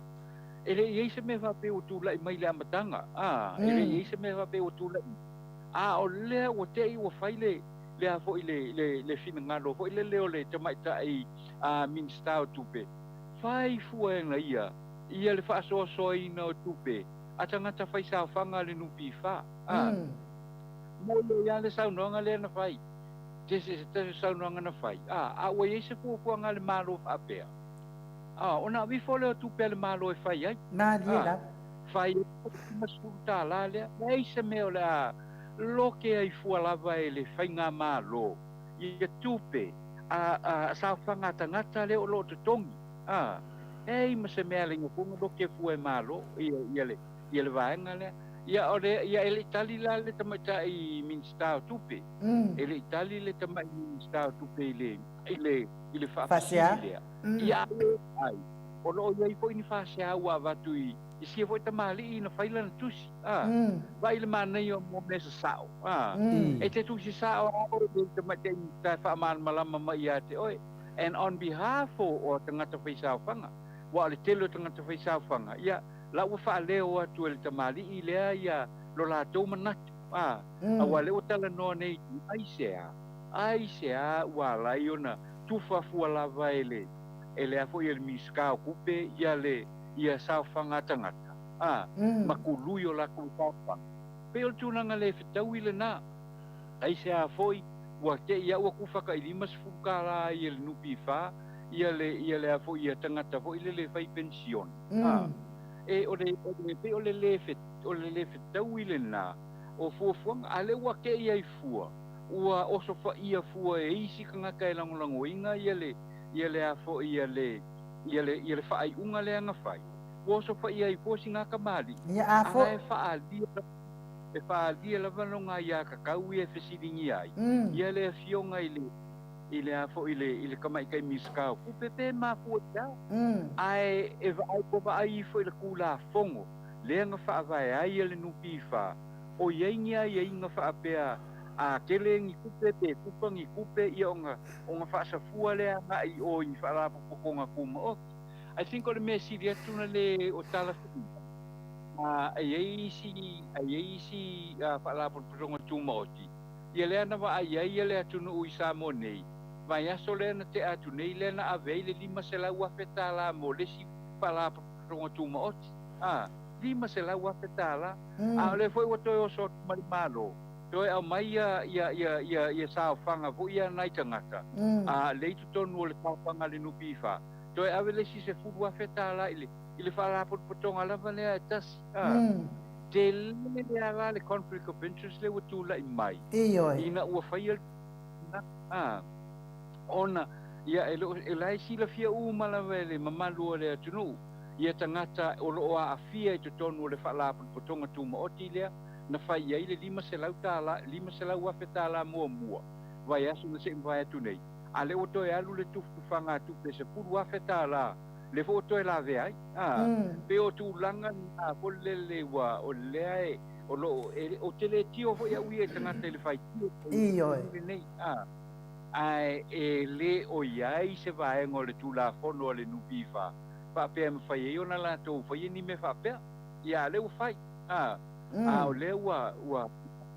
C: e le i i ai se mea faapea ua tulai mai i le amataga, a, e le i i ai se mea faapea ua tulai mai, a o lea ua te i ua fai le, le a foi le, le, le finagalo foi lele o le tamaitai a Minisita o Tupe, fai fua e ia, ia le faasoasoaina o tupe a tagata faisaofaga a le NPF, a. Moni ai lava le saunoaga lea na fai, se se tasi o saunoaga na fai, a, a ua i ai se fuafuaga a le Malo faapea, A, ona ave ifo lea o tupe a le Malo e fai ai.
A: Malie
C: A,
A: lava.
C: fai ai le $50 lea, leai se mea o le a loke ai fua lava e le faigamalo ia tupe a, a saofaga a tagata lea o lo o totogi. A, leai ma se mea a le Inofoga loke fua e Malo ia, ia le, ia le vaega lea. Ia, o le, ia e le i tali la le tamaitai Minisita o Tupe, e le i tali le tamai Minisita o Tupe i le, i le, i le faafesili
A: Faasea.
C: lea. Ia ai, o lo o i ai foi ni faasea ua avatu i, i sia foi tamalii na fai lana tusi. A, vaai i le manaia o mea mea sasao. A, e te tusi sao lava oe i le tamaitai Minisita e faamalamalama mai ia te oe. And on behalf o, o tagata faisaofaga, aua o le tele o tagata faisaofaga, ia, la ua faaleo atu e le tamalii lea ia lo latou manatu. A, aua o lea ua talanoa nei, aisea? Aisea ua ala ai ona tufa fua lava e le e le a foi e le Minisita o Tupe ia le ia saofaga a tagata, a, ma kului o latou saofaga? Pei o le tulaga le fetaui lena. Aisea foi ua te i a ua tufa tai $50 ai e le NPF ia le ia le a foi ia tagata foi lele e fai penisione, a? E o le o le pei o le le o le le fetaui lena o fuafuaga, a lea ua te i ai fua, ua osofaia fua e isi tagata e lagolagoina ia le ia le a foi ia le ia le ia le faaiuga lea na fai, ua osofaia ai fua sina tamalii,
A: Ia a
C: a
A: foi.
C: la e faaalia e faaalia lava lona aiatatau ia e fesiligia ai ia le afioga i le i le a foi i le i le tamaitai Minisita o Tupe pe mafua i se a. Ae e vaai ua vaai ifo i le Tulafono lea na faavae ai le NPF, o i ai ni aiaiga faapea a tele ni tupe pe tufa ni tupe ia ona ona faasafua lea agai i o i ni faalapotopotoga tumaoti. I think o le mea sili atu na le o talafeagai, a e i ai isi a i ai isi faalapotopotoga tumaoti ia lea na vaai ai le atunuu i Samoa nei, vaiaso lea na tea atu nei lea na ave ai le $500,000 mo le isi faalapotopotoga tumaoti, a, $500,000. A o lea foi ua toe oso atu ma le Malo, toe aumai ia ia ia ia ia saofaga foi ia a nai tagata, a lea i totonu o le saofaga a le NPF, toe ave le isi $10,000 i le i le faalapotopotoga lava lea e tasi, a. Tele lava la le conflict of interest lea ua tulai mai
A: Ioe.
C: ina ua faia le a, ona ia e le o e la e silafia uma lava e le mamalu o le atunuu ia tagata o lo o aafia i totonu o le faalapotopotoga tumaoti lea na fai i ai le $500, $500,000 muamua vaiaso na se i mavae atu nei, a lea ua toe alu le tufatufaga a tupe $10,000 lea foi ua toe lavea ai, a. Pei o tulaga na foi lele ua o lea e o lo o e ou te le tio foi au ia i tagata i le faitio
A: Ioe.
C: lenei, a. Ae e le o i ai se vaega o le Tulafono a le NPF faapea e mafai ai ona latou faia ni mea faapea. Ia, a o lea ua fai, a, a o lea ua ua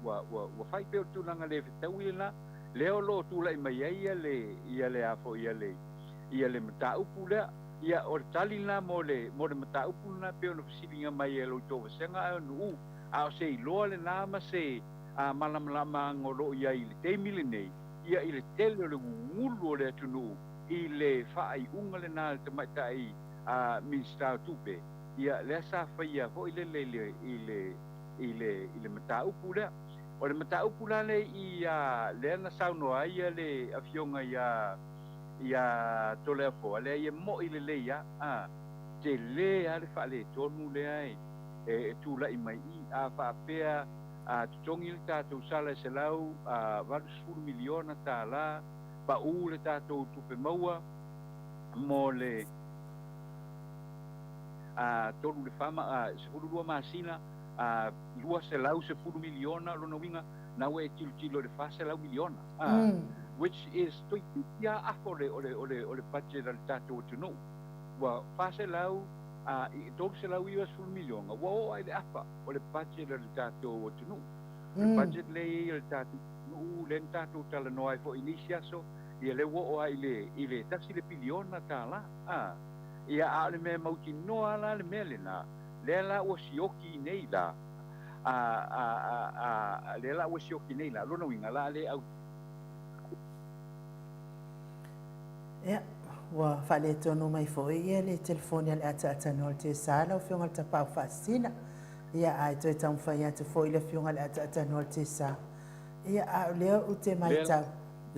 C: ua ua ua fai pei o le tulaga le fetaui lena, lea o lo o tulai mai ai ia le ia le a foi ia le ia le mataupu lea. Ia, o le tali lena mo le mo le mataupu lena pei ona fesiliga mai e lo outou vasega ae o Nu'u, a o se iloa lena ma se malamalamaga o lo o i ai i le taimi lenei, ia i le tele o le gugulu o le atunuu i le faaiuga lena a le tamaitai Minisita o Tupe, ia lea sa faia foi lele i le i le i le i le mataupu lea. O le mataupu la lea i lea na saunoa ai le afioga ia ia Toleafoa, leai e mo'i lelei lava, a, tele lava le faaletonu lea e e tulai mai i i. A faapea a totogi le tatou sala e $180 miliona, pau le tatou tupe maua mo le 3 i le 4, 12 masina, $210 miliona, lona uiga na ua e tilotilo i le $400 miliona, which is toeitiiti lava afa o le o le o le o le budget a le tatou atunuu. Ua 400, $390 miliona, ua oo lava i le afa o le budget a le tatou atunuu. O le budget lea e i ai o le tatou atunuu lea na tatou talanoa ai foi i nisi aso, ia lea ua oo lava i le i le $1 piliona. A ia, a o le mea mautinoa la le mea lena, lea la ua sioki nei la, a a a a lea la ua sioki nei la, lona uiga la le au.
A: Ia, ua faaletonu mai foi ia le telefoni a le ataatanoa o le TSA, lau Afioga i le Tapaau Faasisina. Ia, ae toe taumafai atu foi le Afioga i le ataatanoa o le TSA. Ia, a o lea ou te matau.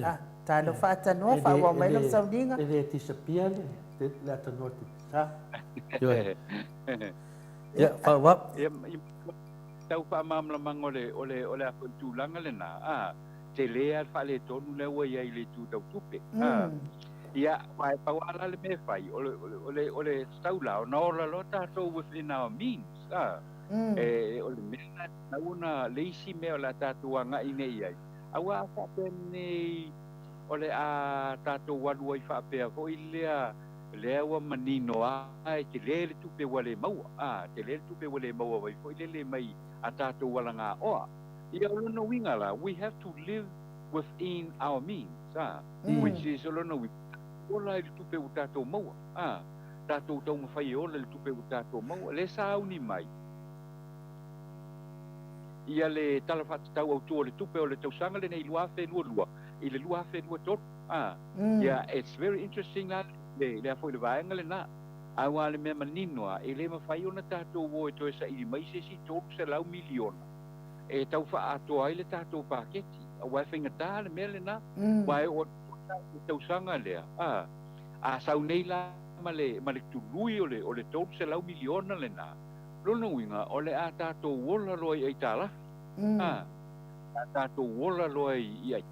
A: Ah, talofa atanoa, faaauau mai lau sauniga.
B: E le disappear le le atanoa o le TSA. Ioe. Ia, faaauau.
C: Ia, tau faamalamalamaga o le o le o le a foi tulaga lena, a tele lava le faaletonu lea ua i ai i le itu tau tupe, a. Ia, aua e pau lava la le mea e fai, o le o le o le tatau la ona ola loa tatou within our means, a. E o le mea la e tatau ona le isi mea o le a tatou agai nei i ai, aua a faapea nei o le a tatou alu ai faapea foi lea, lea ua manino lava e tele le tupe ua le maua, a, tele le tupe ua le maua mai foi lele mai a tatou alagaoa. Ia, o lona uiga la, we have to live within our means, a, which is o lona uiga, tatou ola i le tupe ua tatou maua, a, tatou taumafai e ola i le tupe ua tatou maua. Lea sa auni mai ia le Tala Faatatau Autu o le Tupe o le tausaga lenei 2022 i le 2023, a, ia, it's very interesting la le, le a foi le vaega lena. Aua le mea manino lava, e le mafai ona tatou o e toe saili mai se isi $300 miliona e tau faaatoa ai le tatou paketi, aua e faigata le mea lena, aua e oo atu foi la i le tausaga lea, a, a sau nei la ma le, ma le tului o le, o le $300 miliona lena, lona uiga, o le a tatou ola loa i aitalafu, a, o le a tatou ola loa i, i,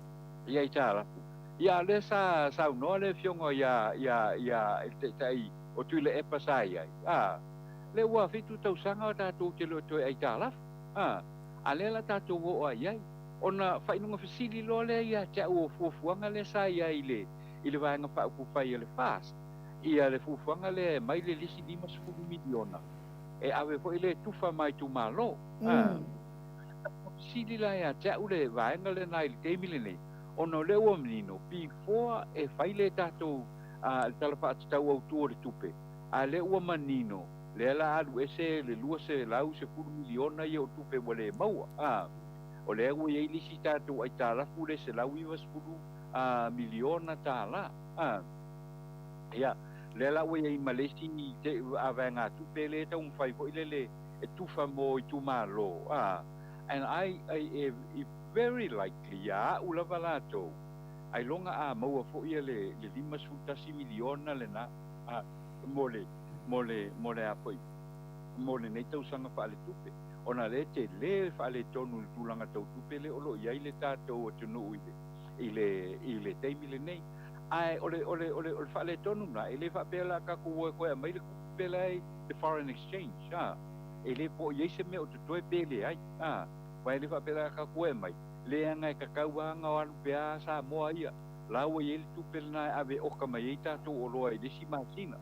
C: i aitalafu. Ia, a o lea sa saunoa le Afioga ia, ia, ia, i le Taitai o Tuilaepa sa i ai, a, lea ua fitu tausaga tatou te le o toe aitalafu, a, a lea la tatou oo ai i ai. Ona faailoga fesili loa lea ia te au o fuafuaga lea sa i ai i le, i le Vaega Faaupufai a le FAST, ia le fuafuaga lea e aumai le lisi $50 miliona e ave foi lea e tufa ma itumalo, a. Fesili la ia te au le vaega lena i le taimi lenei, ona o lea ua manino, before e fai le tatou le Tala Faatatau Autu o le Tupe, a lea ua manino, lea la alu ese le $210 miliona ia o tupe ua le maua, a, o lea ua i ai le isi tatou aitalafu le $190 miliona tala, a. Ia, lea la ua i ai ma le isi vaegatupe lea e taumafai foi lele e tufa mo itumalo, a, and I, I, I, very likely, ia au lava latou, ailoga a maua foi le $51 miliona lena, a, mo le, mo le, mo le a foi, mo lenei tausaga faaletupe, ona lea e tele le faaletonu i le tulaga tau tupe lea o lo o i ai le tatou atunuu i le, i le, i le taimi lenei. Ae o le, o le, o le, o le faaletonu lena, e le faapea o le a tatou o e toe aumai le tupe la i le foreign exchange, a, e le po o i ai se mea o totoe pe leai, a, aua e le faapea o le a tatou o e aumai, leaga e tatau lava ona alu pea Samoa ia, la ua i ai le tupe lena e ave e oka mai ai tatou oloa i le isi masina,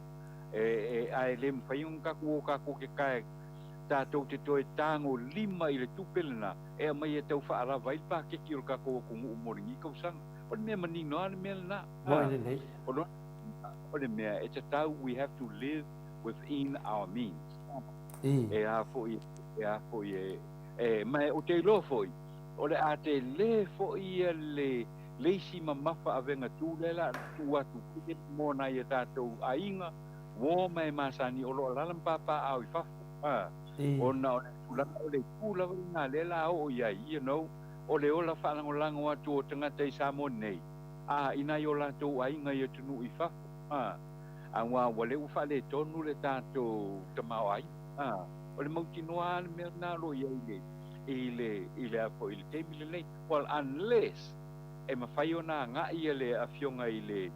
C: e, e, ae le mafai ona tatou o tatou te tae, tatou te toe tagolima i le tupe lena e aumai e tau faalava ai le paketi o le tatou atunuu mo lenei tausaga. O le mea manino lava le mea lena.
B: Moe lelei.
C: O lona o le mea e tatau, we have to live within our means. E a foi, e a foi e, e, ma ou te iloa foi, o le a tele foi ia le, le isi mamafa avega tu lea la tuu atu mo nai a tatou aiga, uo ma e masani o lo o alaala ma papaaao i fafo, a, ona o le tulaga o le itu lava lena lea la oo i ai, you know, o le ola faalagolago atu o tagata i Samoa nei, a, i nai o latou aiga i atunuu i fafo, a, aua ua le ua faaletonu le tatou tamaoaiga, a, o le mautinoa lava le mea lena o lo o i ai i le, i le, i le a foi, i le taimi lenei. Well, unless e mafai ona agai le Afioga i le,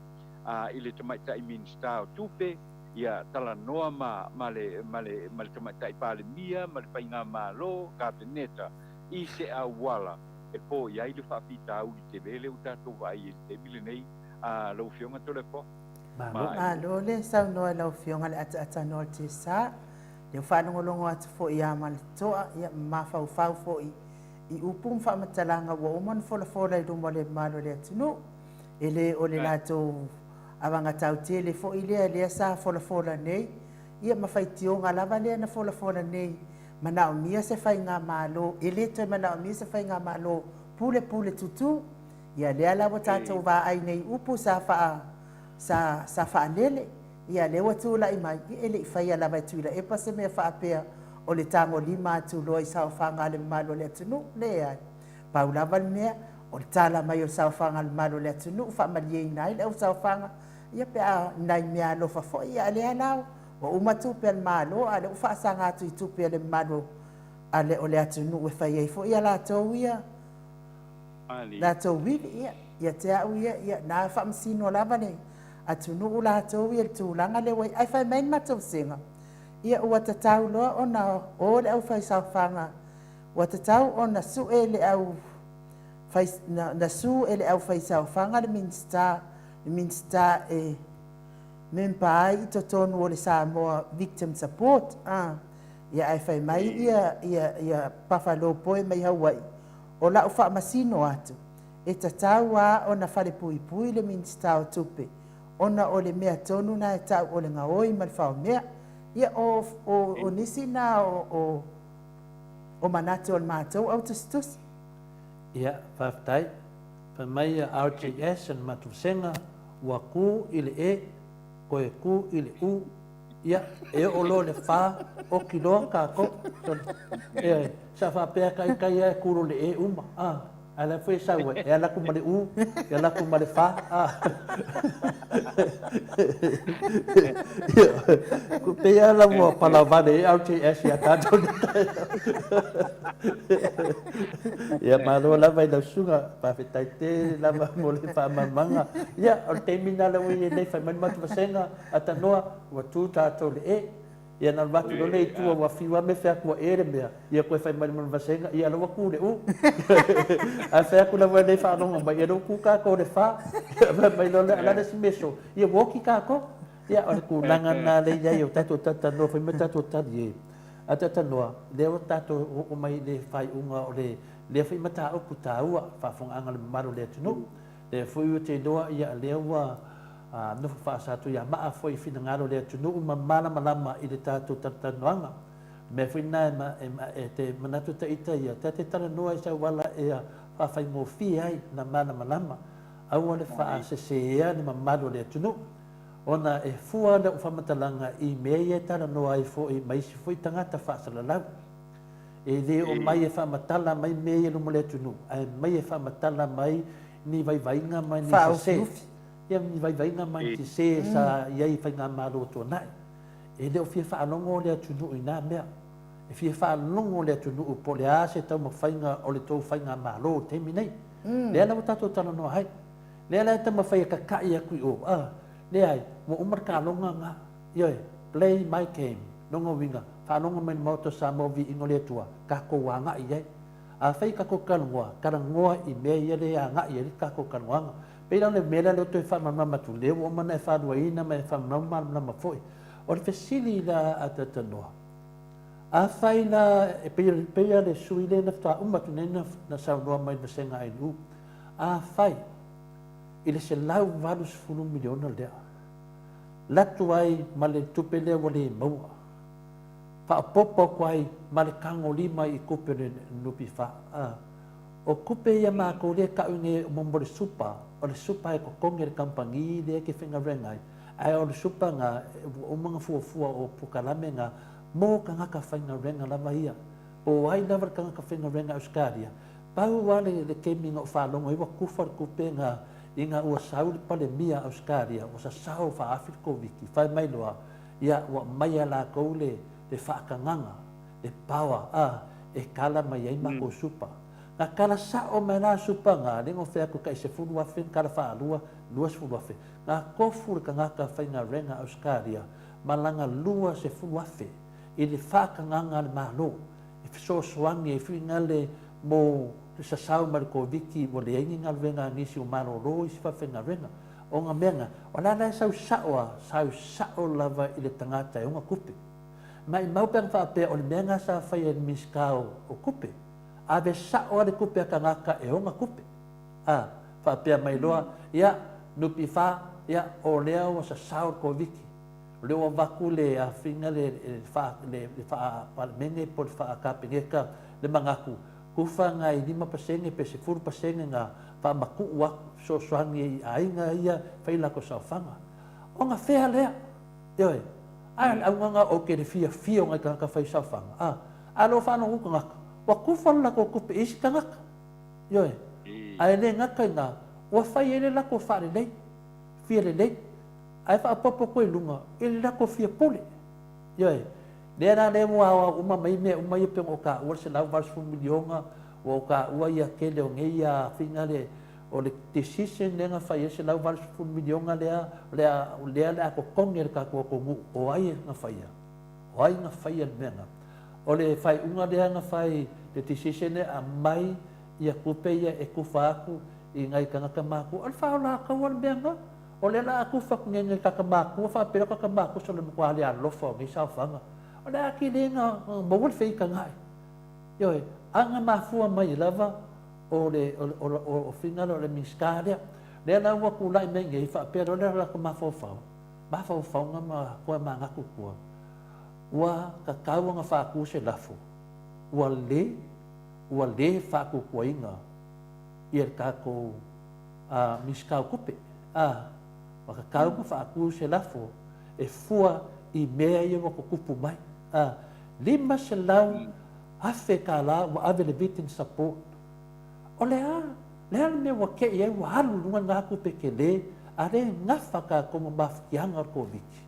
C: a, i le Tamaitai Minisita o Tupe, ia talanoa ma, ma le, ma le, ma le Tamaitai Palemia ma le Faigamalo, Kapeneta, i se auala e foia ai le faafitauli tele lea ua tatou vaai ai i le taimi lenei, a lau Afioga Toleafoa.
B: Malo.
A: Malo le saunoa i lau Afioga le ataatanoa o le Tiasa. Lea ua faalogologo atu foi ia ma le totoa, ia ma mafaufau foi i upu ma faamatalaga ua uma ona folafola i luma o le mamalu o le atunuu. E le o le latou avagatau tele foi lea lea sa folafola nei, ia ma faitioga lava lea na folafola nei, manaomia se faigamalo, e le toe manaomia se faigamalo pulepule tutū. Ia lea la ua tatou vaai nei i upu sa faa, sa, sa faalele, ia lea ua tulai mai, ia e le i faia lava e Tuilaepa se mea faapea o le tagolima atu loa i saofaga a le mamalu o le atunuu. Leai. Pau lava le mea, o le tala mai o le saofaga a le mamalu o le atunuu, faamalieina ai le ausaofaga, ia pe a nai meaalofa foi, ia a lea la ua uma tupe a le Malo, a o lea ua faasaga atu i tupe a le mamalu a le, o le atunuu e fai ai foi a latou ia, latou wili, ia, ia te au ia, ia, na faamasino lava le atunuu latou ia i le tulaga lea ua i ai. Ae fai mai le matou vasega, ia ua tatau loa ona o le aufaisaofaga, ua tatau ona sue le au fai, na, na sue e le aufaisaofaga le Minisita, le Minisita e member ai i totonu o le Samoa Victim Support, a, ia ae fai mai ia, ia, ia Buffalo Boy mai Hawaii, o la'u faamasino atu, E tatau lava ona falepuipui le Minisita o Tupe ona o le mea tonu na e tau o le gaoi ma le faomea. Ia, o, o, o nisi na o, o, o manatu o le matou au tusitusi.
B: Ia, faafetai. Fai mai a RJS o le matou vasega, ua ku i le E, toe ku i le U, ia, e oo loa i le fa, oti loa tatou. Ioe, sa faapea taitai lava e ku loa i le E uma, a, ae la foi e sau ai, e alu atu ma le U, e alu atu ma le fa, a. Ioe, pei lava la ua palavale ai RJS ia tatou i le taeao. Ia, malo lava i lau susuga, faafetai tele lava mo le faamalamalamaga. Ia, o le taimi lena lea ua i ai nei, fai mai le matou vasega, Atanoa, ua tu tatou i le E. Ia na alu atu loa lea i tua ua fiu lava me fai atu ua E le mea, ia toe fai mai le vasega, ia lea ua tu i le U. Ae fai atu lava e le faalogo mai, ia lea ua tu tatou i le F. Ia fai mai loa lea, o le a le isi mea soo? Ia ua oti tatou. Ia o le tulaga lena lea e i ai o tatou talatalanoa, fai mai tatou tali e. A talatalanoa, lea ua tatou oo mai i le faaiuga o le lea foi mataupu taua, faafofogaaga a le mamalu o le atunuu. Lea foi ou te iloa ia lea ua nofo faasatuiamaa foi i finagalo o le atunuu ma malamalama i le tatou talatalanoaga. O le mea foi lena e te manatu ta ita ia, ta te talanoa i se auala e faafaigofie ai ona malamalama, aua le faasesea le mamalu o le atunuu. Ona e fua lau faamatalaga i mea ia e talanoa ai foi ma isi foi tagata faasalalau. E le oo mai e faamatala mai mea ia i luma o le atunuu, ae mai e faamatala mai ni vaivaiga ma ni sese. Ia, ni vaivaiga ma ni sese sa i ai i faigamalo tuanai. E le o fia faalogo le atunuu i na mea. E fia faalogo le atunuu po o le a se taumafaiga o le tou faigamalo i le taimi nei. Lea la ua tatou talanoa ai. Lea la e taumafai e tata'i atu i o, a, leai, ua uma le taloga na. Ioe, play my game. Lona uiga, faalogo mai le Maota o Samoa viiga o le Atua, tatou agai i ai. Afai tatou talanoa, talanoa i mea ia lea e agai i ai le tatou talanoaga. Pei la o le mea lea lea ou toe faamalamalama atu, lea ua uma ona e faaluaina ma e faamalamalama foi. O le fesili la a talatalanoa, afai la, e pei, pei lava le sui lea na faatoa uma atu nei na saunoa mai i le vasega ANU, afai i le $180 miliona lea, latu ai ma le tupe lea ua le maua, faaopoopo atu ai ma le tagolima i tupe o le NPF. A, o tupe ia matou lea e tau nei mo le supa, o le supa e totogi e le kamupani lea e te faigaluega ai, ae o le supa na ua uma ona fuafua o polokalame na mo tagata faigaluega lava ia. Po o ai lava le tagata faigaluega i Ausetalia, pau lava le taimi na ou faalogo ai ua tufa le tupe na Ina ua sau le Palemia Ausetalia ua sasao faaafi le Koviti, fai mai loa, ia ua aumai e latou le le faatagaga, le power, a, e kala mai ai matou supa. Na kala sao mai la supa na, lea na ou fai atu tai 10,000 na kala faalua, 20,000. Na tofu le tagata faigaluega Ausetalia ma lana 20,000 i le faatagaga a le Malo e fesoasoani ai foi na le mo le sasao mai le Koviti ua leai ni galuega a nisi ua malolo isi faafaigaluega. O na mea na, o la la e sau sao a, sau sao lava i le tagata e ona tupe. Maimau pe ana faapea o le mea na sa faia e le Minisita o Tupe, ave sao a le tupe a tagata e ona tupe. A, faapea mai loa, ia, NPF, ia, o lea ua sasao le Koviti, o lea ua avatu le afiga le, le, le, le faa-Palemene po o le faa-Kapeneta le manatu, Kufa ngai 5% pe 10% na faamatuu atu fesoasoani i aiga ia fai latou saofaga. Ona fea lea? Ioe. Ae o le auga na ou te le fiafia o nai tagata fai saofaga, a, a loo faalogo tagata, ua kufa le latou tupe i isi tagata. Ioe. Ae le gata i na, ua fai ai le latou faalelei, fia lelei, ae faaopoopo atu ai i luga i le latou fia pule. Ioe. Lea la lea ua aoao uma mai mea uma ia pei ona ou taua le 180 miliona, ua ou taua ia tele o nei ia afiga le o le decision lea na fai ai le 180 miliona lea o le a o lea o le a totogi e le tatou atunuu o ai na faia? O ai na faia le mea na? O le faaiuga lea na fai le decision lea aumai ia tupe ia e tufa atu i nai tagata matutua. O le faaolataua le mea na. O lea la a tufa atu nei i tagata matua faapea o tagata matua sole matua le alofa o nei saofaga. O le a tele na maua le feitaga'i. Ioe, a na mafua mai lava O le, o, o, o, o finagalo o le Minisita lea. Lea la ua tulai mai nei faapea loa le latou mafaufau, mafaufauga ma toe manatu i tua, ua tatau ona faatu se lafo ua le, ua le faatuatuaina ia le tatou a, Minisita o Tupe. A, ua tatau ona faatu se lafo e fua i mea ia ua tutupu mai. A, $500,000 ua ave i le Victim Support. O le a? Le a le mea ua tei ai ua alu i luga lena tupe tele a lea e gafa tatou ma mafutiaga o le Koviti?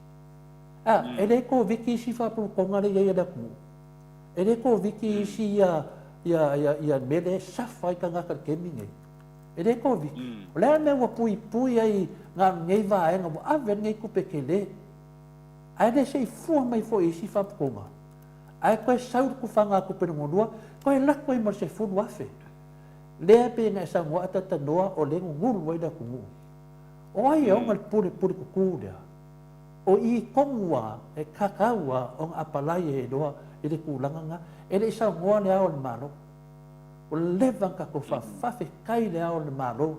B: A, e le Koviti isi faapotopotoga lea e i ai a le atunuu. E le Koviti isi ia, ia, ia, ia mea lea e safa ai tagata i le taimi lenei. E le Koviti. O le a le mea ua puipui ai na o lenei vaega ua ave ai lenei tupe tele? Ae le se i fua mai foi i isi faapotopotoga. Ae toe sau le tufagatupe lona lua, toe lako ai ma le $10,000. Lea pei ona e saunoa a talanoa o lea e gugulu ai le atunuu. O ai e ona le pule pule tutu lea? O i tonu a e tatau a ona apalai e iloa i le tulaga na. E le i saunoa le Ao o le Malo. Ua leva ona tatou faafetai le Ao o le Malo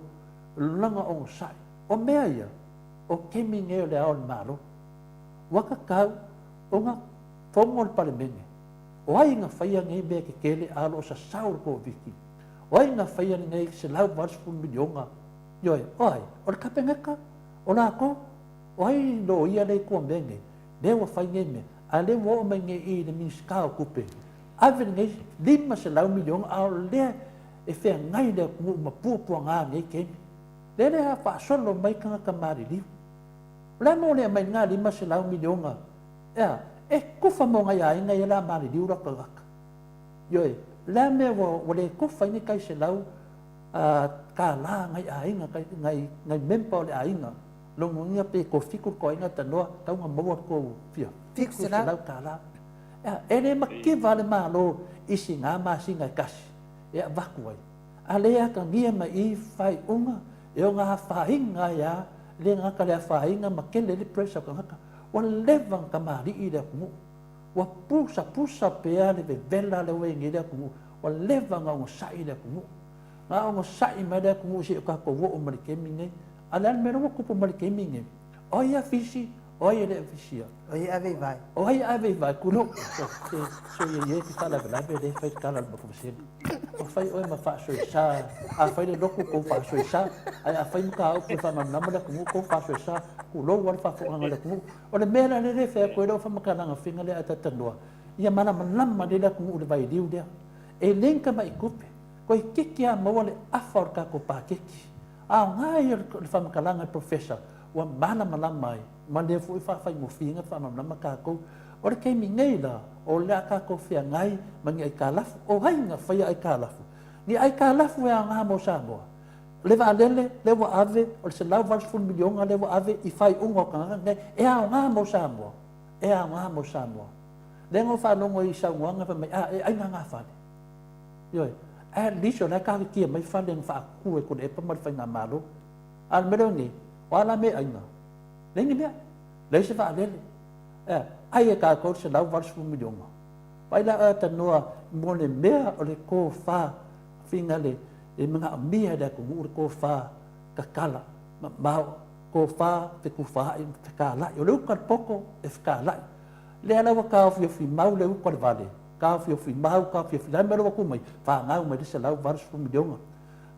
B: lona onosai. O mea ia, o taimi nei o le Ao o le Malo. Ua tatau ona fono le Palemene. O ai na faia nei mea tetele a o lo o sasao le Koviti? O ai na faia lenei $180 miliona? Ioe, o ai? O le Kapeneta? O latou? O ai loia lea i tua mea nei? Lea ua fai nei mea, a lea ua oo mai nei i le Minisita o Tupe, ave lenei $500 miliona a o lea e feagai le atunuu ma puapuaga nei taimi. Lea lea faasolo mai tagata maliliu. O le a mo le aumai lena $500 miliona E a? E kufa mo nai aiga ia la maliliu la tagata. Ioe, le a mea ua, ua le kufa ai ni tai $100 nai aiga, nai, nai member o le aiga. Lona uiga pe toafitu le toaiga tanoa, tau na maua le tou fia, $700. E a? E le mativa le Malo i sina masina e tasi e avatu ai. A le atagia mai i faaiuga e ona afaina ai a, le gata le afaina ma tele ai le pressure o tagata. Ua leva ona tamalii le atunuu. Ua pusapusa pea le vevela lea ua i ai nei le atunuu. Ua leva ona onosai le atunuu. Na onosai mai le atunuu seia o tatou oo mai le taimi lenei. A o le a le mea lea ua tupu mai le taimi lenei? O ai e afisi? O ai e le afisia?
A: O ai e ave i vai?
B: O ai e ave i vai? Tulou. Se, soia ia e te faalavelave lea e fai le tala a le Mafuvasele. Ua fai oe ma faasoesa. A fai le lotu, tou faasoesa. Ae a fai mataupu e faamalamalama le atunuu, tou faasoesa. Tulou lava le faafofogaaga a le atunuu. O le mea la lea e fai atu ai lau faamatalaga fina lea a talatalanoa, ia malamalama lelei le atunuu i le vailiu lea. E le ni tamai tupe. Toeitiiti lava maua le afa o le tatou paketi. Aoga ia o le faamatalaga a le Professor ua malamalama ai ma lea foi faafaigofieina le faamalamalama tatou. O le taimi nei la, o le a tatou feagai ma ni aitalafu. O ai na faia aitalafu? Ni aitalafu e aoga mo Samoa. O le vaalele lea ua ave, o le $180 miliona lea ua ave i faaiuga o tagata nei, e aoga mo Samoa. E aoga mo Samoa. Lea na ou faalogo i saunoaga fai mai, a, e ai gagafale. Ioe. At least o la e tagitia mai fale na faatutu e Tuilaepa ma le Faigamalo. A o le mea lea nei, o a la mea e aiga? Leai ni mea. Leai se vaalele. Ea, ai e tatou le $180 miliona. Vaai la oe tanoa mo le mea o le tofa finale e manaomia e le atunuu le tofa tatala mamao, tofa fetufaai ma fetalai. O le uta a le poto e fetalai. Lea la ua taofiofi mau le uta a le vale, taofiofi mau, taofiofi, le a le mea la ua tu mai? Fanau mai le $180 miliona.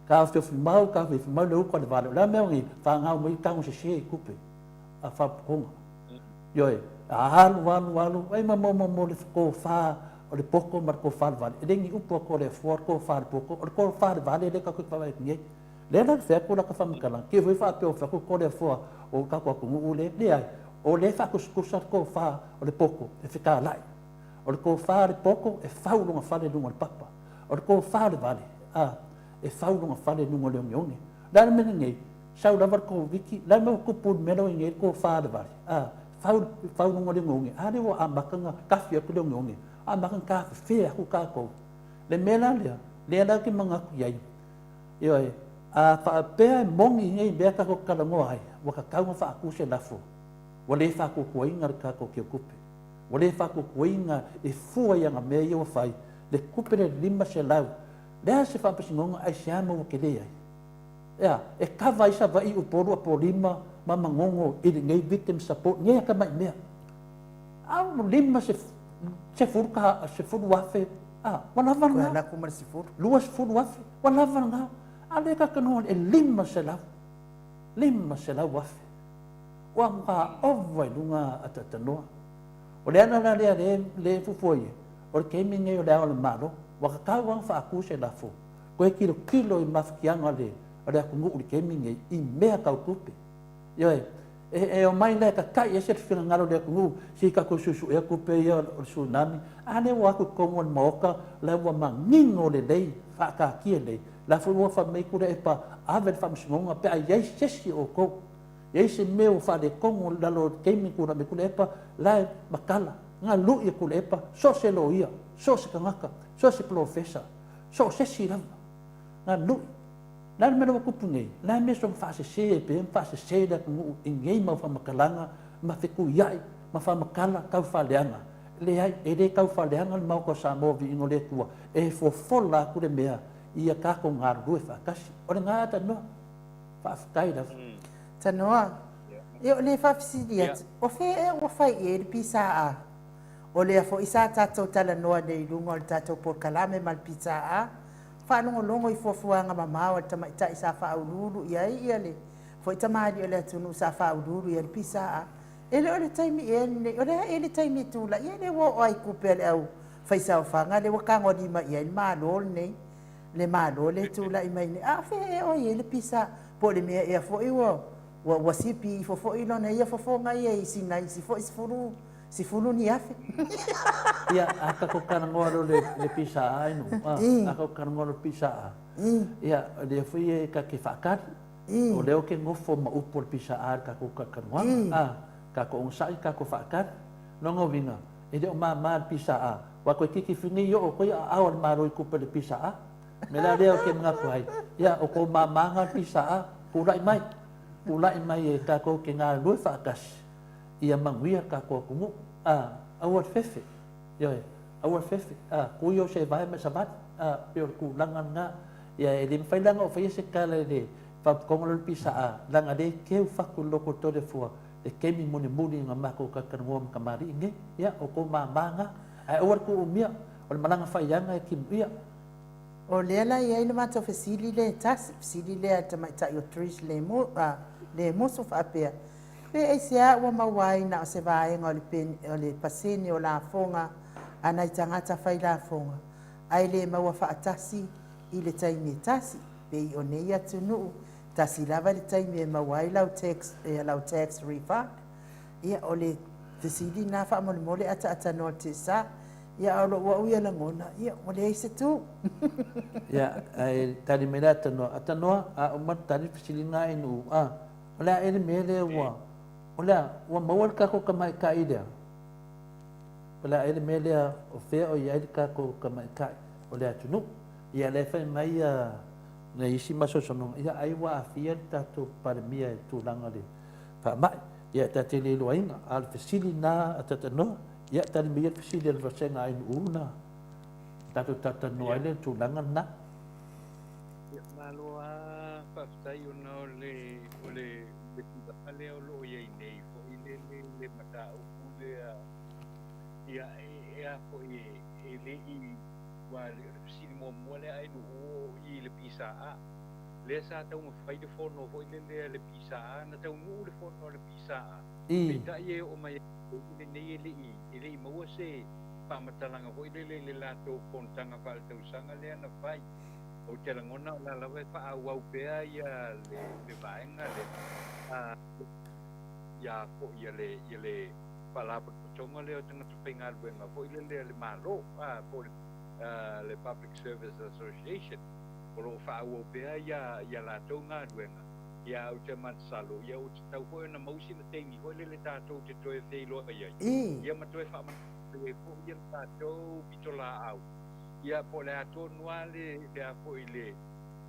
B: Taofiofi mau, taofiofi mau le uta a le vale. O le a le mea ua fanau mai tago sese i tupe a faapotopotoga. Ioe, alu, alu, alu, ai ma mo, mo, mo le tofa o le poto ma le tofa o le vale. E le ni upu a Toleafoa, le tofa o le poto, o le tofa o le vale lea tatou te vaavaai atu nei. Lea la fai atu lata faamatalaga, te i foi faapea ua fai atu Toleafoa o tatou atunuu lea, leai, o lea e faatusatusa le tofa o le poto e fetalai. O le tofa o le poto e fau lona fale i luga o le papa. O le tofa o le vale, a, e fau lona fale i luga o le oneone. O le a le mea lenei? Sau lava le Koviti, la mea ua tupu i le mea la ua i ai nei le tofa a le vale, a, fau, fau luga o le oneone, a lea ua amata ona tafi atu le oneone, amata ona tafefea atu tatou. Le mea la lea, lea la ou te manatu i ai, ioe, a faapea e moni nei mea tatou te talanoa ai, ua tatau ona faatu se lafo, ua le faatuatuaina le tatou teutupe, ua le faatuatuaina e fua i ana mea ia ua fai, le tupe le 500 Le a se faamasinoga aisea ma ua tele ai? Ea, e kava ai Savaii, Upolu, Apolima ma Manono i lenei victim support, nei atamai mea. A ua lima se, sefulu ka, 10,000, a, ua lava
A: Koe
B: lena.
A: ala atu ma le 10.
B: 20,000, ua lava lena. A lea tatou te e 500, 500,000. Ua matua ova i luga ataatanoa. O le ala la lea lea e fuafua i ai, o le taimi lenei o le Ao o le Malo, ua tatau lava ona faatu se lafo, toe tilotilo i mafatiaga o le o le atunuu i le taimi lenei i mea tau tupe. Ioe, e omai la e tata'i ese le finagalo o le atunuu se i tatou suesuea tupe ia o le tsunami, a lea ua o atu i totonu o le Maota la ua manino lelei, faataatia lelei, la foi ua fai mai Tuilaepa ave i le Faamasinoga pe a i ai se isi o outou e i ai se mea ua faaletonu i lalo o le taimi na tulai mai Tuilaepa, la e matala, na lui e Tuilaepa, so o se loia, so o se tagata, so o se polofesa, so o se isi lava, na lui. O le a le mea lea ua tupu nei? O le a le mea soona faasese ai pea ma faasese le atunuu i nei mau faamatalaga ma fetuiai ma faamatala tau faaleaga? Leai, e le tau faaleaga le Maota o Samoa viiga o le Atua, e fofola atu le mea ia tatou galulue faatasi. O lena tanoa. Faafetai lava.
A: Tanoa, Ia o le faafesili atu, o fea ea ua fai i ai le PSA? O lea foi sa tatou talanoa nei i luga o le tatou polokalame ma le PSA, faalogologo i fuafuaga mamao a le tamaitai sa faauluulu i ai ia le foi tamalii o le atunuu sa faauluulu i ai le PSA. E le o le taimi ea lenei, o le a ea le taimi e tulai ai lea ua oo lava i tupe a le au faisaofaga lea ua tagolima i ai le Malo lenei, le Malo lea e tulai mai nei. A o fea ea o i ai le PSA? Po o le mea ea foi ua ua sipi ifo foi lona ia fofoga ia i sina isi foi 10, 10 ni afe.
B: Ia, a tatou talanoa loa i le PSA i nuu, a, a tatou talanoa loa i le PSA, ia, o lea foi e ta te faatali. O lea ou te nofo ma upu o le PSA i le tatou talanoaga, a, tatou onosai, tatou faatali. Lona uiga, e le o mama le PSA, aua toeitiiti fini oo atu ai aao a le Malo i tupe a le PSA. O le mea la lea ou te manatu ai, ia, o tou mama na le PSA, tulai mai, tulai mai e tatou te galulue faatasi ia manuia le tatou atunuu. A, aua le fefe, ioe, aua le fefe, a, tui o se vae ma e savali, a, pei o le tulaga lena. Ia, e le mafai la ona ou faia se tala i le faapotopotoga lea o le PSA, leaga o lea e teu fatu i le loto o Toleafoa le taimi mulimuli na matou talatalanoa ma tamalii nei. Ia, o tou mama na, ae aua le tuuumia, o le malaga faiaga e timuia.
A: O lea la e i ai le matou fesili lea e tasi, fesili lea a le tamaitai o Trish Lemusu faapea, Pe aisea ua maua ai na o se vaega o le o le pasene o lafoga a nai tagata fai lafoga, ae le maua faatasi i le taimi e tasi, pei o nei atunuu, tasi lava le taimi e maua ai lau tax, lau tax refund? Ia, o le fesili lena faamolemole ataatanoa le tsa. Ia, a o lou au ia lagona, ia, ua leai se tu.
B: Ia, ae tali mai le atanoa. Atanoa, a uma le tali fesili lena i nuu, a, o le a ea le mea lea ua, o le a, ua maua le tatou tamaitai lea? O le a ea le mea lea, o fea o i ai le tatou tamaitai o le atunuu? Ia, lea e fai mai ia nai isi masosonoga, ia, ai ua aafia le tatou Palemia i le tulaga o le faamai. Ia, ta te le iloaina, a o le fesili lena a Tatanoa. Ia, tali mai ia le fesili a le vasega ANU na tatou talatalanoa ai lea i le tulaga lena.
C: Ia, malo lava faafetai ona o le o le le tulaga lea o lo o i ai nei foi le le le mataupu lea ia e a foi e e le i aua o le fesili muamua lea a NU o i i le PSA lea sa taumafai le fono foi lele a le PSA na taunuu le fono a le PSA Peitai e oo mai ai i le taimi lenei e le i, e le i maua se faamatalaga foi lele i le latou fonotaga faaletausaga lea na fai. Ou te lagona o la lava e faaauau pea ia le, le vaega lea, a, ia foi ia le, ia le Faalapotopotoga lea o tagata faigaluega foi lele a le Malo, a, po o le, a, le Public Service Association, o lo o faaauau pea ia, ia latou galuega. Ia, ou te masalo, ia ua tatau foi ona maua sina taimi foi lele tatou te toe feiloai ai, ia ma toe faamanatu ai foi ia le tatou pitolaau, ia po o le a tonu lava le, le a foi le,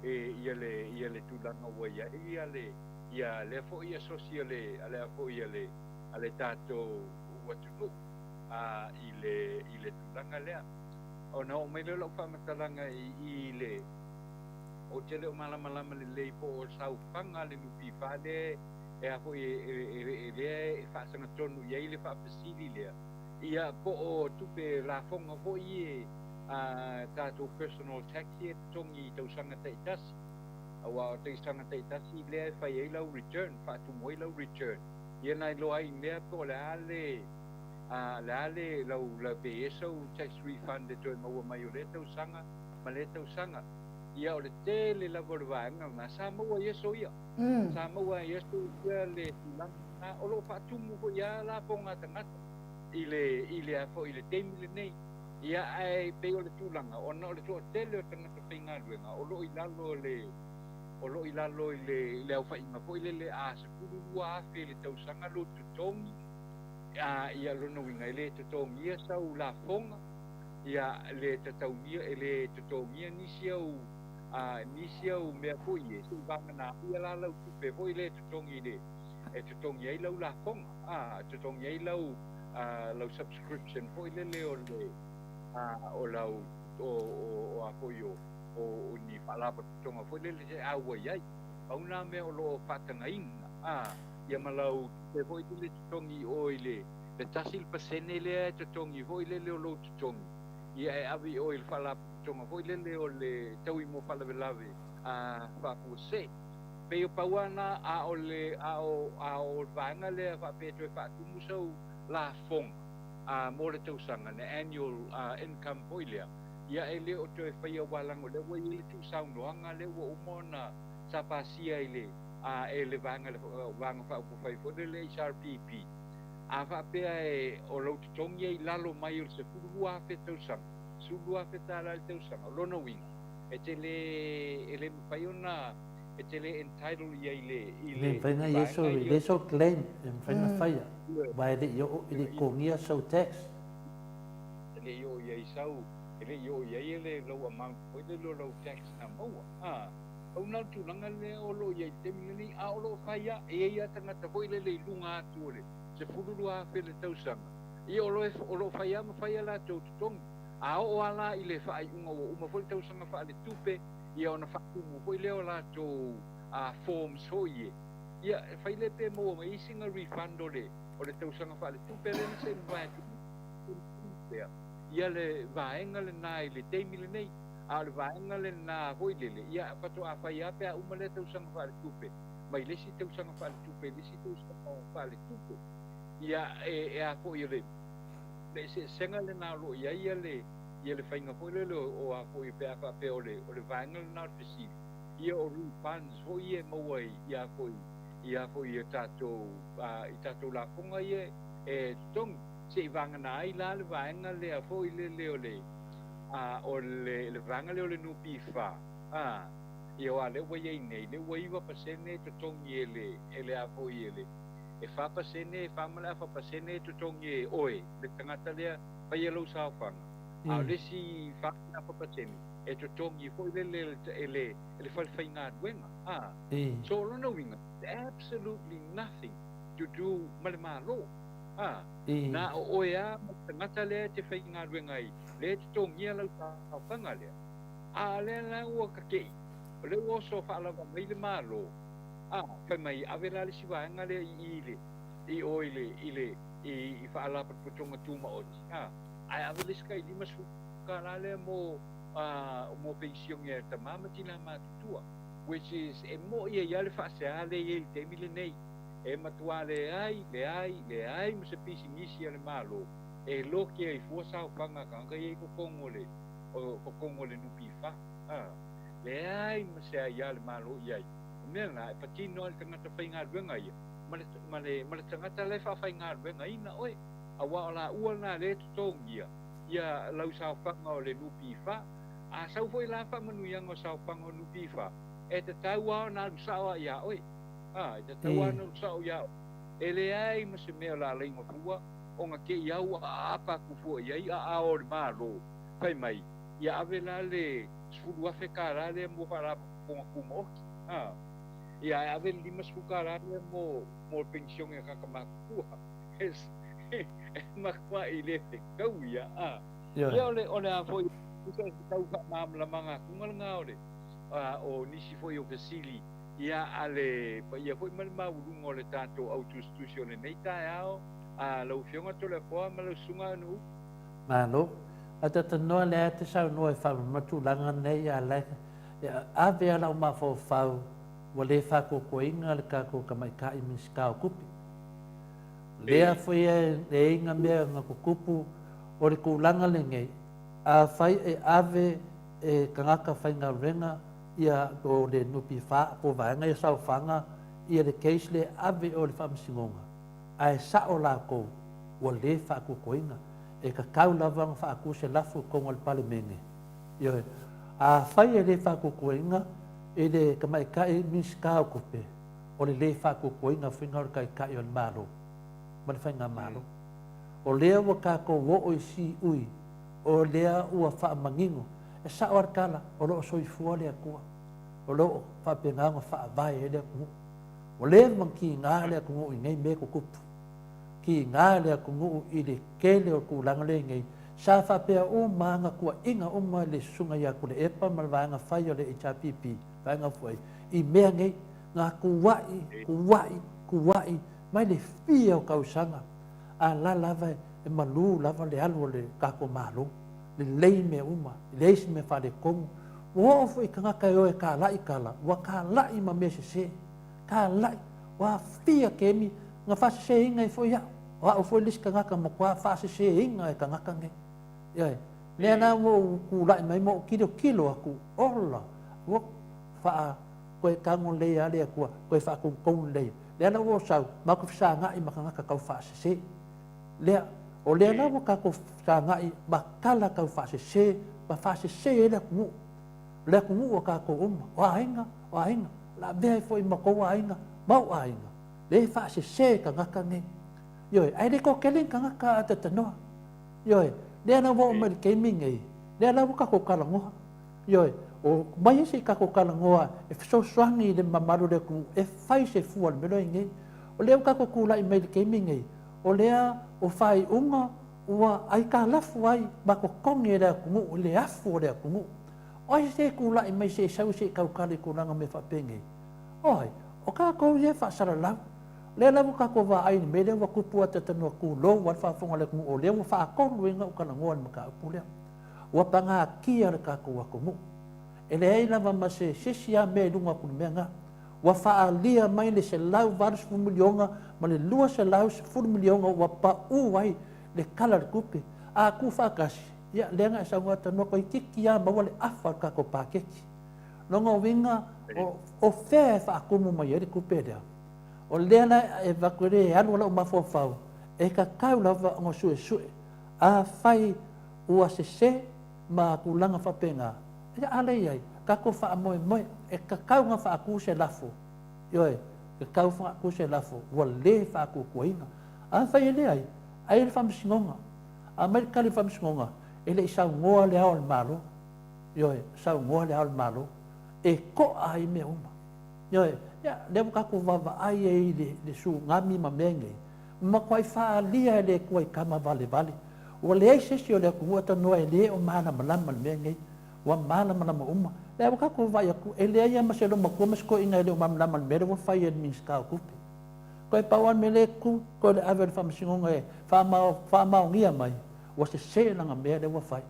C: e, ia le, ia le tulaga ua i ai ia le, ia lea foi asosi a le, a le a foi a le, a le tatou atunuu, a, i le, i le tulaga lea. Ona oo mai lea o lau faamatalaga i i i le, ou te le o malamalama lelei po o saofaga a le NPF lea e a foi e lea e faasagatonu i ai le faafesili lea, ia po o tupe lafoga foi ia a tatou personal tax ia e totogi i tausaga taitasi, aua o tausaga taitasi lea e fai ai lau return, faatumu ai lau return, ia na iloa ai i mea po o le a le a le a le lau lau pe i ai sau tax refund e toe maua mai o lea tausaga ma lea tausaga. Ia o le tele lava o le vaega lena sa maua i aso ia. Sa maua i aso ia le tulaga lena. O lo o faatumu foi lava lafoga a tagata i le i le a foi i le taimi lenei. Ia ae pei o le tulaga ona o le toatele o tagata faigaluega o lo o i lalo o le o lo o i lalo i le i le aofaiga foi lele a 12,000 i le tausaga lou totogi, a ia lona uiga e le totogia sau lafoga, ia le tataugia e le totogia nisi au a nisi au mea foi ie se i vagana ai la lau tupe foi lea e totogi i le e totogi ai lau lafoga, a totogi ai lau a lau subscription foi lele o le a o lau o o o a foi o o o ni faalapotopotoga foi lele e auai ai. Pau na mea o lo o faatagaina, a ia ma lau tupe foi lele e totogi i o i le le 1% lea e totogi foi lele o lou totogi, ia e ave i o i le faalapotopotoga foi lele o le taui mo faalavelave a faafuasei. Pei o pau lava na, a o le a o a o le vaega lea faapea e toe faatumu sau lafoga a mo le tausaga, le annual income foi lea, ia e le o toe faia aua leaga o lea ua i ai le tuusaunoaga lea ua uma ona sa pasia i le a e le vaega le Vaega Faaupufai foi lea le HRPP, a faapea e o lou totogi e i lalo mai o le $12,000 tausaga, $12,000 i le tausaga, o lona uiga, e te le, e le mafai ona, e te le entitle i ai i le, i
B: le
C: vaega
B: ia. E le sau claim e mafai ona faia, aua e le i oo, e le i totogia sau tax.
C: E le i oo i ai sau, e le i oo i ai le lau amount foi lele o lau tax na maua, a. Pau lena o le tulaga lea o lo o i ai i le taimi lenei, a o lo o fai lava, e i ai lava tagata foi lele i luga atu o le 12,000 i le tausaga, ia o lo o lo o fai lava ma fai a latou totogi. A oo lava la i le faaiuga ua uma foi le tausaga faaletupe, ia ona faatumu foi lea o latou forms foi ia, ia e fai lea pe maua mai ai sina refund o le o le tausaga faaletupe lea na se i mavae atu nei, ia le vaega lena i le taimi lenei. A o le vaega lena foi lele, ia faatoa fai lava pe a uma lea tausaga faaletupe, mai le isi tausaga faaletupe i le isi tausaga faaletupe. Ia, e, e a foi o le, le eseesega lena o lo o i ai ia le, ia le faiga foi lele o, o a foi pe a faapea o le, o le vaega lena o le fesili, ia o refunds foi ia e maua i, i a foi, i a foi i tatou, a, i tatou lafoga ia e totogi, seivagana ai la le vaega lea foi lele o le, a, o le, le vaega lea o le NPF, a, ia aua lea ua i ai nei, lea ua 9% e totogi e le, e le a foi e le, e 4%, e 4 ma le afa pasene e totogi e oe, le tagata lea faia lou saofaga, a o le isi 4 ma le afa pasene e totogi foi lele e le, e le fale faigaluega, a. So o lona uiga, absolutely nothing to do ma le Malo, a. Na o oe lava ma le tagata lea e te faigaluega ai, lea e totogia lau saofaga lea, a o lea la ua kake'i, o lea ua oso faalava mai le Malo, a, fai mai, ave la le isi vaega lea i i le, i o i le, i le, i, i Faalapotopotoga Tumaoti, a, ae ave le isi tai $50 lea mo, a, mo penisione a tama ma tinā matutua, which is, e mo'i ai lava le faasea lea e i ai i le taimi lenei. E matuā leai, leai, leai ma se pisinisi a le Malo e loke ai fua saofaga a tagata ia i totonu o le, o totonu o le NPF. A, leai ma se aiā a le Malo i ai. O mea la, e patino lava i le tagata faigaluega ia, ma le, ma le, ma le tagata la e faafaigaluegaina oe, aua o laua lena lea e totogia ia lau saofaga o le NPF. A sau foi la faamanuiaga o saofaga o NPF, e tatau lava ona alu sao lava ia oe. A, e tatau lava ona alu sao ia oe. E leai ma se mea o le a laina fua ona te i au aapa atu fua i ai aao o le Malo, fai mai, ia ave la le $10,000 lea mo Faalapotopotoga Tumaoti, a, ia ae ave le $50 lea mo, mo le penisione a tagata matutua. E matuai le fetau ia, a. Ia o le, o le a foi. Tusa o se tau faamalamalamaga atuga lena o le o nisi foi o fesili ia a le paia foi ma le maualuga o le tatou au tusitusi o lenei taeao, a lau Afioga Toleafoa ma lau Susuga Anu'u.
B: Malo. A talanoa lea e te saunoa e faamama tulaga nei a la e ave a lau mafaufau ua le faakuakuaina le tatou tamaitai Minisita o Tupe. Lea foi e i ai na mea na tutupu o le tulaga lenei, afai e ave e tagata faigaluega ia o le NPF po o vaega ia saofaga ia le case lea e ave i o i le Faamasinoga, ae sao latou ua le faatuatuaina, e tatau lava ona faatu se lafo i totonu o le Palemene. Ioe. Afai e le faatuatuaina i le tamaitai Minisita o Tupe, o le le faatuatuaina foi lena o le Taitai o le Malo ma le Faigamalo. O lea ua tatou oo i siui, o lea ua faamanino, e sao lava le tala, o lo o soifua le Atua, o lo o faapena ona faavae ai le atunuu. Ua leva ona tiga le atunuu i nei mea e tutupu. Tiga le atunuu i le tele o tulaga lea i nei. Sa faapea uma lava na tuuaiina uma le Susuga ia Tuilaepa ma le vaega fai o le HRPP, vaega foi, i mea nei. Na tuuai, tuuai, tuuai mai le fia o tausaga, a la lava e malu lava le alu o le tatou Malo. Lelei mea uma, leai se mea faaletonu. Ua oo foi i tagata e o e talai tala, ua talai ma mea sese. Talai, ua aafia kemi na faaseseina ai foi au. O au foi le isi tagata na matua faaseseina e tagata nei. Ioe. Lea la ua ou tulai mai ma ou tilotilo atu, ola, ua faa toe tago lelei lava le Atua, toe faatonutonu lelei. Lea la ua ou sau, matou te fesagai ma tagata tau faasese. Lea, o lea la ua tatou fesagai ma tala tau faasese, ma faasese ai le atunuu. O le atunuu a tatou uma, o aiga, o aiga, o le a avea ai foi ma tou aiga ma ou aiga, lea e faasese tagata nei. Ioe, ae le toatele ni tagata a talanoa. Ioe, lea la ua oo mai i le taimi nei, lea la ua tatou talanoa. Ioe, o mai se i tatou talanoa e fesoasoani i le mamalu o le atunuu e fai se fua o le mea lea e i ai nei. O lea ua tatou tulai mai i le taimi nei, o lea o faaiuga ua aitalafu ai ma totogi e le atunuu i le afu o le atunuu. O ai se tulai mai se i sau se i tautala i tulaga mea faapenei? O ai? O tatou ia e faasalalau. O lea la ua tatou vaai i le mea lea ua tupu ata-tanoa tulou lava le faafofoga a le atunuu o lea ua faatolu ai ona ou talanoa i le mataupu lea. Ua pagatia le tatou atunuu. E leai lava ma se isi lava mea i luga atu i le mea lena. Ua faaalia mai le $180 miliona ma le $210 miliona ua pau ai le Tala o le Tupe. A tuufaatasi, ia lea na e saunoa tanoa toeitiiti lava maua le afa o le tatou paketi. Lona uiga, o, o fea e faatumu mai ai le tupe lea? O lea la e avatu ai le alu o lau mafaufau, e tatau lava ona suesue. Afai ua sese ma tulaga faapena, ia a lea i ai, tatou faamoemoe, e tatau ona faatu se lafo, ioe, e tatau faatu se lafo ua le faatuatuaina. Afai e leai, ai le Faamasinoga. Aumai le tali a le Faamasinoga, e le i saunoa Le Ao o le Malo, ioe, saunoa Le Ao o le Malo, e to'a ai mea uma. Ioe, ia, lea ua tatou vaavaai ai i le, le tsunami ma mea nei, ua matuai faaalia e le Atua i tama valevale. Ua leai se isi o le atunuu e tanoa e le o malamalama i le mea lenei. Ua malamalama uma. Lea ua tatou vaai atu, e leai lava ma se loomatua ma se toeaina e le o malamalama i le mea lea ua fai e le Minisita o Tupe. Toe pau lava le mea lea e tu, toe le ave i le Faamasinoga e faamaonia mai, ua sese lana mea lea ua fai.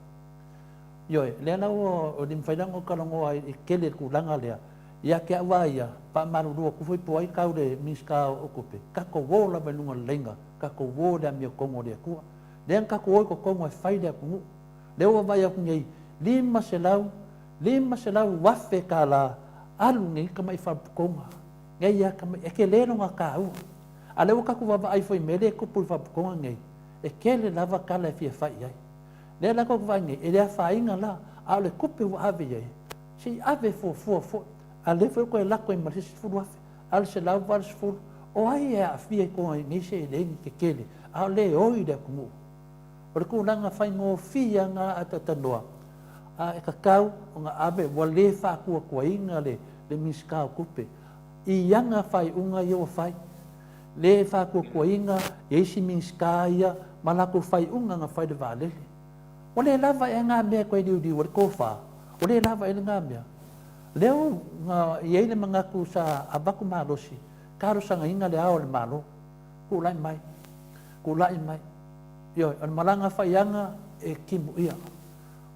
B: Ioe, lea la ua le mafai la ona ou talanoa i le tele i le tulaga lea. Ia te au lava ia, faamalulu atu foi po o ai tau le Minisita o Tupe, tatou o lava i luga o le laina, tatou o i le amiotonu a le Atua. Lea na tatou o i totonu e fai le atunuu. Lea ua vaai atu nei, 500, 500,000 tala alu nei tamai faalapotopotoga. Nei lava tamai, e tele lona taua. A lea ua tatou vaavaai foi i mea lea e tupu i faalapotopotoga nei, e tele lava tala e fia fai i ai. Lea la tatou te vaai nei, e le afaina la, a o le tupe ua ave i ai, se i ave e fuafua foi. A lea foi ua toe lako ai ma le isi $10,000, a o le 180, o ai e aafia i totonu i nei seleni tetele, a o lea e oi le atunuu. O le tulaga faigofie lava lena a talanoa, a e tatau ona ave, ua le faatuatuaina le Minisita o Tupe i ana faaiuga ia ua fai. Le faatuatuaina ia isi Minisita ia ma latou faaiuga na fai i le vaalele. Ua le lava ea ngā mea koe liuliu o le kōwhā, ua le lava ea le ngā mea. Lea ua i ai le manatu sa avatu malosi, talosagaina le Ao o le Malo, Tulai mai, tulai mai. Ioe, o le malaga faiaga e timuia.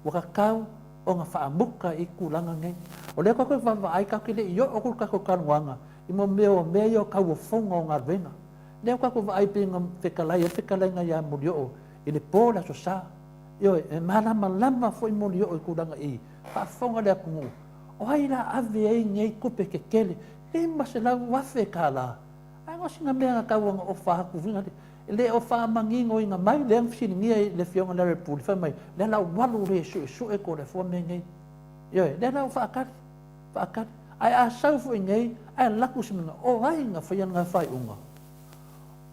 B: Ua tatau ona faamuta i tulaga nei. O lea tatou te vaavaai, tatou te le i oo atu le tatou talanoaga i mo mea o mea ia o tauofoga o galuega. Lea ua tatou vaai pei ona fetalai ai le fetalaiga ia Molioo i le po le Aso Sa. Ioe, e malamalama foi Molioo i tulaga i faafofoga le atunuu. O ai la ave ai nei tupe tetele, $500,000? Ae o sina mea na tau ona ofa atu foi e le o faamaninoina mai lea na fesiligia i le Afioga i le Lepuli, fai mai, lea la ua alu le suesue Toleafoa mea nei. Ioe, lea la ua faatali, faatali. Ae a sau foi nei, ae alu atu se mea, o ai na faia lena faaiuga?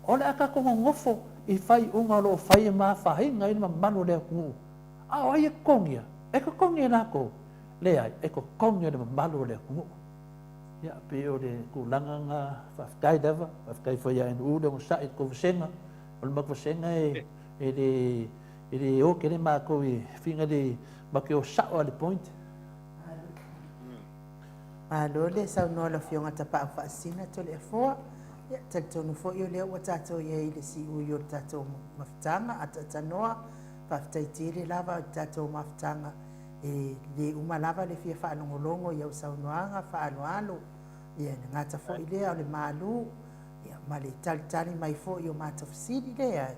B: O le a tatou nonofo i faaiuga o lo o fai e ma afaina ai le mamalu o le atunuu. A o ai e totogia? E totogi e latou? Leai, e totogi e le mamalu o le atunuu. Ia, pei o le tulaga na, faafetai lava, faafetai foi ia NU le onosai i le tou vasega. O le matou vasega e, e le, e le o tele matou i figa le, matou te o sao lava i le point.
A: Malo le saunoa lau Afioga Tapaau Faasisina Toleafoa. Ia, talitonu foi o lea ua tatou i ai i le siui o le tatou mafutaga ataatanoa. Faafetai tele lava i le tatou mafutaga. E le uma lava le fia faalogologo i au saunoaga faaaloalo, ia le gata foi lea o le malu, ia ma le talitali mai foi o matou fesili lea,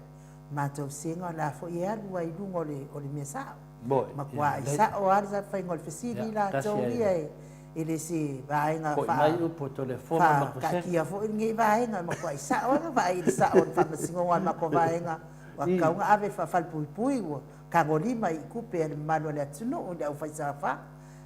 A: matou sega o la foi e alu ai i luga o le, o le mea sao. Matua ai sao lava le faiga o le fesili latou ia e, e le se vaega faataatia foi lenei vaega, e matuai sao lava vaai i le sao o le faamasinoga a le matou vaega, ua tatau ona ave faafalepuipui ua tagolima i tupe a le mamalu o le atunuu i le aufaisaofa.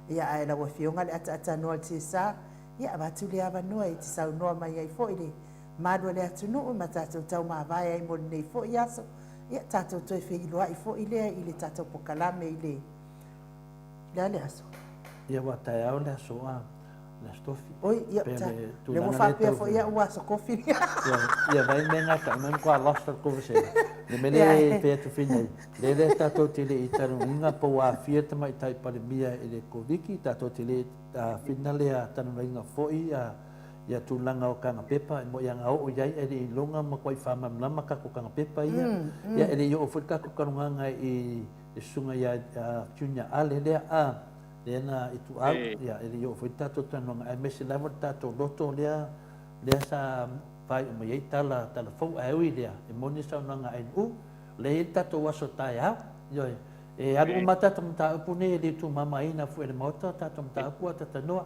A: Ia, ae lau Afioga le ataatanoa i le CSA, ia, avatu le avanoa e te saunoa mai ai foi i le mamalu o le atunuu ma tatou taumavae ai mo lenei foi aso. Ia, tatou toe feiloai foi lea i le tatou pokalame i le, le a le aso?
B: Ia, ua taeao le aso a. Le aso tofi.
A: Oi, ia, ta, le ua faapea foi ia ua aso kofi.
B: Ia, vai me ngā ta, me kua lost le conversation. Le mele e pea tu whina i. Le le tātou te le i tanuinga po ua afia tamaitai palemia i le Koviki, tātou te le whina le a tanuinga foi a ia tulaga o kanga pepa e mo ia ngā oo iai e le i longa ma kua i whamamlama kako kanga pepa ia. Ia e le i oo foi kako karonganga i le susunga ia Junior Ale lea a lea na ituau, ia, e le i oo foi le tatou talanoaga, aemaise lava le tatou loto lea, lea sa faaiu mai ai tala, tala fou, ae ui i lea, e moni le saunoaga a NU, lea e i ai le tatou aso taeao, ioe, e alu uma lava tatou mataupu nei, e le tumamaina foi e le Maota tatou mataupu a talanoa,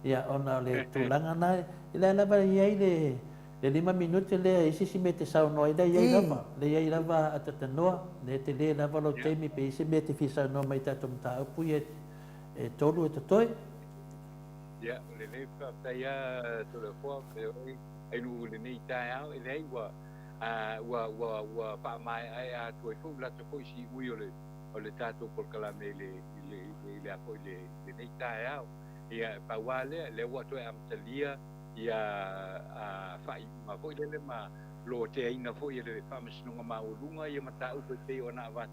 B: ia, ona o le tulaga lena, e lea lava e i ai le, Le lima minute lea e i se isi mea e te saunoa ai, lea e i ai lava, lea e i ai lava a talanoa, lea e tele lava lou taimi pe i ai se mea e te fia saunoa mai i tatou mataupu ia e tolu e totoe.
C: Ia, lelei, faafetai lava Toleafoa, feoi ainuu i lenei taeao, e leai ua, ua, ua, ua faamaeaea atu ai foi ua lata foi siui o le, o le tatou polokalame i le, i le, i le a foi i le, i lenei taeao. Ia, pau lava lea, lea ua toe amatalia ia faaiuga foi lele ma loteaina foi e le Faamasinoga Maualuga ia mataupu e pei ona avatu,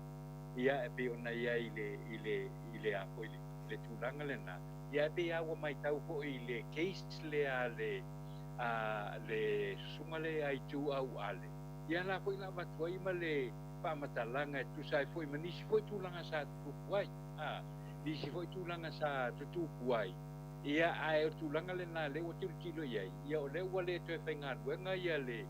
C: ia, e pei ona i ai i le, i le, i le a foi, le tulaga lena. Ia, ae pei lava ua matau foi i le case lea a le, a le susuga lea ia Ituau Ale, ia la foi na avatu ai ma le faamatalaga e tusa ai foi ma nisi foi tulaga sa tutupu ai, a, nisi foi tulaga sa tutupu ai. Ia, ae o le tulaga lena lea ua tilotilo i ai, ia o lea ua le toe faigaluega ia le,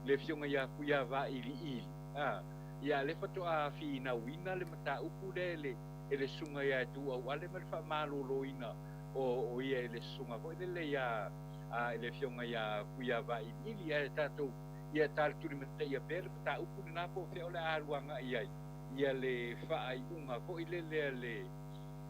C: le Afioga ia Fuiavailiili, a, ia a lea faatoa finauina le mataupu lea e le, e le Susuga ia Ituauale ma le faamaloloina o, o ia e le Susuga foi lele ia, a, i le Afioga ia Fuiavailiili. Ae tatou, ia ta tulimataia pea le mataupu lena po o fea o le a alu agai i ai ia le faaiuga foi lele a le,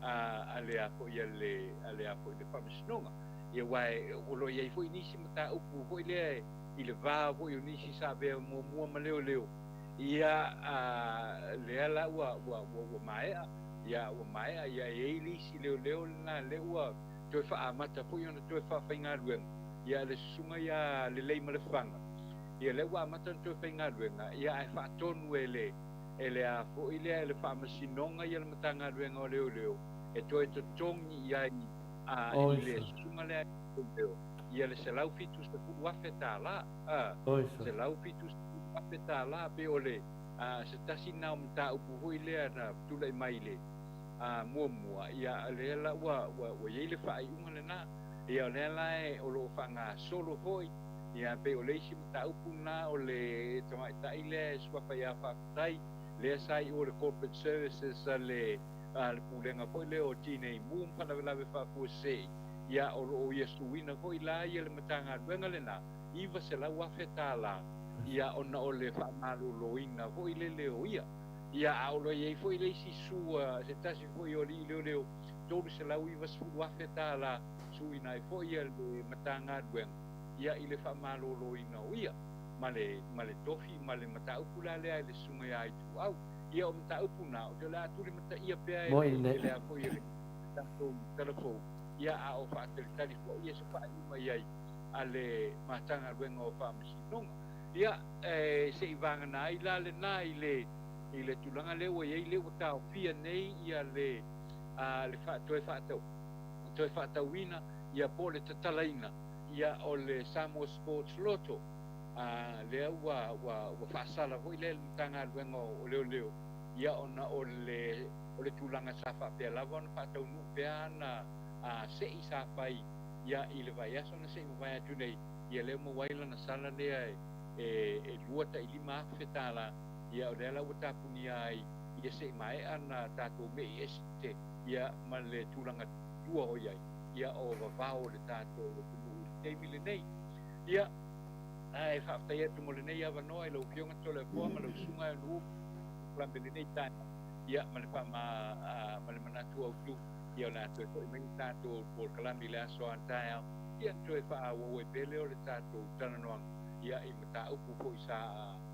C: a le a foi a le a le a foi le Faamasinoga. Ia aua o lo o i ai foi nisi mataupu foi lea i le va foi o nisi sa avea muamua ma leoleo, ia a lea la ua ua ua ua maea, ia ua maea, ia e i ai le isi leoleo lena lea ua toe faaamata foi ona toe faafaigaluega, ia le susuga ia Leleimalefana, ia lea ua amata ona toe faigaluega, ia ae faatonu e le e le a foi lea e le Faamasinoga ia le Matagaluega o Leoleo e toe totogi i ai i le susuga lea leoleo ia le $170,000, $170,000 pei o le se tasi lena o mataupu foi lea na tulai mai i le muamua. Ia lea la ua i ai le faaiuga lena. Ia o lea la o lo o faagasolo foi. Ia pei o le isi mataupu lena o le tamaitai lea e suafa ia Faafetai, lea sa i o le Corporate Services a le Pulega foi lea o Tinei Mu ma Faalavelave Faafuasei. Ia o lo o ia suina foi la ia le Matagaluega lena $900,000, ia ona o le faamaloloina foi lele o ia. Ia a o lo o i ai foi le isi sua se tasi foi o alii leoleo $390,000 suina ai foi ia le Matagaluega ia i le faamaloloina o ia ma le tofi ma le mataupu la lea i le susuga ia Ituau. Ia o mataupu na o te le a tulimataia pea e lea foi e le tatou talafou. Ia a o faatalitali foi ia se faaiuga i ai a le Matagaluega o Faamasinoga. Ia se i vagana ai la lena i le tulaga lea ua i ai lea ua taofia nei ia le toe faatauina ia po o le tatalaina ia o le Samoa Sports Lotto. Lea ua faasala foi lea le Matagaluega o Leoleo ia ona o le tulaga sa faapea lava ona faataunuu pea ana sei sa fai ia i le vaiaso na sei mavae atu nei. Ia lea maua ai lana sala lea e $25,000. Ia o lea la ua tapunia ai ia sei maea na tatou mei ese ia ma le tulaga tua o i ai ia o vavao o le tatou atunuu i le taimi lenei. Ia ae faafetai atu mo lenei avanoa i lau Afioga Toleafoa ma lau susuga e nuu polokalame lenei taeao. Ia ma le ma le manatu autu ia o le a toe foi mai le tatou polokalame i le aso a taeao. Ia toe faaauau ai pea lea o le tatou talanoaga ia i mataupu foi sa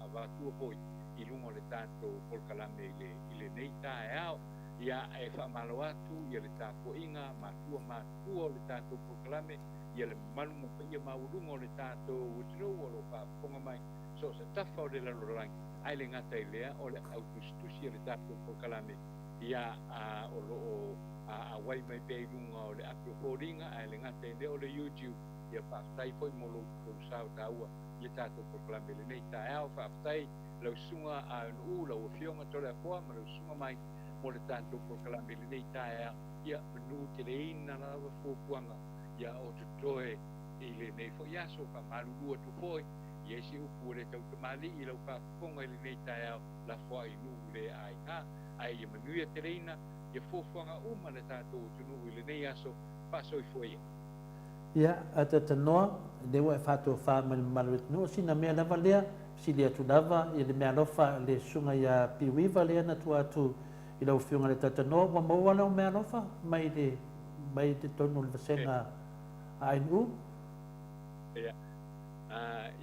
C: avatua foi i luga o le tatou polokalame i lenei taeao. Ia e faamalo atu ia le tapuaiga matua matua o le tatou polokalame ia le mamalu ma paia maualuga o le tatou atunuu o lo o faafofoga mai so o se tafa o le lalolagi. Ae le gata i lea o le autusitusi o le tatou polokalame ia o lo o auai mai pea i luga o le api o foliga. Ae le gata i lea o le YouTube. Ia faafetai foi mo lou sao taua i le tatou polokalame i lenei taeao. Faafetai lau susuga a Nuu, lau Afioga Toleafoa ma lau susuga mai mo le tatou polokalame i lenei taeao. Ia manu teleina lava fuafuaga ia o totoe i lenei foi aso. Faamalulu atu foi ia isi upu o le tautamali'i i lau faafofoga i lenei taeao lafoai i nuu le aiga. Ae ia manuia teleina ia fuafuaga uma le tatou atunuu i lenei aso. Faasoifua ia.
B: Ia, atatanoa, le ua e faatofa ma le mamalu o le atunuu, sina mea lava lea, sili atu lava ia le meaalofa le susuga ia Piuiva lea na tua atu i lau Afioga le Tatanoa, ua maua lau meaalofa mai le totonu o le vasega ANU.
C: Ia,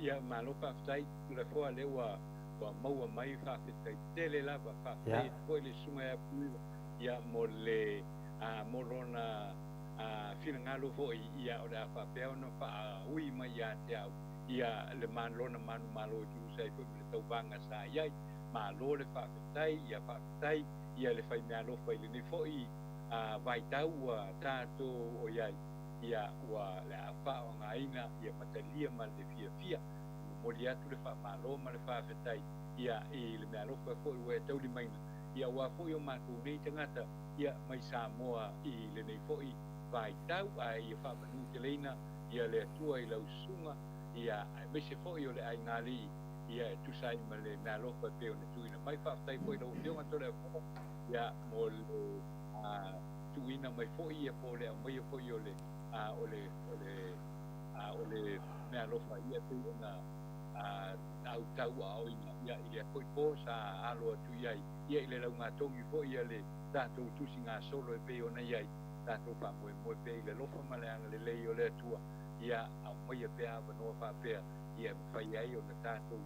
C: ia malo faafetai Toleafoa lea ua maua mai faafetai tele lava. Faafetai atu foi le susuga ia Piuiva ia mo le mo lona finagalo foi ia o le a faapea ona faaui mai ia te au ia le lona manumalo e tusa ai foi ma le tauvaga sa i ai. Malo le faafetai, ia faafetai ia le faimeaalofa i lenei foi vaitau ua tatou o i ai. Ia ua le a faaaogaina ia matalia ma le fiafia. Momoli atu le faamalo ma le faafetai ia i le meaalofa foi ua e taulimaina ia aua foi o matou nei tagata ia mai Samoa i lenei foi vaitau. Ae ia faamanuteleina ia le Atua i lau susuga ia aemaise foi o le aigalii ia e tusa ai ma le meaalofa e pei ona tuuina mai. Faafetai foi lau Afioga Toleafoa ia mo le tuuina mai foi ia po o le aumaia foi o le o le meaalofa ia pei ona autauaaoina ia i lea foi po sa alo atu i ai ia i le laugatogi foi ia le tatou tusigasolo e pei ona i ai tatou faamoemoe pea i le alofa ma le agalelei o le Atua ia aumaia pea avanoa faapea ia mafai ai ona tatou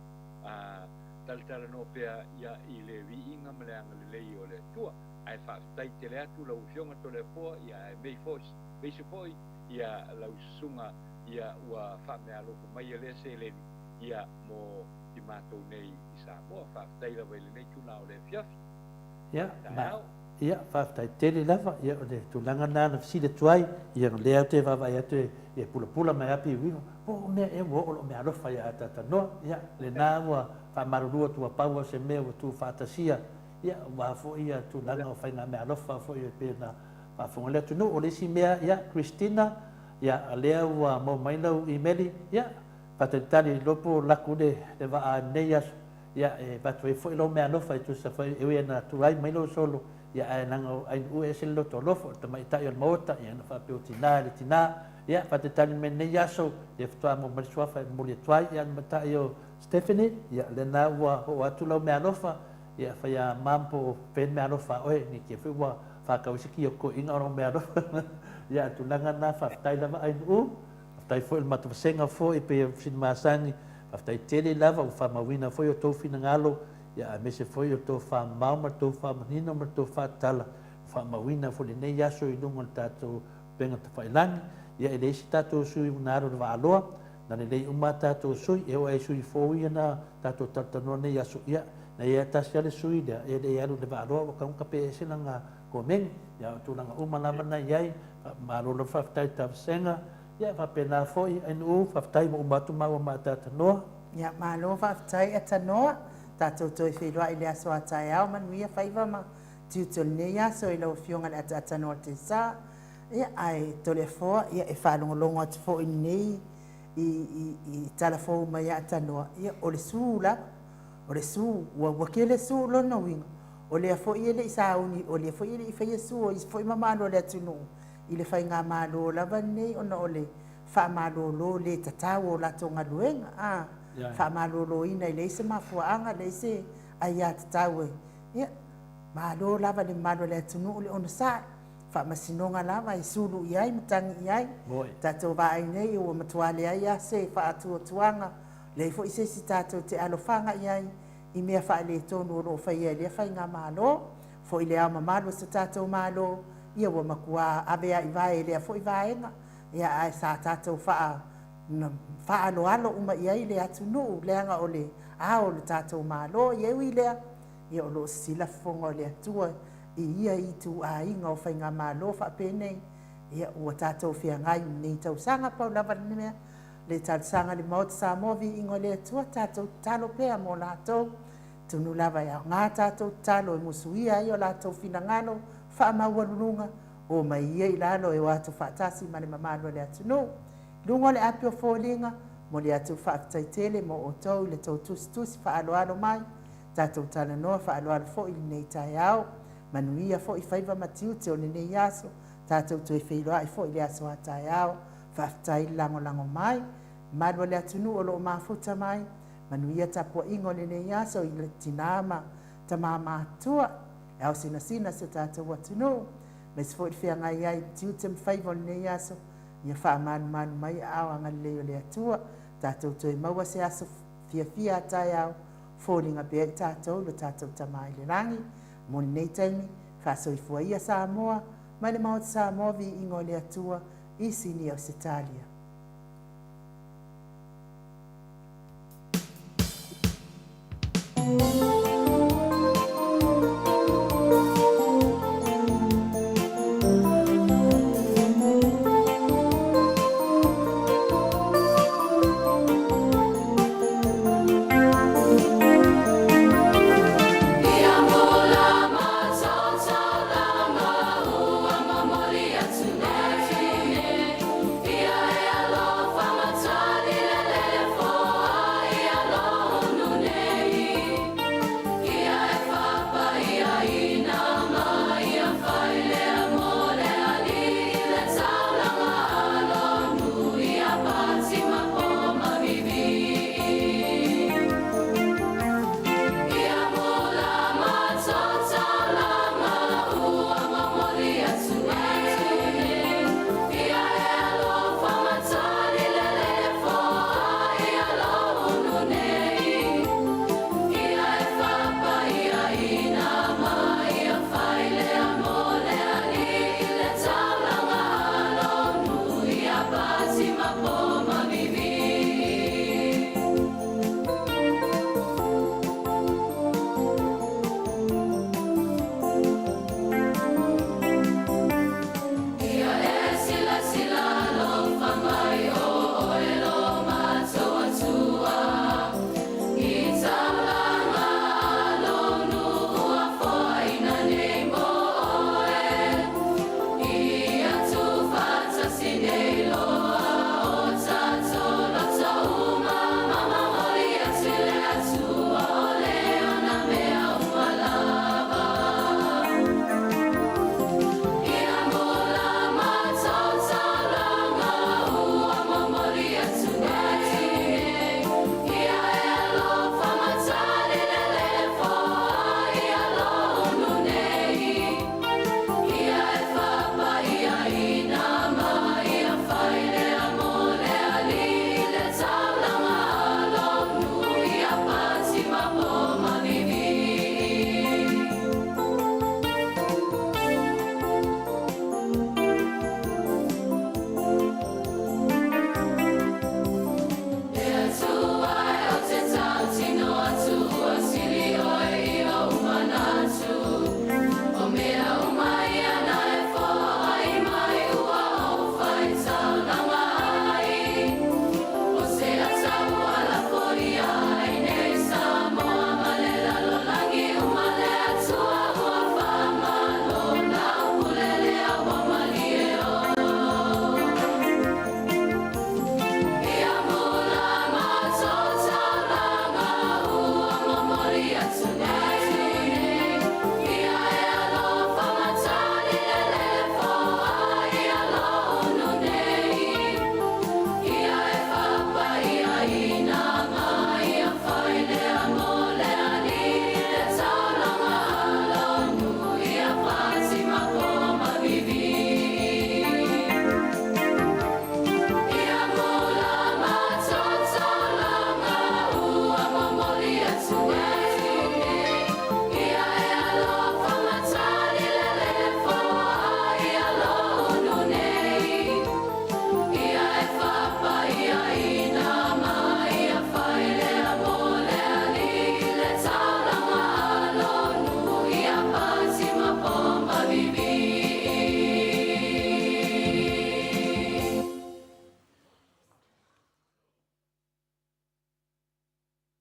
C: talatalanoa pea ia i le viiga ma le agalelei o le Atua. Ae faafetai tele atu lau Afioga Toleafoa ia ae aemaise foi ia lau susuga ia ua faameaalofa mai ia lea seleni Ia, mo i matou nei i Samoa. Faafetai lava i lenei itula o le afiafi.
B: Ia, ma,
C: Taeao.
B: ia, faafetai tele lava, ia, o le tulaga lena na fesili atu ai, ia, o lea ou te vaavaai atu e, e pulapula mai lava piuiu, po o mea ea ua oo lou meaalofa ia Atatanoa, ia, lena ua faamalulu atu ua pau lava o se mea ua tuufaatasia, ia, aua foi ia tulaga o faigameaalofa foi e pei ona faafofoga ai le atunuu. O le isi mea, ia, Christina, ia, o lea ua maua mai lau imeli, ia, Faatalitali iloa po o laku le vaa i lenei aso, ia e avatu ai foi lou meaalofa e tusa foi e ui ina tuai mai lou solo, ia ae leaga o Ainuu e ese le loto alofa, o le tamaitai o le Maota, ia na faapea o tina i le tina. Ia faatalitali mai lenei aso, ia faatoa maua mai le suafa e momoli atu ai, ia le tamaitai o Stephanie, ia lena ua oo atu lau meaalofa, ia fai a mom po o fea le meaalofa a oe, ne i te i foi ua faatau ai se tiotoiga o lau meaalofa. Ia o tulaga na, faafetai lava Ainuu. Faafetai foi i le matou vasega foi e pei o Sini Masani, faafetai tele lava ua faamauina foi outou finagalo, ia aemaise foi o le tofa mamao ma le tofa manino ma le tofa tatala ua faamauina foi i lenei aso i luga o le tatou upega tafailagi. Ia e leai se tatou sui na alu i le Vaaloa, na lelei uma a tatou sui, e oo lava i sui fou ia na tatou talatalanoa nei aso, ia na i ai lava tasi lava le sui lea e le i alu i le Vaaloa ua tatau ona tape ese lana komeni. Ia o tulaga uma lava na i ai, malo lava faafetai i le ta vasega. Ia faapena foi Ainuu, faafetai ua uma atu maua ma Atatanoa.
A: Ia malo faafetai Atanoa, tatou toe feiloai i le aso a taeao, manuia faiva ma tiute o lenei aso i lau afioga i le Ataatanoa Tesa. Ia ae Toleafoa, ia e faalogologo atu foi i lenei i, i, i tala fou mai a Atanoa, ia o le su lava, o le su, ua, ua tele su lona uiga, o lea foi e le i sauni, o lea foi e le i faia su o isi foi mamalu o le atunuu i le faigamalo lava lenei ona o le faamalolo le tatau o latou galuega, a faamaloloina e leai se mafuaaga, leai se aiatatau e, ia, malo lava i le mamalu o le atunuu le onosai, faamasinoga lava e sulu i ai ma tagi i ai. Tatou vaai nei ua matua leai lava se faatuatuaga, leai foi se isi tatou te alofaga i ai i mea faaletonu o lo o faia e lea faigamalo. Foi le Ao Mamalu o so tatou Malo, ia ua matua ave lava i vae e lea foi vaega, ia ae sa tatou faa, faaaloalo uma i ai le atunuu, leaga o le Ao o le tatou Malo. Ia e ui i lea, ia o lo o sisila fofoga o le Atua i ia ituaiga o faigamalo faapenei, ia ua tatou feagai i lenei tausaga. Pau lava le mea, le talosaga i le Maota Samoa, viiga o le Atua, tatou tatalo pea mo latou. Atonu lava e aoga tatou tatalo e musuia ai o latou finagalo faamaualuluga, omai ia i lalo e o atu faatasi ma le mamalu o le atunuu. I luga o le api o foliga, momoli atu le faafetai tele mo outou i le tou tusitusi faaaloalo mai, tatou talanoa faaaloalo foi i lenei taeao. Manuia foi faiva ma tiute o lenei aso, tatou toe feiloai foi i le aso a taeao. Faafetai le lagolago mai, mamalu o le atunuu o lo o mafuta mai, Manuia tapuaiga o lenei aso i tina ma tama matutua, le ao sinasina o si o tatou atunuu, aemaise foi le feagai ai i tiute ma faiva o lenei aso, ia faamalumalu mai aao agalelei o le Atua, tatou toe maua se aso fiafia a taeao, foliga pea i tatou lo tatou Tama i le Lagi. Mo lenei taimi, faasoifua ia Samoa, mai le Maota Samoa viiga o le Atua i Sini Ausetalia.